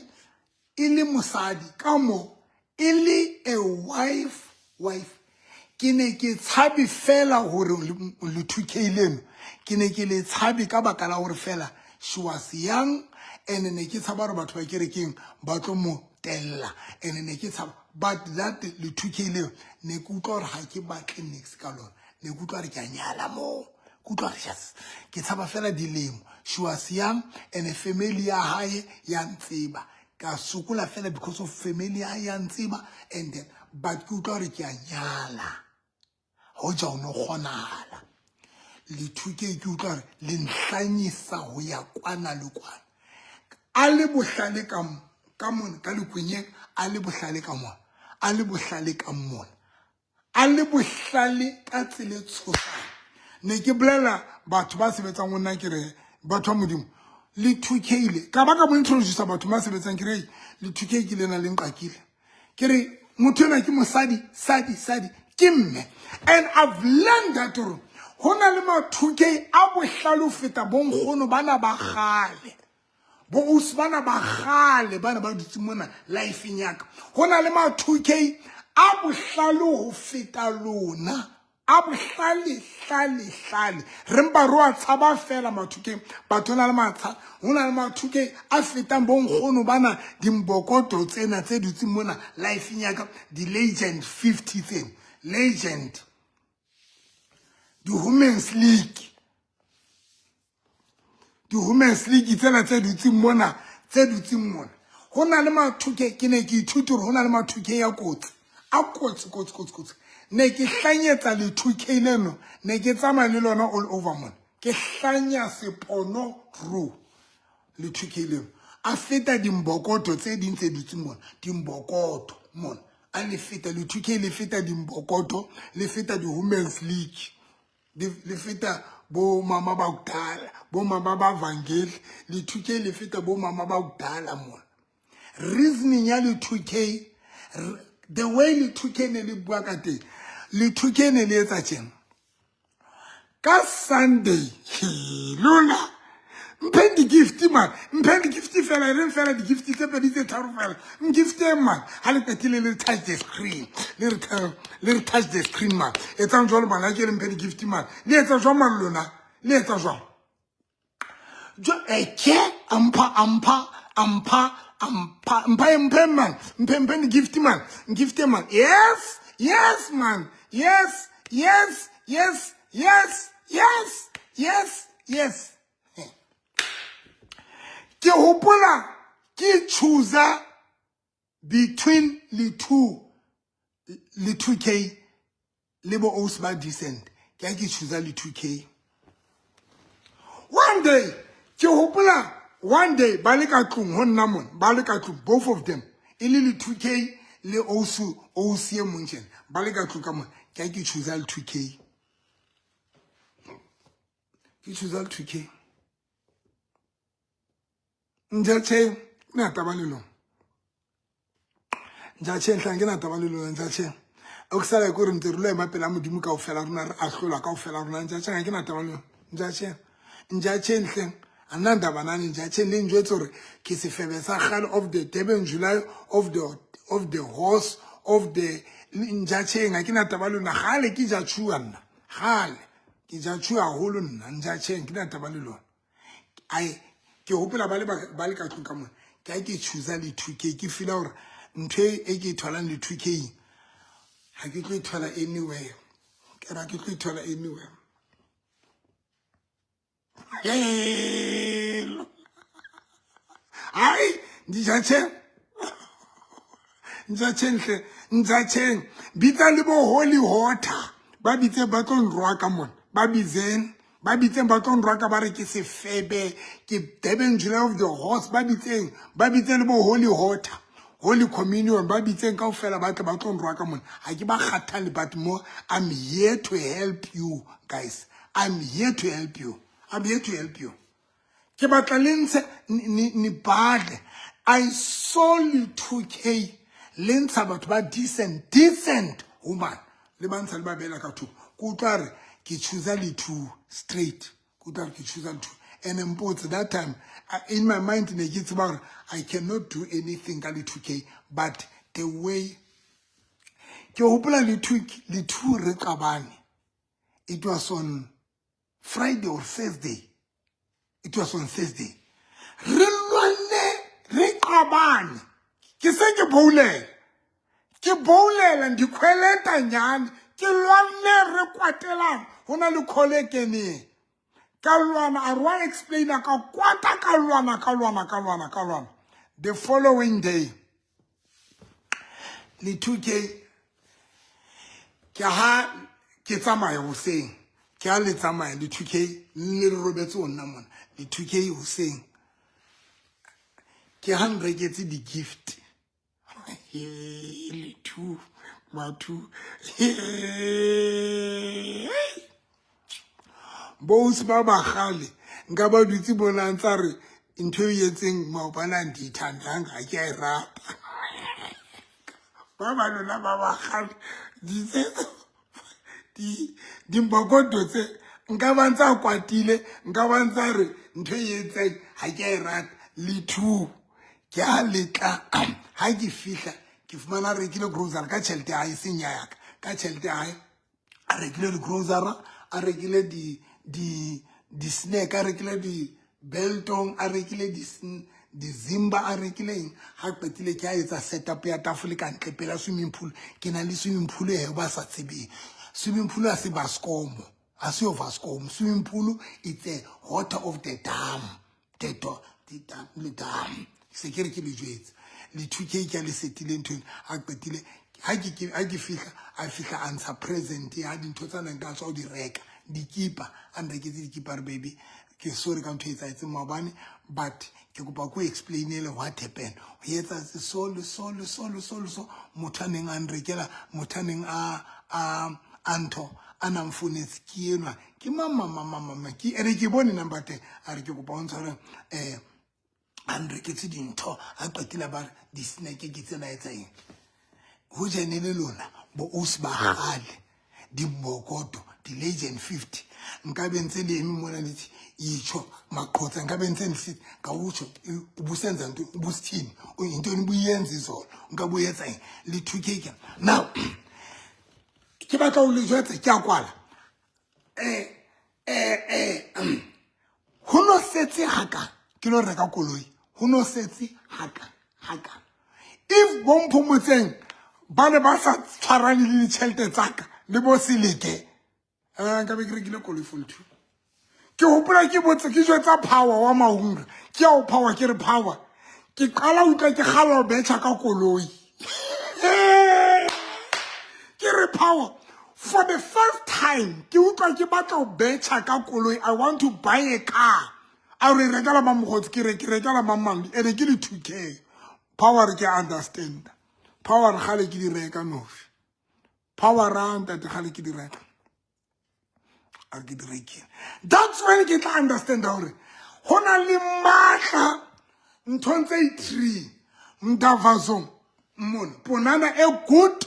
e le mosadi, ka mo, e le a wife, wife. Ke ne ke tshabe fela hore le 2K leno, ke ne ke le tshabe ka baka la hore fela she was young, and ne ke tshaba hore batho ba kerekeng ba tlo mo tella, and ne ke tshaba, but that le 2K leo, ne ke utlwa hore ha ke batle niks ka lona, ne ke utlwa hore ke a nyala moo, ke utlwa hore yes, ke tshaba fela dilemo. She was young, and family ya hae ya ntseba, ka sokola fela because of family ya hae ya ntseba, and then but ke utlwa hore ke a nyala. Hoja o no kgonahala. Le 2K ke utlwa hore le nhlanyisa ho ya kwana le kwana. A le bohlale ka ka mona, ka lekwenyeng, a le bohlale ka mona, a le bohlale ka mona, a le bohlale ka tsela e tshosang. Ne ke bolela batho ba sebetsang ho nna ke re, batho ba Modimo, le 2K le, ka ba ka mo introduce batho ba sebetsang ke re, le 2K ke lena le nqakile. Ke re, motho enwa ke mosadi, sadi, sadi, ke mme. And I've learned that hore ho na le ma 2K a bohlale ho feta bonkgono bana ba kgale. Bo ausi bana ba kgale bana ba dutse mona life-eng ya ka. Ho na le ma 2K a bohlale ho feta lona. A bohlale, hlale, hlale. Re mpa re wa tshaba fela ma 2K. Batho na le matsha, ho na le ma 2K a fetang bonkgono bana dimbokoto tsena tse dutseng mona life-eng ya ka, di-legend 50 tsena. Legend. Di-Women's League. Di-Women's League tsena tse dutseng mona, tse dutseng mona. Ho na le ma 2K, ke ne ke ithute hore ho na le ma 2K ya kotsi. A kotsi, kotsi, kotsi, kotsi. Ne ke hlanyetsa le 2K leno, ne ke tsamaya le lona all over mona. Ke hlanya sepono ru le 2K leno. A feta dimbokoto tse ding tse dutseng mona, dimbokoto mona. A le feta le 2K le feta dimbokoto, le feta di-Women's League. Le feta bo mama ba kudala, bo mama ba vangeli, le 2K le feta bo mama ba kudala mona. Reasoning ya le 2K, the way le 2K ne le bua ka teng, le 2K ne le etsa tjena. Ka Sunday, he, lona, mpheng di-gift man, mpheng di-gift fela, e reng fela di-gift tse pedi tse tharo fela. Ngifteng man, ha le qetile le touch the screen, le re le re touch the screen man. Etsang jwalo man, ha ke le mphe di-gift man. Le etsa jwang man lona? Le etsa jwang? Jo, ke, ampha, ampha, ampha, ampha, mpha, mphe man, mphe, mphe di-gift man, gift man. Yes, yes man, yes, yes, yes, yes, yes, yes, yes. Ke hopola ke choose between le 2, le 2K le bo ausi ba decent. Ke ha ke choose le 2K. One day ke hopola one day ba le ka tlung ho nna mona, ba le ka tlung both of them, e le le 2K le ausi, ausi e mong tjena, ba le ka tlung ka mona. Ke ha ke choose le 2K. Ke choose le 2K. Nja tjhe, nna taba le lona. Nja tjhe, nhlang ke na taba le lona, nja tjhe. O ke sala ke hore ntse re lo ema pela Modimo kaofela rona, re ahlola kaofela rona. Nja tjhe, ha ke na taba le lona. Njatsheng, njatsheng hleng, a nna ndaba nani, njatsheng. Le njwetse hore ke sefebe sa kgale of the Durban July, of the horse of the njatsheng. Ha ke na taba le lona. Kgale ke jatšhuwa nna, kgale ke jatšhuwa haholo nna. Njatsheng, ke na taba le lona. Ai, ke hopola ba le ka tlung ka mona, ke ha ke choosa le 2K, ke feela hore ntho e ke e tholang le 2K ha ke tlo e thola anywhere. Ke ra ke tlo e thola anywhere. Hello, hayi, njatsheng, njatsheng hle, njatsheng. Bitsa le bo holy water, ba bitse ba tlo nroa ka mona. Ba bitseng, ba bitseng ba tlo nroa ka, ba re ke sefebe, ke Durban July of the horse. Ba bitseng, ba bitse le bo holy water, holy communion, ba bitseng kaofela ba tle ba tlo nroa ka mona. Ha ke ba kgathale, but mo I'm here to help you guys. I'm here to help you, I'm here to help you. Ke batla le ntshe ni badle. I saw le 2K le ntsha batho ba decent, decent woman, le ba ntsha le ba beela ka thoko. Ke utlwa re ke choosa le two straight, ke utlwa re ke choosa le two. And mpotse, that time in my mind ne ke tseba gore I cannot do anything ka le 2K, but the way ke hopola le two, le two re qabane, it was on Friday or Thursday, it was on Thursday, re lwanne, re qabane. Ke se ke boulela, ke boulela, ndikhweleta nyane, ke lwanne, re kwatelang, ho na le call e keneng, ka lwana, a re wa explaina, ka kwata, ka lwana, ka lwana, ka lwana, ka lwana. The following day le 2K ke ha ke tsamaya hoseng, ke ha le tsamaya le 2K, le re robetse ho nna mona le 2K hoseng, ke ha nreketse di-gift le two batho bousi ba bagale. Nka ba dutse bona ntsa re ntho e etseng maobane a ndiyithandanga, ha ke a e rata. Ba ba lona ba bagale dimbokodo tse nka ba ntse a kwatile, nka ba ntse a re ntho e etseng ha ke a e rata. Le two ke a letla, ha ke fihla ke fumana a rekile grocery ka tjhelete ya hae, seng ya yaka, ka tjhelete ya hae a rekile di-grocery, a rekile di-snack, a rekile di-biltong, a rekile di-zimba, a rekile eng. Ha qetile ke a etsa setup ya tafole ka ntle pela swimming pool. Ke na le swimming pool e ba sa tsebeng. Swimming pool ha se Vascomo, ha se yo Vascomo. Swimming pool, it's a water of the dam, the dam, le dam. Se ke re ke le jwetse le 2K ke a le setile ntho eno. Ha qetile, ha ke fihla, a fihla a ntsha present ya dintho tsa nang ka tswa ho di reka, dikipa, a nreketse dikipa. Re, "Baby, ke sorry ka ntho e etsahetseng maobane, but ke kopa ko explainele what happened." Ho etsa so le so le so le so le so. Motho a neng a nrekela, motho a neng a ntho a nang founetse ke enwa, ke mang, mang, mang, mang, mang, ke ene, ke bone number teng. A re, "Ke kopa o ntshware." A nreketse dintho, a qetile ba re di-snack ke tsena, etsa eng ho jene le lona bo ausi ba kgale, dimbokoto, di-legend 50. Nka be ntse le eme mona le itsho maqhotsa, nka be ntse ndisithi ngawutsho ubusenza nto, ubusithini, yintoni ubuyenza izolo, nka buyetsa eng le 2K ke. Now ke batla ho le jwetsa, ke a kwala. Ho no setse haka ke lo reka koloi, ho no setse haka haka. If bomphomotseng ba ne ba sa tshwarane le ditjhelete tsaka le bo seleke, nka be ke rekile koloi for two. Ke hopola ke botse, ke jwetsa Power wa Maunga, ke ya o Power, ke re, "Power, ke qala utlwa ke kgala ho betjha ka koloi." Ke re, "Power, for the first time ke utlwa ke batla ho betjha ka koloi. I want to buy a car." A re, "Rekela mamogotsi." Ke re, "Ke rekela mamang?" Ene ke le 2K. Power re, "Ke understand." Power gale ke di reka nofi. Power ra ntate gale ke di reka, a ke di rekile. That's when ke tla understand gore go na le maatla nthong tse i-three mntavazong mona: ponana e good,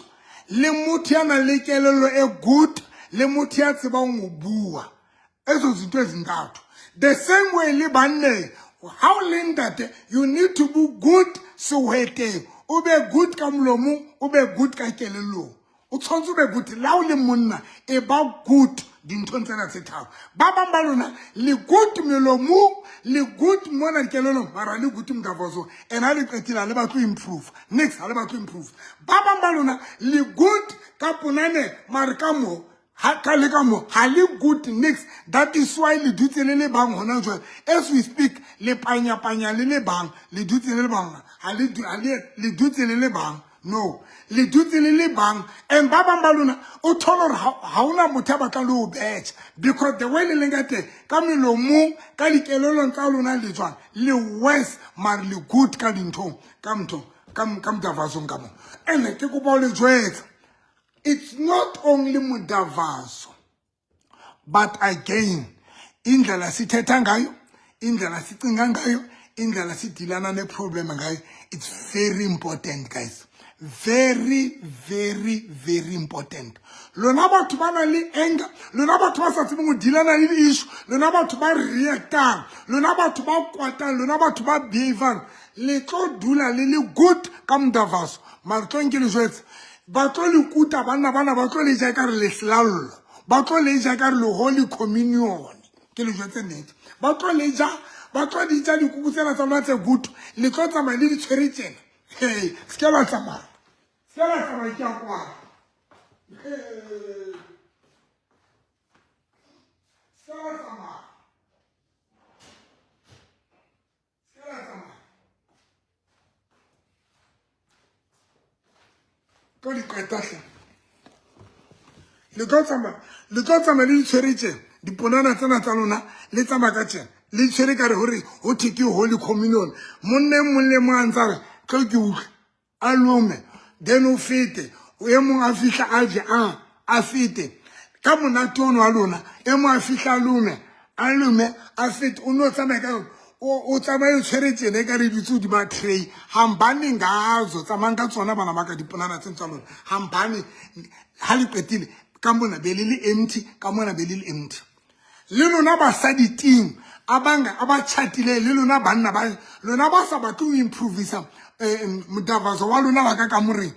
le motho ya nang le kelello e good, le motho ya tsebang ho bua. Ezo zinto ezintathu. The same way le banneng, ha o le ntate, you need to be good sehweteng, o be good ka molomong, o be good ka kelellong. O tshwanetse o be good le ha o le monna, e ba good dinthong tsena tse tharo. Ba bang ba lona le good melomong, le good mona dikelellong, mara le good mdavozong, and ha le qetile ha le batle ho improve. Nix, ha le batle ho improve. Ba bang ba lona le good ka ponane, mare ka mo ha ka le ka mo ha le good nix. That is why le dutse le le bang hona jwale. As we speak, le panya-panya le le bang, le dutse le le bang, ha le du-, ha le, le dutse le le bang. No, le dutse le le bang. And ba bang ba lona o thole hore ha hona motho a batlang le ho betjha, because the way le leng ka teng, ka melomong, ka dikelellong tsa lona le jwang, le worse, mare le good ka dinthong, ka nthong, ka, ka mdavazong ka mo. And ke kopa ho le jwetsa, it's not only mdavazo, but again, indlela sithetha ngayo, indlela sicinga ngayo, indlela sidilana ne-problem ngayo, it's very important, guys. Very, very, very important. Lona batho ba nang le anger, lona batho ba sa tsebeng ho dealana le di-issue, lona batho ba reactang, lona batho ba kwatang, lona batho ba behavang, le tlo dula le le good ka mdavazo. Mare tlo nke le jwetse, ba tlo le kuta banna bana, ba tlo le ja ekare le selallo, ba tlo le ja ekare le holy communion. Ke le jwetse nnete. Ba tlo le ja, ba tlo di ja dikuku tsena tsa lona tse good, le tlo tsamaya le di tshwere tjena. Hey, se ke la tsamaya. Se ke la tsamaya, ke a kwala. Hey. Se ke la tsamaya. Se ke la tsamaya. Tlo di qeta hle. Le tlo tsamaya, le tlo tsamaya le di tshwere tjena. Diponana tsena tsa lona le tsamaya ka tjena. Le tshwere ka re hore ho thwe ke holy communion. Monna e mong le mong a ntsa re, tlo ke utlwe, a lome, then o fete. E mong a fihla a je, a fete. Ka monate ono wa lona, e mong a fihla a lome, a lome, a fete. O no tsamaya ka yona. O tsamaye o tshwere tjena ekare e dutse hodima tray. Hambane ngazo, tsamayang ka tsona bana ba ka diponana tseno tsa lona. Hambane, ha le qetile, ka mona be le le empty, ka mona be le le empty. Le lona basadi ting, a banga, a ba chatile, le lona banna ba, lona ba sa batle ho improvisa, mdavazo wa lona wa ka kamoreng.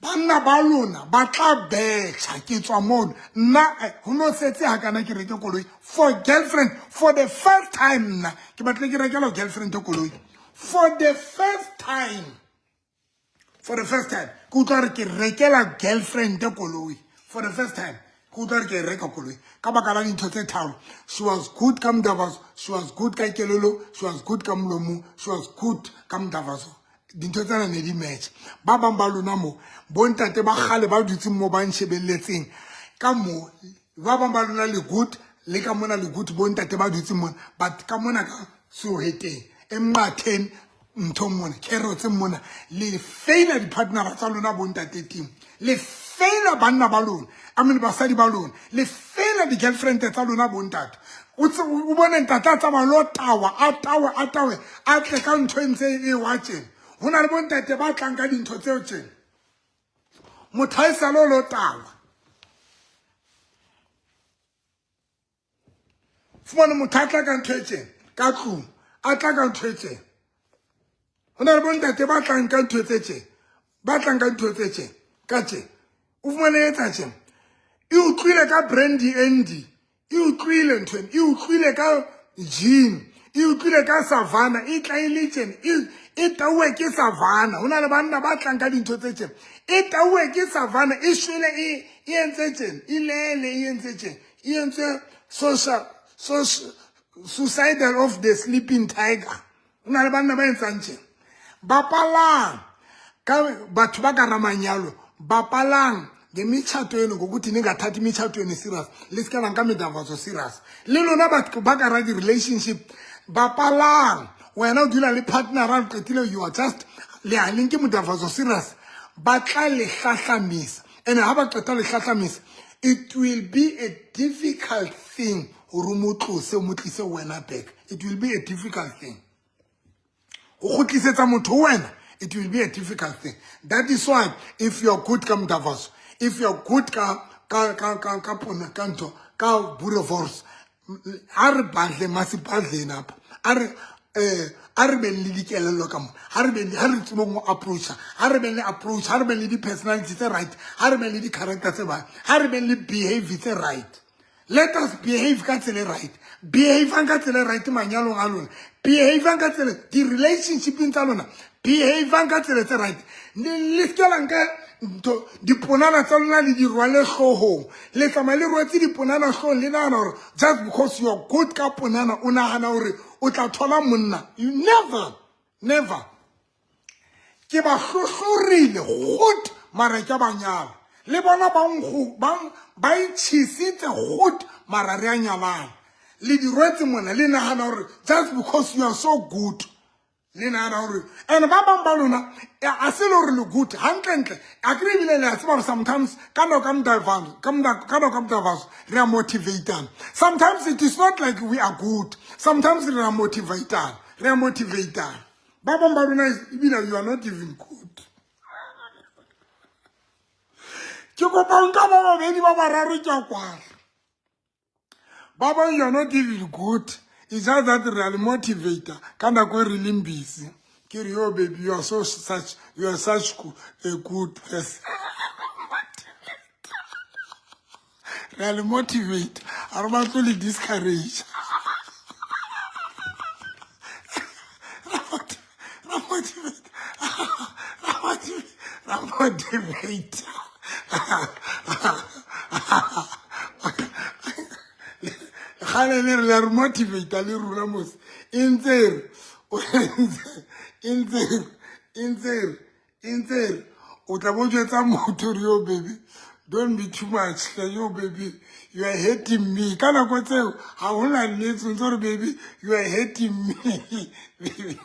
Banna ba lona ba tla betjha, ke tswa mono. Nna, ho no setse ha kana ke reke koloi for girlfriend, for the first time nna ke batle ke rekela girlfriend koloi for the first time. For the first time ke utlwa re ke rekela girlfriend koloi for the first time. Ke utlwa re ke reka koloi ka baka la dintho tse tharo. She was good ka mdavazo, she was good ka kelello, she was good ka molomo, she was good ka mdavazo. Dintho tsena ne di match. Ba bang ba lona mo, bontate ba kgale ba dutseng mo ba nshebelletseng ka mo, ba bang ba lona le good, le ka mona le good, bontate ba dutseng mona, but ka mona ka soheteng, emmatheng nthong mona, carrots mona, le faila di-partnera tsa lona bontate team, le faila banna ba lona, I mean basadi ba lona, le faila di-girlfriend tsa lona bontate. O o bone ntate a tsamaya lo tawa, a tawe, a tawe, a tle ka ntho e ntse e wa tjena. Ho na le bontate ba tlang ka dintho tseo tjena. Motho ha e sale o lo tawa. Fumane motho a tla ka ntho e tjena, ka tlung, a tla ka ntho e tjena. Ho na le bontate ba tlang ka ntho tse tjena, ba tlang ka ntho tse tjena, ka tjena. O fumane e etsa tjena. E utlwile ka Brandy Andy, e utlwile ntho ena, e utlwile ka Jean, e utlwile ka Savannah, e tla e le tjena, e tauwe ke Savannah. Ho na le banna ba tlang ka dintho tse tjena. E tauwe ke Savannah, e shwele, e entse tjena, e lele, e entse tjena, e entse social, social, suicidal of the sleeping tiger. Ho na le banna ba entsang tjena. Bapalang ka batho ba ka ramanyalo, bapalang ngemitshato yenu ngokuthi ningathathi imitshato yenu serious, le se ke la nka medavazo serious. Le lona batho ba ka ra di-relationship, bapalang. Wena o dula le partner a qetile, you are just le a le nke modavazo serious, ba tla le hlahlamisa. And ha ba qeta le hlahlamisa, it will be a difficult thing hore o mo tlose, o mo tlise wena back. It will be a difficult thing. Ho kgutlisetsa motho ho wena, it will be a difficult thing. That is why if you are good ka modavazo, if you are good ka ka ka ka ka pona ka ntho ka boerewors, A re badle masibadleni apha. A re a re beng le dikelello ka mo. Ha re beng ha re tsebeng ho approach-a. Ha re beng le approach, ha re beng le di-personality tse right, ha re beng le di-character tse right, ha re beng le behavior tse right. Let us behave ka tsela e right. Behavang ka tsela e right manyalong a lona. Behavang ka tsela di-relationshipeng tsa lona. Behavang ka tsela tse right. Le se ke la nka ntho diponana tsa lona le di rwale hloohong. Le tsamaya le rwetse diponana hloohong, le nahana hore just because you are good ka ponana, o nahana hore o tla thola monna. You never, never. Ke ba hlohlorile goed, mara ke ba nyala. Le bona ba nkgo ba ba itjhisitse goed, mara re a nyalana. Le di rwetse mona, le nahana hore just because you are so good, le nahana hore and ba bang ba lona a se le hore le good hantlentle. A ke re ebile le a tseba hore sometimes ka nako ka mdavano, ka nako ka mdavaso re a motivatana. Sometimes it is not like we are good, sometimes re a motivatana, re a motivatana. Ba bang ba lona ebile you are not even good. Ke kopa nka ba babedi ba bararo ke a kwala. Ba bang you are not even good. It's just that re a le motivator ka nako e re leng busy. Ke re, yo baby, you are so such, you are such a good person. Re a le motivate, a re batle le discourage. Ra motivate, ra motivate, ra motivate. Kgale le re le re motivate le rona mos. E ntse re, e ntse re, e ntse re, e ntse re. O tla bo jwetsa motho re, yo baby, don't be too much. Yo baby, you are hurting me. Ka nako tseo ha hona nnete, o ntse re baby, you are hurting me. Baby,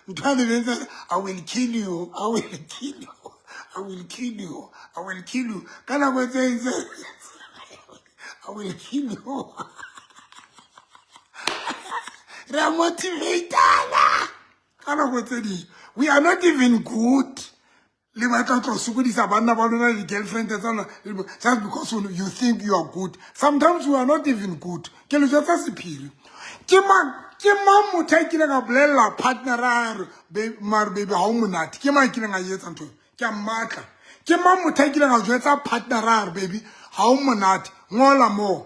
ntho a lebetse, I will kill you, I will kill you, I will kill you, I will kill you. Ka nako tse ntse I will kill you. Re a motivatana ka nako tse ding. We are not even good. Le batla tlo sokodisa banna ba lona le di-girlfriend tsa lona just because you think you are good. Sometimes we are not even good. Ke le jwetsa sephiri. Ke mang, ke mang motho a kileng a bolella partner a re, mare baby ha o monate? Ke mang a kileng a etsa ntho eo? Ke a mmatla. Ke mang motho a kileng a jwetsa partner a re, baby ha o monate? Ngola moo,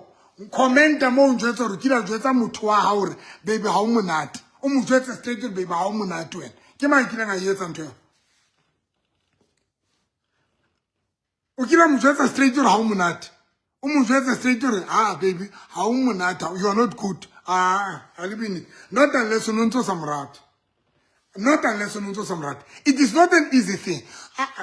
commenta moo, o njwetsa hore kile a jwetsa motho wa hao hore baby ha o monate. O mo jwetse straight hore baby ha o monate wena. Ke mang a kileng a etsa ntho eo? O kile mo jwetsa straight hore ha o monate? O mo jwetsa straight hore ah baby ha o monate, you are not good. Ah, a le bine. Not unless o ntse o sa mo rate. Not unless o ntse o sa mo rate. It is not an easy thing.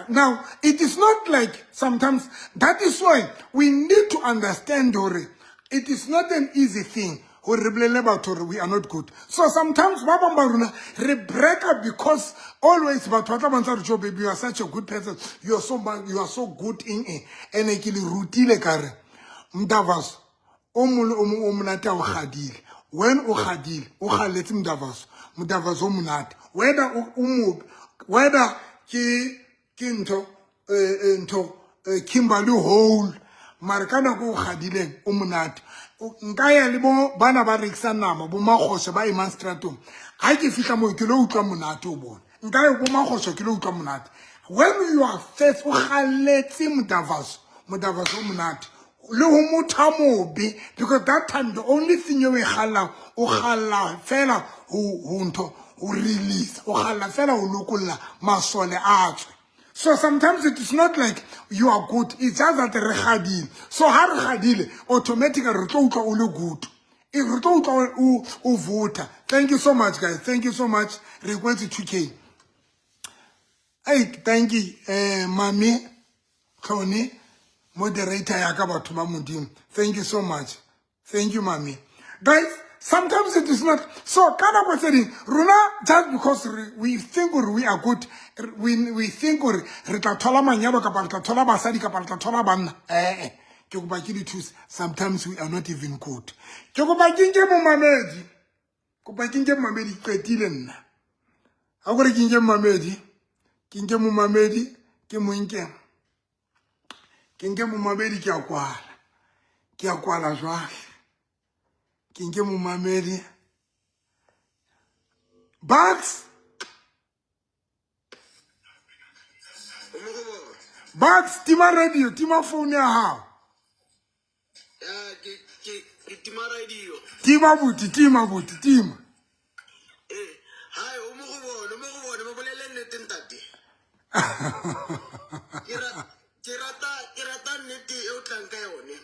Now, it is not like sometimes, that is why we need to understand hore it is not an easy thing hore re bolelle batho hore we are not good. So sometimes ba bang ba rona re break up because always batho ba tla bontsha hore, jo baby, you are such a good person, you are so, you are so good in e. Ene ke le rutile ka re mdavaso o mong le o mong o monate ha o kgadile. When o kgadile, o kgalletse mdavaso, mdavaso o monate. Whether o mobe, whether ke ntho ntho Kimberly Hole, mare ka nako o kgadileng o monate. Nka ya le bo bana ba rekisang nama, bo makgosho ba emang stratong. Ha ke fihla moo ke lo utlwa monate o bona. Nka ya bo makgosho ke lo utlwa monate. When you are first o kgalletse mdavaso, mdavaso o monate. Le ho motho a mobe, because that time the only thing eo e kgallang, o kgalla fela ho ntho, ho release, o kgalla fela ho lokolla masole a tswe. So sometimes it is not like you are good, it's just that re kgadile. So ha re kgadile, automatically re tlo utlwa o le good. E re tlo utlwa o vota. Thank you so much guys, thank you so much. Re kwetse 2K. Hey, thank you mami Tlhone, moderator ya ka batho ba Modimo. Thank you so much. Thank you mami. Guys, sometimes it is not so ka nako tse ding rona just because we think or we are good, we think or re tla thola manyalo kapa re tla thola basadi kapa re tla thola banna. Ke kopa ke di thuse. Sometimes we are not even good. Ke kopa ke nke momamedi. Kopa ke nke momamedi, qetile nna. Ha gore ke nke momamedi, ke nke momamedi, ke mo nke. Ke nke momamedi ke a kwala. Ke a kwala jwale. Ke nke momamedi. Bucks. Bucks, tima radio, tima phone ya hao. Ke tima radio. Tima buti, tima buti, tima. Eh, hi, o mo go bone, o mo go bone, mo bolele nnete ntate. Ke rata ke rata nnete e o tlang ka yone.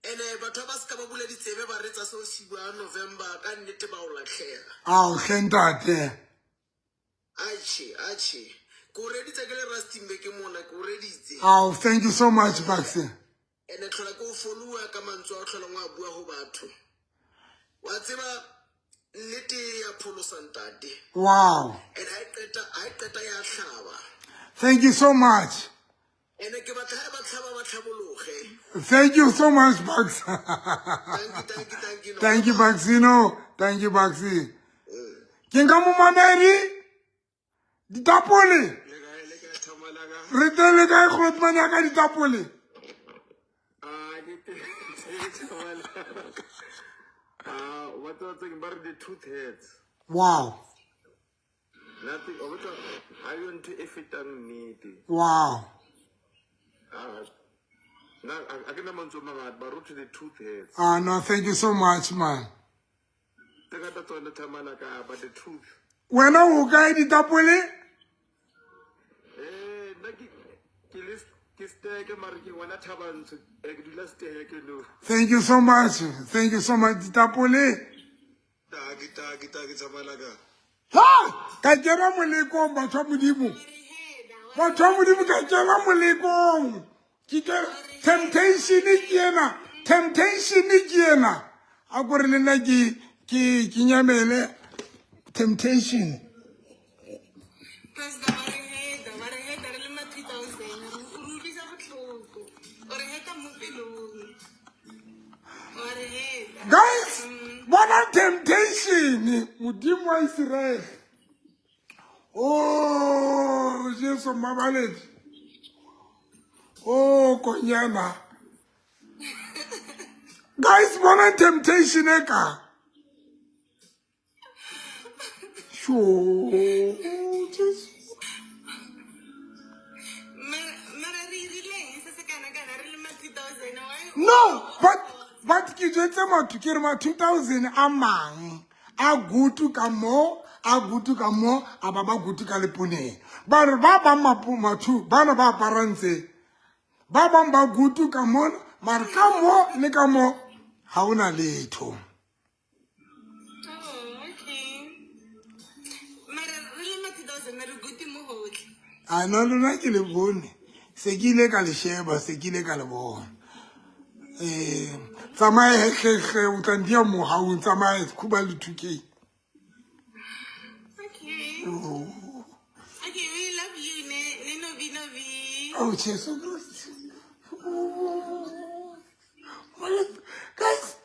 Ene batho ba se ka ba bula ditsebe ba retsa seo se bua November ka nnete ba o latlhega. Ao hle ntate. Atjhe, atjhe. Ke o reditse ke le Rustenburg ke mona, ke o reditse. Ao, thank you so much, Bucks. Ene tlhola ke o followa ka mantswe a o tlholang o a bua ho batho. Wa tseba nnete ya pholosa ntate. Wow. And ha e qeta, ha e qeta ya hlaba. Thank you so much. Ene ke batla ha ba tlhaba ba tlhabologe. Thank you so much, Bucks. Thank you, thank you, thank you. Thank you, Bucksino. Thank you, Bucksy. Ke nka momamedi ditapole. Le kae, le kae, Thamalaka? Re teng le kae Grootman ya ka ditapole? Ah, ke teng, Thamalaka. Ah, wa tseba tse ba re the truth hurts. Wow. Nothing, o botsa ha yo ntho e fetang nnete. Wow. Ah, na a ke na mantswe a mangata, ba root the truth hurts. Ah, no, thank you so much, man. Tse ngata tsone Thamalaka, but the truth. Wena o kae ditapole? Eh, nna ke ke le ke steke mare ke ngwana Thabantsho, eh, ke dula steke no. Thank you so much. Thank you so much, ditapole. Taki taki taki Thamalaka. Ha! Ka kena molekong batho ba Modimo. Batho ba Modimo ka kena molekong. Ke kena temptation ke ena. Temptation ke ena. A kore le nna ke ke ke nyamele temptation. Pastor, ba re heta, ba re heta re le ma 2000. O re utlwisa botlhoko. O re heta mo pelong. Wa re heta. Guys, bona temptation. Modimo wa Israel. Oh, Jesu mabaledi. Oh, konyana. Guys, bona temptation e ka. Sure, Jesu. Mara re irileng se se kana kana re le ma 2000 why? No, but ke jwetse motho ke re ma 2000 a mang a gutu ka mo a gutu ka mo a ba ba gutu ka leponeng ba re ba bang mathu bana ba aparang tse ba bang ba gutu ka mona mare ka mo le ka mo ha ona letho. Oh, okay. Mara re le ma 2000 re guti mo hotlhe. A no lona ke le bone se ke ile ka le sheba se ke ile ka le bona eh tsamaye hle o tla ndia mohaung tsamaye khuba le 2K. Okay. Oh. Okay, we love you ne ne novi novi. Oh, Jesu Christ. Oh. Guys,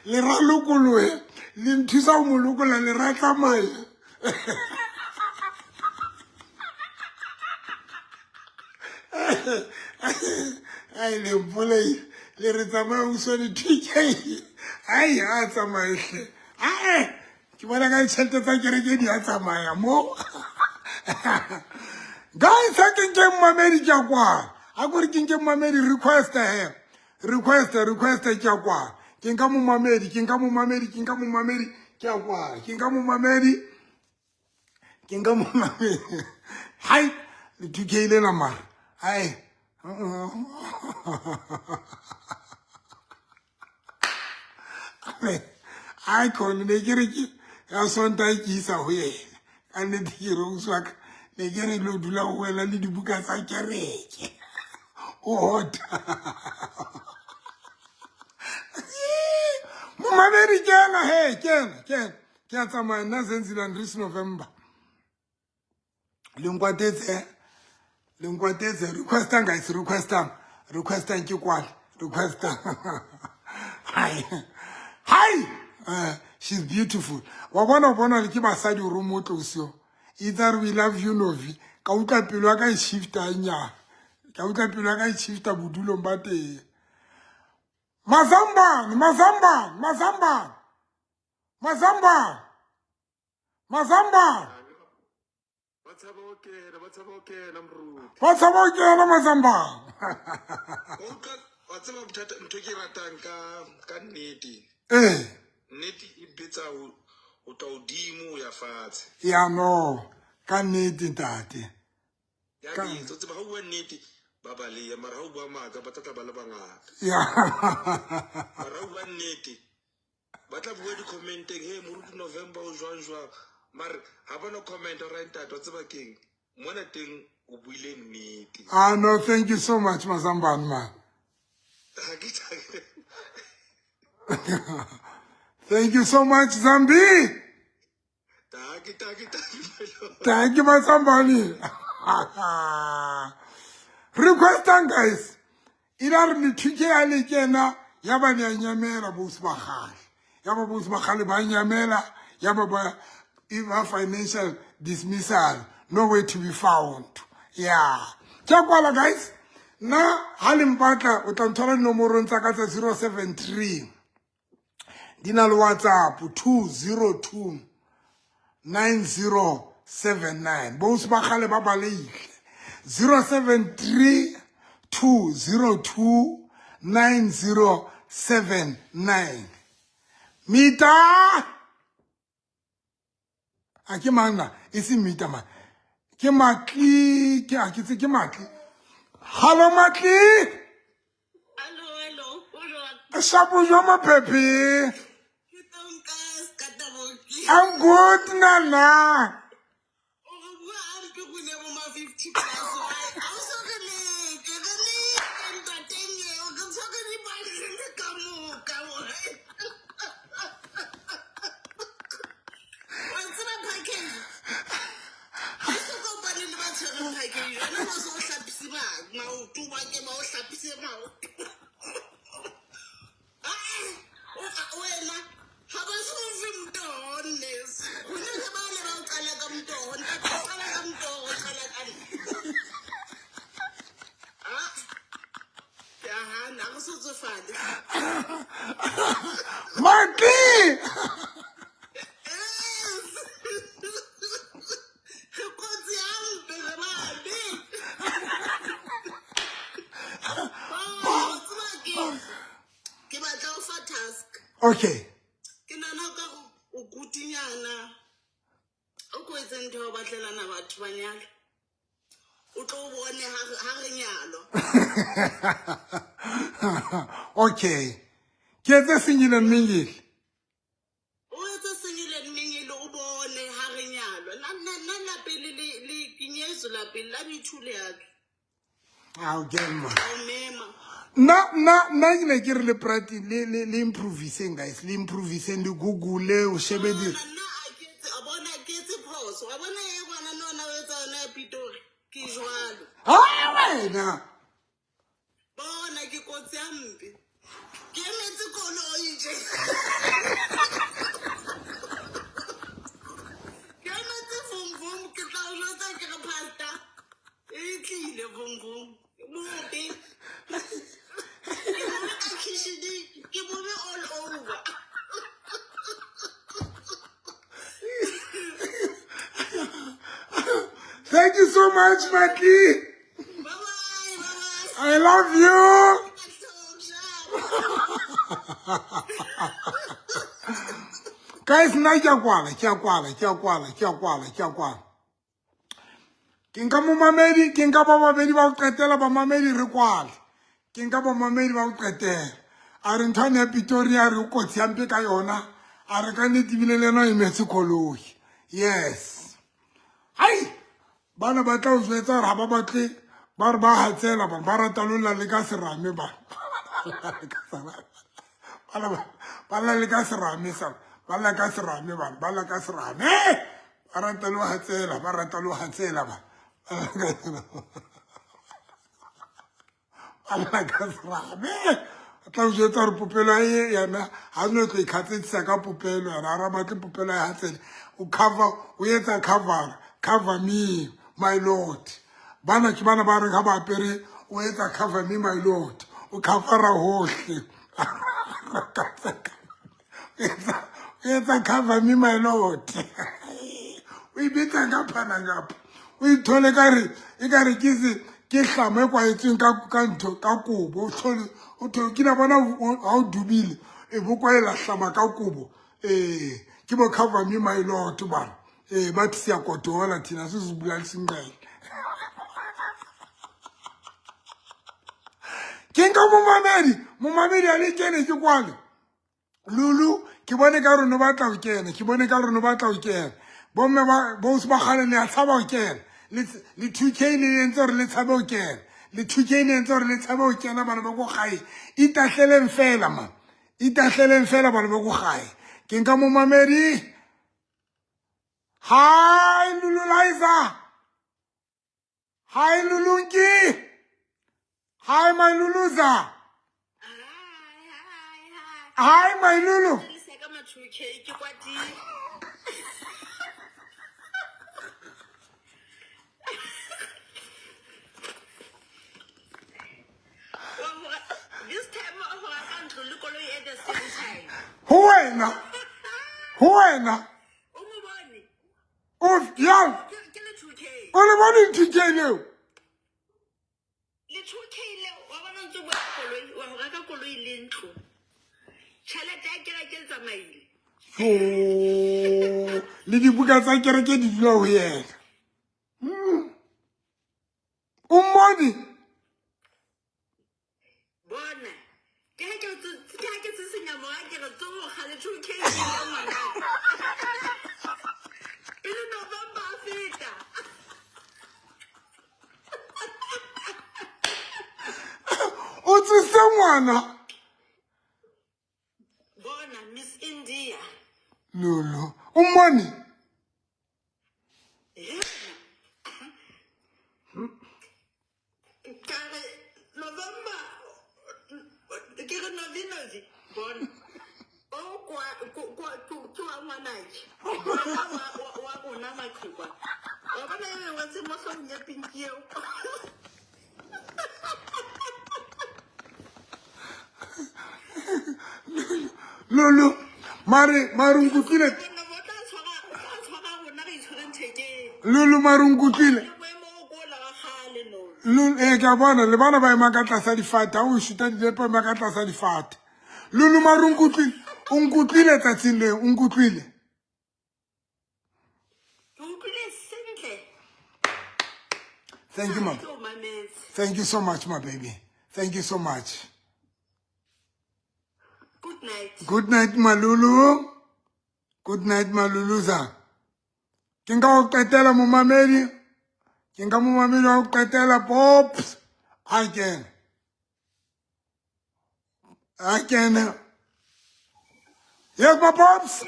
le ra lokolohe le nthusa ho mo lokola le ra tsamaya. Ai le mpolai le re tsamaya o swa di-2K. Ai a tsamaye hle. Ae ke bona ka ditšhelete tsa kereke di a tsamaya mo. Guys, ha ke nke mmamedi ke a kwala. A kore ke nke mmamedi request he. Request, request ke a kwala. Ke nka momamedi, ke nka momamedi, ke nka momamedi ke a kwala. Ke nka momamedi. Ke nka momamedi. Hai, le 2K lena mara. Hai. Ai khona ne ke re ke ya Sontaha ke isa ho yena. Ka nnete ke re ausi wa ka ne ke re lo dula ho wena le dibuka tsa kereke. O hota. Momamedi kena he kena kena. Ke a tsamaya nna Zenziland Ris November. Le nkwatetse le nkwatetse requestang guys requestang requestang ke kwale requestang. Hai. Hai. She's beautiful. Wa bona, o bona le ke basadi hore o motle o seo. Either we love you, Novi. Ka utlwa pelo ya ka e shifta nyana. Ka utlwa pelo ya ka e shifta bodulong ba teng. Mazambane, Mazambane, Mazambane. Mazambane. Mazambane. Ba tshaba ho kena, ba tshaba ho kena, moruti. Ba tshaba ho kena Mazambane. Wa utlwa, wa tseba bothata, ntho e ke e ratang ka nnete. Nnete e betsa ho tloha hodimo ho ya fatshe. Ya no, ka nnete ntate. Ya betsa, o tseba ha o bua nnete ba baleha, mara ha o bua maka ba tla tla ba le bangata. Ya. Mara ha o bua nnete ba tla bua di-commenteng, he moruti November o jwang jwang, mare ha ba no comment ora ntate, wa tseba keng mona teng o buile nnete. Ah no, thank you so much Mazambane man. Ha ke tha- Thank you so much Zambi. Taki, taki, taki, my lord. Thank you Mazambane. Requestang guys. Ila re le thuke ya le kena ya ba le nyamela bo se bagale. Ya ba bo se bagale ba nyamela ya ba ba e ba financial dismissal, nowhere to be found. Yeah. Ke a kwala guys. Nna ha le mpatla o tla nthola dinomorong tsa ka tsa 073. Di na le WhatsApp 202 9079. Bo se bagale ba baleile. 073 202 9079. Mita! A ke mang na? E se Mita man. Ke Matli, ke a ke tse ke Matli. Hello Matli. Hello, hello. O jwang? Shapo jwa maphephe. Ke tonka ska taboki. I'm good nana. O re bua a mpe go ne bo ma 50 plus. Why? A o so re leke, re leke ntateng eo, re tshwere dibakeng ka moka. Wa tseba package? Ha se kopane le ba tshwereng package, wena ba so o hlapise maoto, ba ke ba o hlapise maoto. Ah, wena ha ba so o fe motoho nneso. Ho ne le ba le ba o qala ka motoho, ntate o qala ka motoho, o qala ka nna. Ah, ke a hana, ha re so tsofale. Matli! Yes. Re kotsi hampe, re babe. Oh, wa tseba ke batla ho fa task. Okay. Ke nahana o ka re o kutinyana. O ko etse ntho ya ho batlelana batho ba nyalo. O tlo bone ha re nyalwa. Okay. Ke etse single and mingle. O etse single and mingle o bone ha re nyalwa. Nna lapele le ke nyetswe lapele la methule ya ka. Ao, ke mma. Ka o mema. Nna ke ne ke re le prati le improviseng guys, le improviseng, le google, o shebe di. Bona, nna a ke etse, a bona ke etse phoso. Wa bona e ngwana nona o etsa yona ya Pitori. Ke jwalo. Ha wena. Bona ke kotsi hampe. Ke emetse koloi tje. Ke emetse vum vum, ke tla o jwetsa ke re pastor. E tlile vum vum. Mobe. Ke mobe ka kitchen, ke mobe all over. Thank you so much, Matli. Bye bye, bye bye. I love you. Guys, nna ke a kwala, ke a kwala, ke a kwala, ke a kwala, ke a kwala. Ke nka momamedi, ke nka ba babedi ba ho qetela, bamamedi re kwale. Ke nka bamamedi ba ho qetela. A re ntho ya Pretoria re o kotsi hampe ka yona. A re ka nnete ebile le yena o emetse koloi. Yes. Hai! Bana ba tla o jwetsa hore ha ba batle, ba re ba hatsela bana, ba rata lo lla le ka serame bana. Ba lla le ka serame sa, ba lla ka serame bana, ba lla ka serame. Ba rata lo hatsela, ba rata lo hatsela bana. Ba lla ka serame. A tla o jwetsa gore popelo ya ye yena ha no tlo ikhatsedisa ka popelo yena, ha ra batle popelo ya hatsele. O cover, o etsa cover, cover me my lord. Bana ke bana ba reng ha ba apere, o etsa cover me my lord. O covera hohle. O etsa cover me my lord. O ibetsa ka phana ngapha. O ithole ka re e ka re ke se ke hlamo e kwaetsweng ka ntho ka kobo. O thole o thole ke na bona ha o dubile e bo kwaela hlama ka kobo. Ke bo cover me my lord bana. Bathi siyagodola thina sizibulala isinqele. Ke nka momamedi a le kene ke kwale. Lulu, ke bone ka rona ba tla o kena, ke bone ka rona ba tla o kena. Bomme ba bo ba kgale le a tshaba o kena. Le 2K le entse hore le tshabe o kena. Le 2K le entse hore le tshabe o kena bana ba ko gae. Itahleleng fela man. Itahleleng fela bana ba ko gae. Ke nka momamedi. Hi Lulu Liza. Hi Lulunki. Hi my Luluza. Hi, hi, hi. Hi my Lulu. This time at the same time. Ho wena? Ho wena? O mo bone? O yang? Ke le 2K. O le bone 2K leo? Le 2K leo, wa bona ntse bua koloi, wa ho reka koloi le ntlo. Tjhelete ya kereke e tsamaile. Jo, le dibuka tsa kereke di dula ho yena. O mmone? Bona. Ke ha ke sisinya moya ke re tsoga le 2K le ngwana. Pele November a feta. O tsise ngwana. Bona Miss India. Lolo, o mmone? Ka re November ke re Novi Novi bona. O kwa kwa ke wa ngwanake. Ngwana wa rona maqhekwa. Wa bona e ngwetse mo hloohong ya pinki eo. Lolo, mare nkutlwile. Lolo mare nkutlwile. Lolo ke a bona le bana ba ema ka tlasa difate, ha o shuta dilepo ema ka tlasa difate. Lolo mare nkutlwile, o nkutlwile tsatsing leo, o nkutlwile. Ke utlwile sentle. Thank you, mama. Thank you so much, my baby. Thank you so much. Good night. Good night, Malulu. Good night, Maluluza. Ke nka ho qetela momamedi. Ke nka momamedi wa ho qetela Pops. A kene. A kene. Yes, my Pops.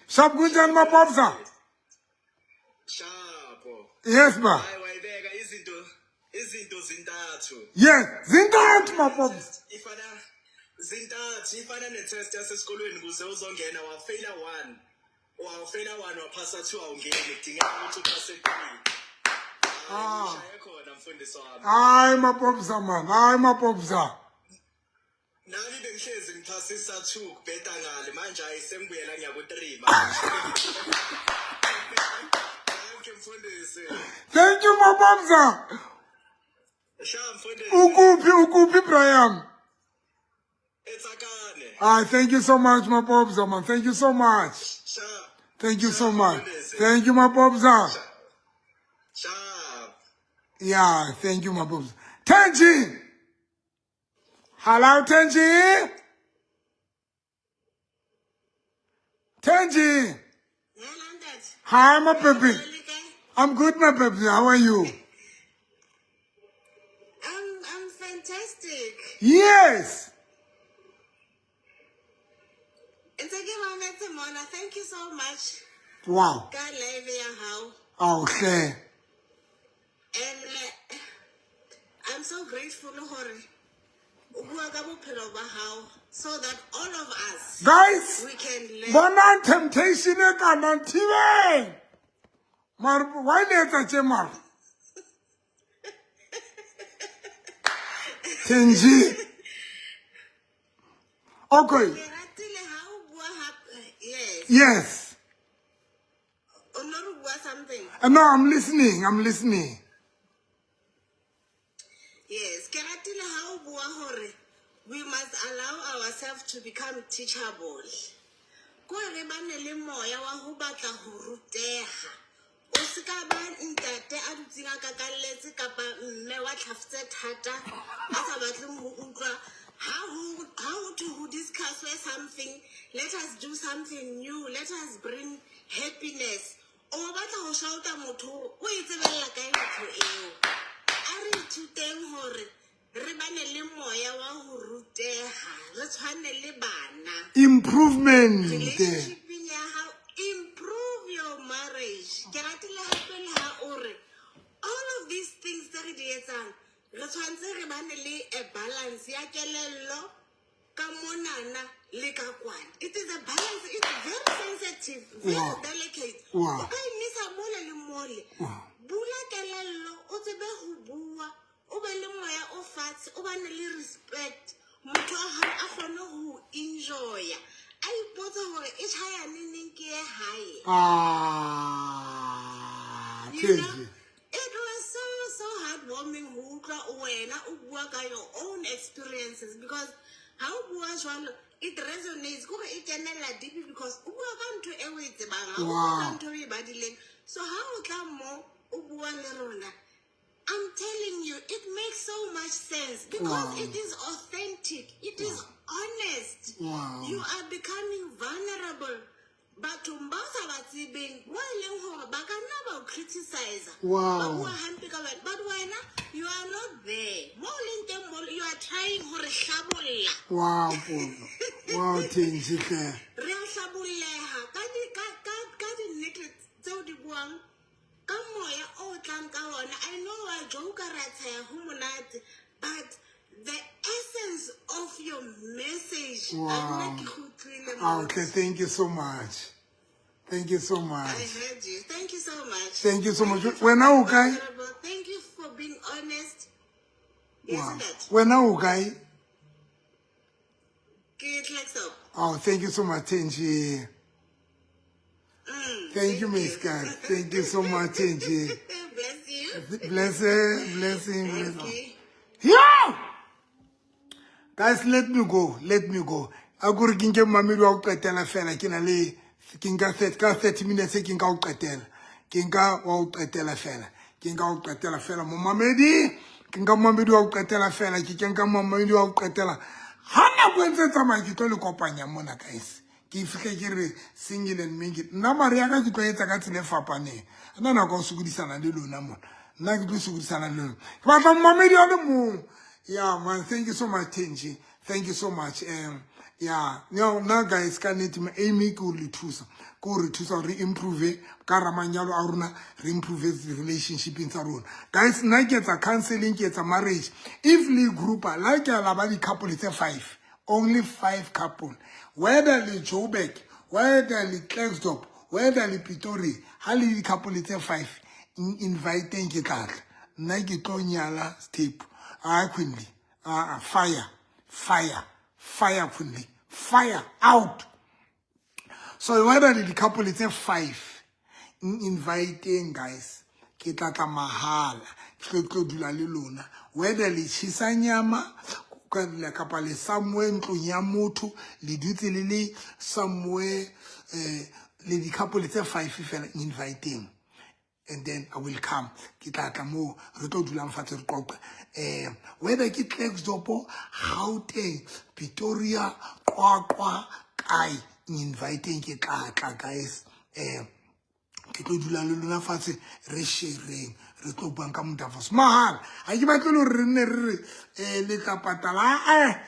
Sharp kunjani, my Pops? Sharp. Yes, ma. Hayi wayibeka izinto zintathu. Yes, zintathu, my Pops. Ifana zintathu, ifana ne-test yasesikolweni kuze uzongena wafeyila 1. Wafeyila 1 waphasa 2 awungeni, kudingeka ukuthi uphase 3. Ushaye khona mfundisi wami. Hayi my Pops man, hayi my Pops. Nami bengihlezi ngiphasisa 2 kubheda ngale manje hayi sengibuyela ngiya ku 3 manje. Thank you mfundisi. Thank you my Pops. Sha mfundisi. Ukuphi Brian? Etsakane. Ah, thank you so much, my Pops, man. Thank you so much. Sha. Thank you so much. Thank you, my Pops. Sha. Yeah, thank you, my Pops. Tenji. Hello, Tenji. Tenji. Hello, Ntate. Hi, my baby. I'm good, my baby. How are you? I'm fantastic. Yes. Mona, thank you so much. Wow. God live ya how. Okay. And I'm so grateful hore O bua ka bophelo ba hao so that all of us Guys, we can learn. Bonang temptation e kana thibeng. Mara why le etsa tje mara? Tenji. Okay. Ke ratile ha o bua yes. Yes. O no re bua something. No, I'm listening. I'm listening. Yes, ke ratile ha o bua hore we must allow ourselves to become teachable. Ko re bane le moya wa ho batla ho ruteha. O se ka ba ntate a dutseng a kakalletse kapa mme wa tlhafutse thata a sa batleng ho utlwa. Ha ho thwe ho discuss something, let us do something new, let us bring happiness. O batla ho shouta motho o e tsebella kae ntho eo? A re ithuteng hore re bane le moya wa ho ruteha, re tshwane le bana. Improvement. Relationship-eng ya hao, improve your marriage. Ke ratile hape le ha o re all of these things tse re di etsang, re tshwanetse re bane le a balance ya kelello ka monana le ka kwana. It is a balance, it's very sensitive, very delicate. O ka emisa mole le mole. Bula kelello, o tsebe ho bua, o be le moya o fatshe, o bane le respect. Motho wa hao a kgone ho enjoya. A ipotse hore e tjhaya neneng ke ye hae. You know, Thenji. it was so, so heartwarming ho utlwa wena o bua ka your own experiences, because ha o bua jwalo, it resonates, kore e kenella deep because o bua ka ntho e o e tsebang, ha o bua ka ntho e o e badileng. So ha o tla mo o bua le rona, I'm telling you, it makes so much sense because it is authentic, it is honest. You are becoming vulnerable. Bathong ba o sa ba tsebeng, mo e leng hore ba ka nna ba o criticize. Ba bua hampe ka wena, but wena, you are not there. Mo o leng teng mo, you are trying hore hlabolla. Wow, Pono. Wow, Thenji hle. Re a hlabolleha ka dinnete tseo di buang, ka moya o tlang ka ona. I know wa joke ra tsheha ho monate, but the essence of your message, Wow. a nna ke kgutlile Ah, motho. okay, thank you so much. Thank you so I much. heard you. Thank you so much. Thank you so Thank much. you for Wena being o kae? vulnerable. Thank you for being honest. Yes, Wow. that. Wena o kae? Ke Klerksdorp. Oh, thank you so much, Thenji. Thank you, Miss Kat. Thank you so much, Thenji. Bless you. Blessing, blessing, blessing. Okay. Yo! Guys, let me go. Let me go. A ko re ke nke mamedi wa ho qetela fela, ke na le ke nka ka 30 minutes ke nka ho qetela. Ke nka wa ho qetela fela. Ke nka ho qetela fela. Momamedi, ke nka momamedi wa ho qetela fela, ke nka momamedi wa ho qetela. Ha nako e ntse e tsamaya ke tlo le kopanya mona, guys. Ke fihle ke re single and mingle. Nna mare ya ka ke tlo etsa ka tsela e fapaneng. Nna nako ya ho sokodisana le lona mona. Nna ke tlo sokodisana le lona. Ke batla momamedi a le mong. Yeah, man, thank you so much, Thenji. Thank you so much. Yeah, no, now guys, ka nnete mo aim ke ho le thusa. Ke ho re thusa hore re improve ka hara manyalo a rona, re improve relationship-eng tsa rona. Guys, nna ke etsa counseling, ke etsa marriage. If le group-a, la ke la ba di-couple tse 5, only 5 couple. Whether le Joburg, whether le Klerksdorp, whether le Pretoria, ha le di-couple tse 5, inviteng ke tla tla. Nna ke tlo nyala step. Ah, Queenly. Ah, fire. Fire. Fire, Queenly. Fire out. So whether the couple is 5, inviting guys, ke tla tla mahala, ke tlo dula le lona. Whether le tjhisa nyama, kapa le somewhere ntlong ya motho, le dutse le le somewhere, le di couple tse 5 fela inviting. And then I will come. Ke tla tla moo re tlo dulang fatshe re qoqe. Whether ke Klerksdorp, Gauteng, Pretoria, Qwaqwa, kae, inviting ke tla tla guys. Ke tlo dula le lona fatshe re shareng, re tlo buang ka Motafos. Mahala. Ha ke batle le hore re nne re re, le tla patala.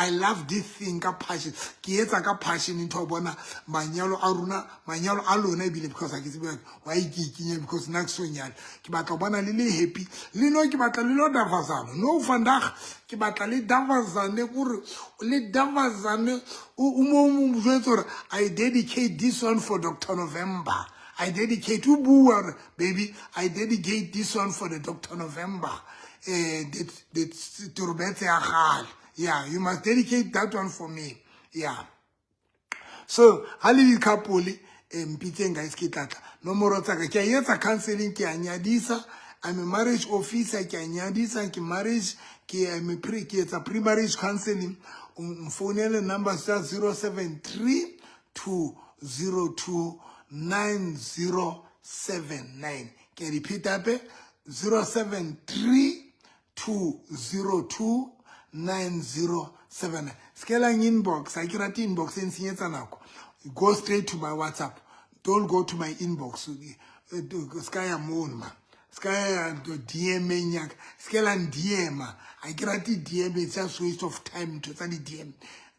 I love this thing ka passion. Ke etsa ka passion ntho bona manyalo a rona, manyalo a lona ebile, because ha ke tsebe why ke ikenye, because nna ke so nyale. Ke batla ho bona le le happy. Le no ke batla le lo davazana. No vandag ke batla le davazane kore le davazane o mo jwetse hore I dedicate this one for Dr. November. I dedicate o bua hore baby, I dedicate this one for the Dr. November. The turbetse ya kgale. Yeah, you must dedicate that one for me. Yeah. So, ha le di-couple, mpitseng guys, ke tlatla. Nomoro tsa ka, ke a etsa counseling, ke a nyadisa. I'm a marriage officer, ke a nyadisa, ke marriage, ke I'm a pre, ke etsa pre-marriage counseling. Mfounele number tsa 073 202 9079. Ke a repeat hape, 073 202 9079. Skelang inbox, ha ke rate inbox e nsenyetsa nako. Go straight to my WhatsApp. Don't go to my inbox. Ska ya mono ma. Ska ya DM ya ka. Skelang DM. Ha ke rate DM, it's just waste of time ntho tsa di DM.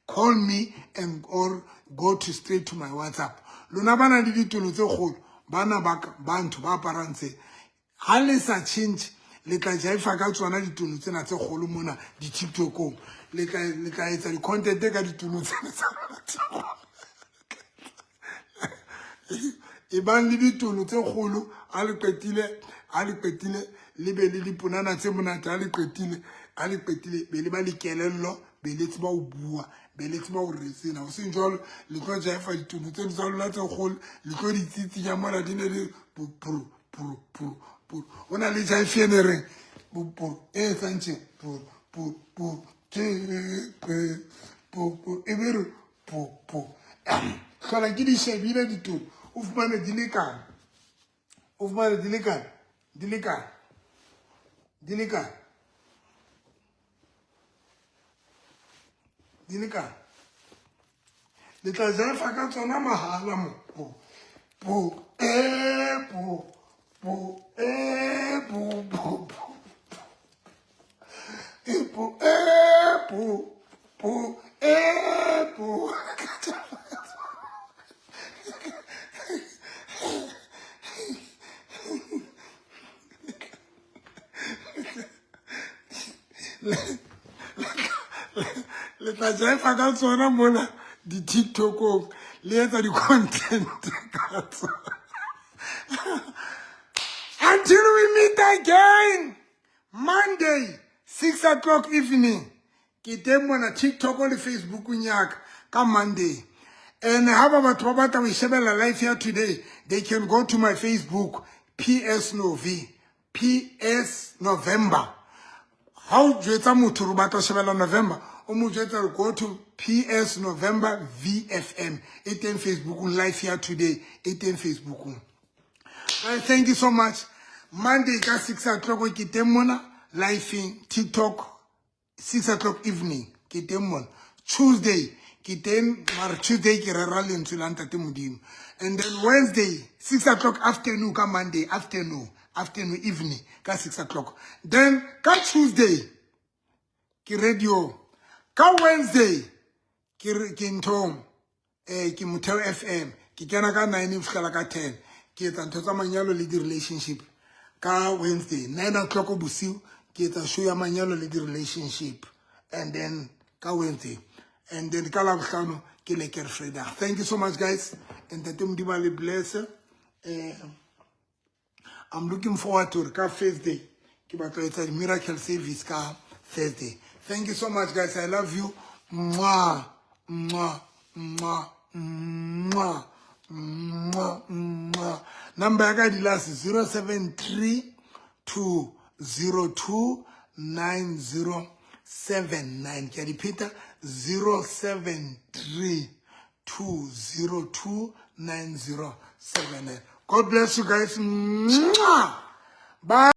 Call me and or go to straight to my WhatsApp. Lona bana le ditulo tse kgolo, bana ba bantho ba aparang tse. Ha le sa change, le tla jaifa ka tsona ditulo tsena tse kgolo mona di-TikTokong. Le tla etsa di-content ka ditulo tsena tsa lona tse kgolo. E bang le ditulo tse kgolo, ha le qetile, ha le qetile, le be le diponana tse monate, ha le qetile, ha le qetile, be le ba le kelello, be le tseba ho bua, be le tseba ho retsena. Ho seng jwalo, le tlo jaifa ditulo tseno tsa lona tse kgolo, le tlo di tsitsinya mona, di ne di puru, puru, puru, puru. Ho na le jaife e reng puru, e etsang tje, puru, puru, puru, tje, puru, puru, e be re pu, pu. Hlola ke di shebile ditulo, o fumane di lekana, o fumane di lekana, di lekana, di lekana, di lekana. Le tla jaifa ka tsona mahala mo. Pu, pu, e, pu, pu, e, pu, pu, pu. E, pu, e, pu, pu, e, pu. Le tla jaifa ka tsona mona di-TikTokong, le etsa di-content ka tsona. Until we meet again Monday 6 o'clock evening, ke teng mona TikTok le Facebookong ya ka ka Monday. And ha ba batho ba batla ho shebella live here today, they can go to my Facebook, PS Novi, PS November. Ha o jwetsa motho hore o batla ho shebella November, o mo jwetsa hore go to PS November VFM. E teng Facebookong, live here today, e teng Facebookong. Thank you so much. Monday ka 6 o'clock ke teng mona live TikTok, 6 o'clock evening ke teng mona. Tuesday ke teng, mara Tuesday ke rera lentswe la Ntate Modimo. And then Wednesday 6 o'clock afternoon ka Monday afternoon, afternoon evening ka 6 o'clock. Then ka Tuesday ke radio, ka Wednesday ke nthong, ke Motheo FM, ke kena ka 9 ho fihlela ka 10, ke etsa ntho tsa manyalo le di-relationship. Ka Wednesday 9 o'clock bosiu ke etsa show ya manyalo le di-relationship. And then ka Wednesday, and then ka Labohlano ke Lekker Vrydag. Thank you so much guys, and Ntate Modimo a le bless. I'm looking forward to ka Thursday ke batla ho etsa di-miracle service ka Thursday. Thank you so much guys, I love you. Mwah, mwah, mwah, mwah, mwah, mwah. Number ya ka di last 073 202 9079. Ke a repeat, 073 202 9079. God bless you guys. Mwah. Bye.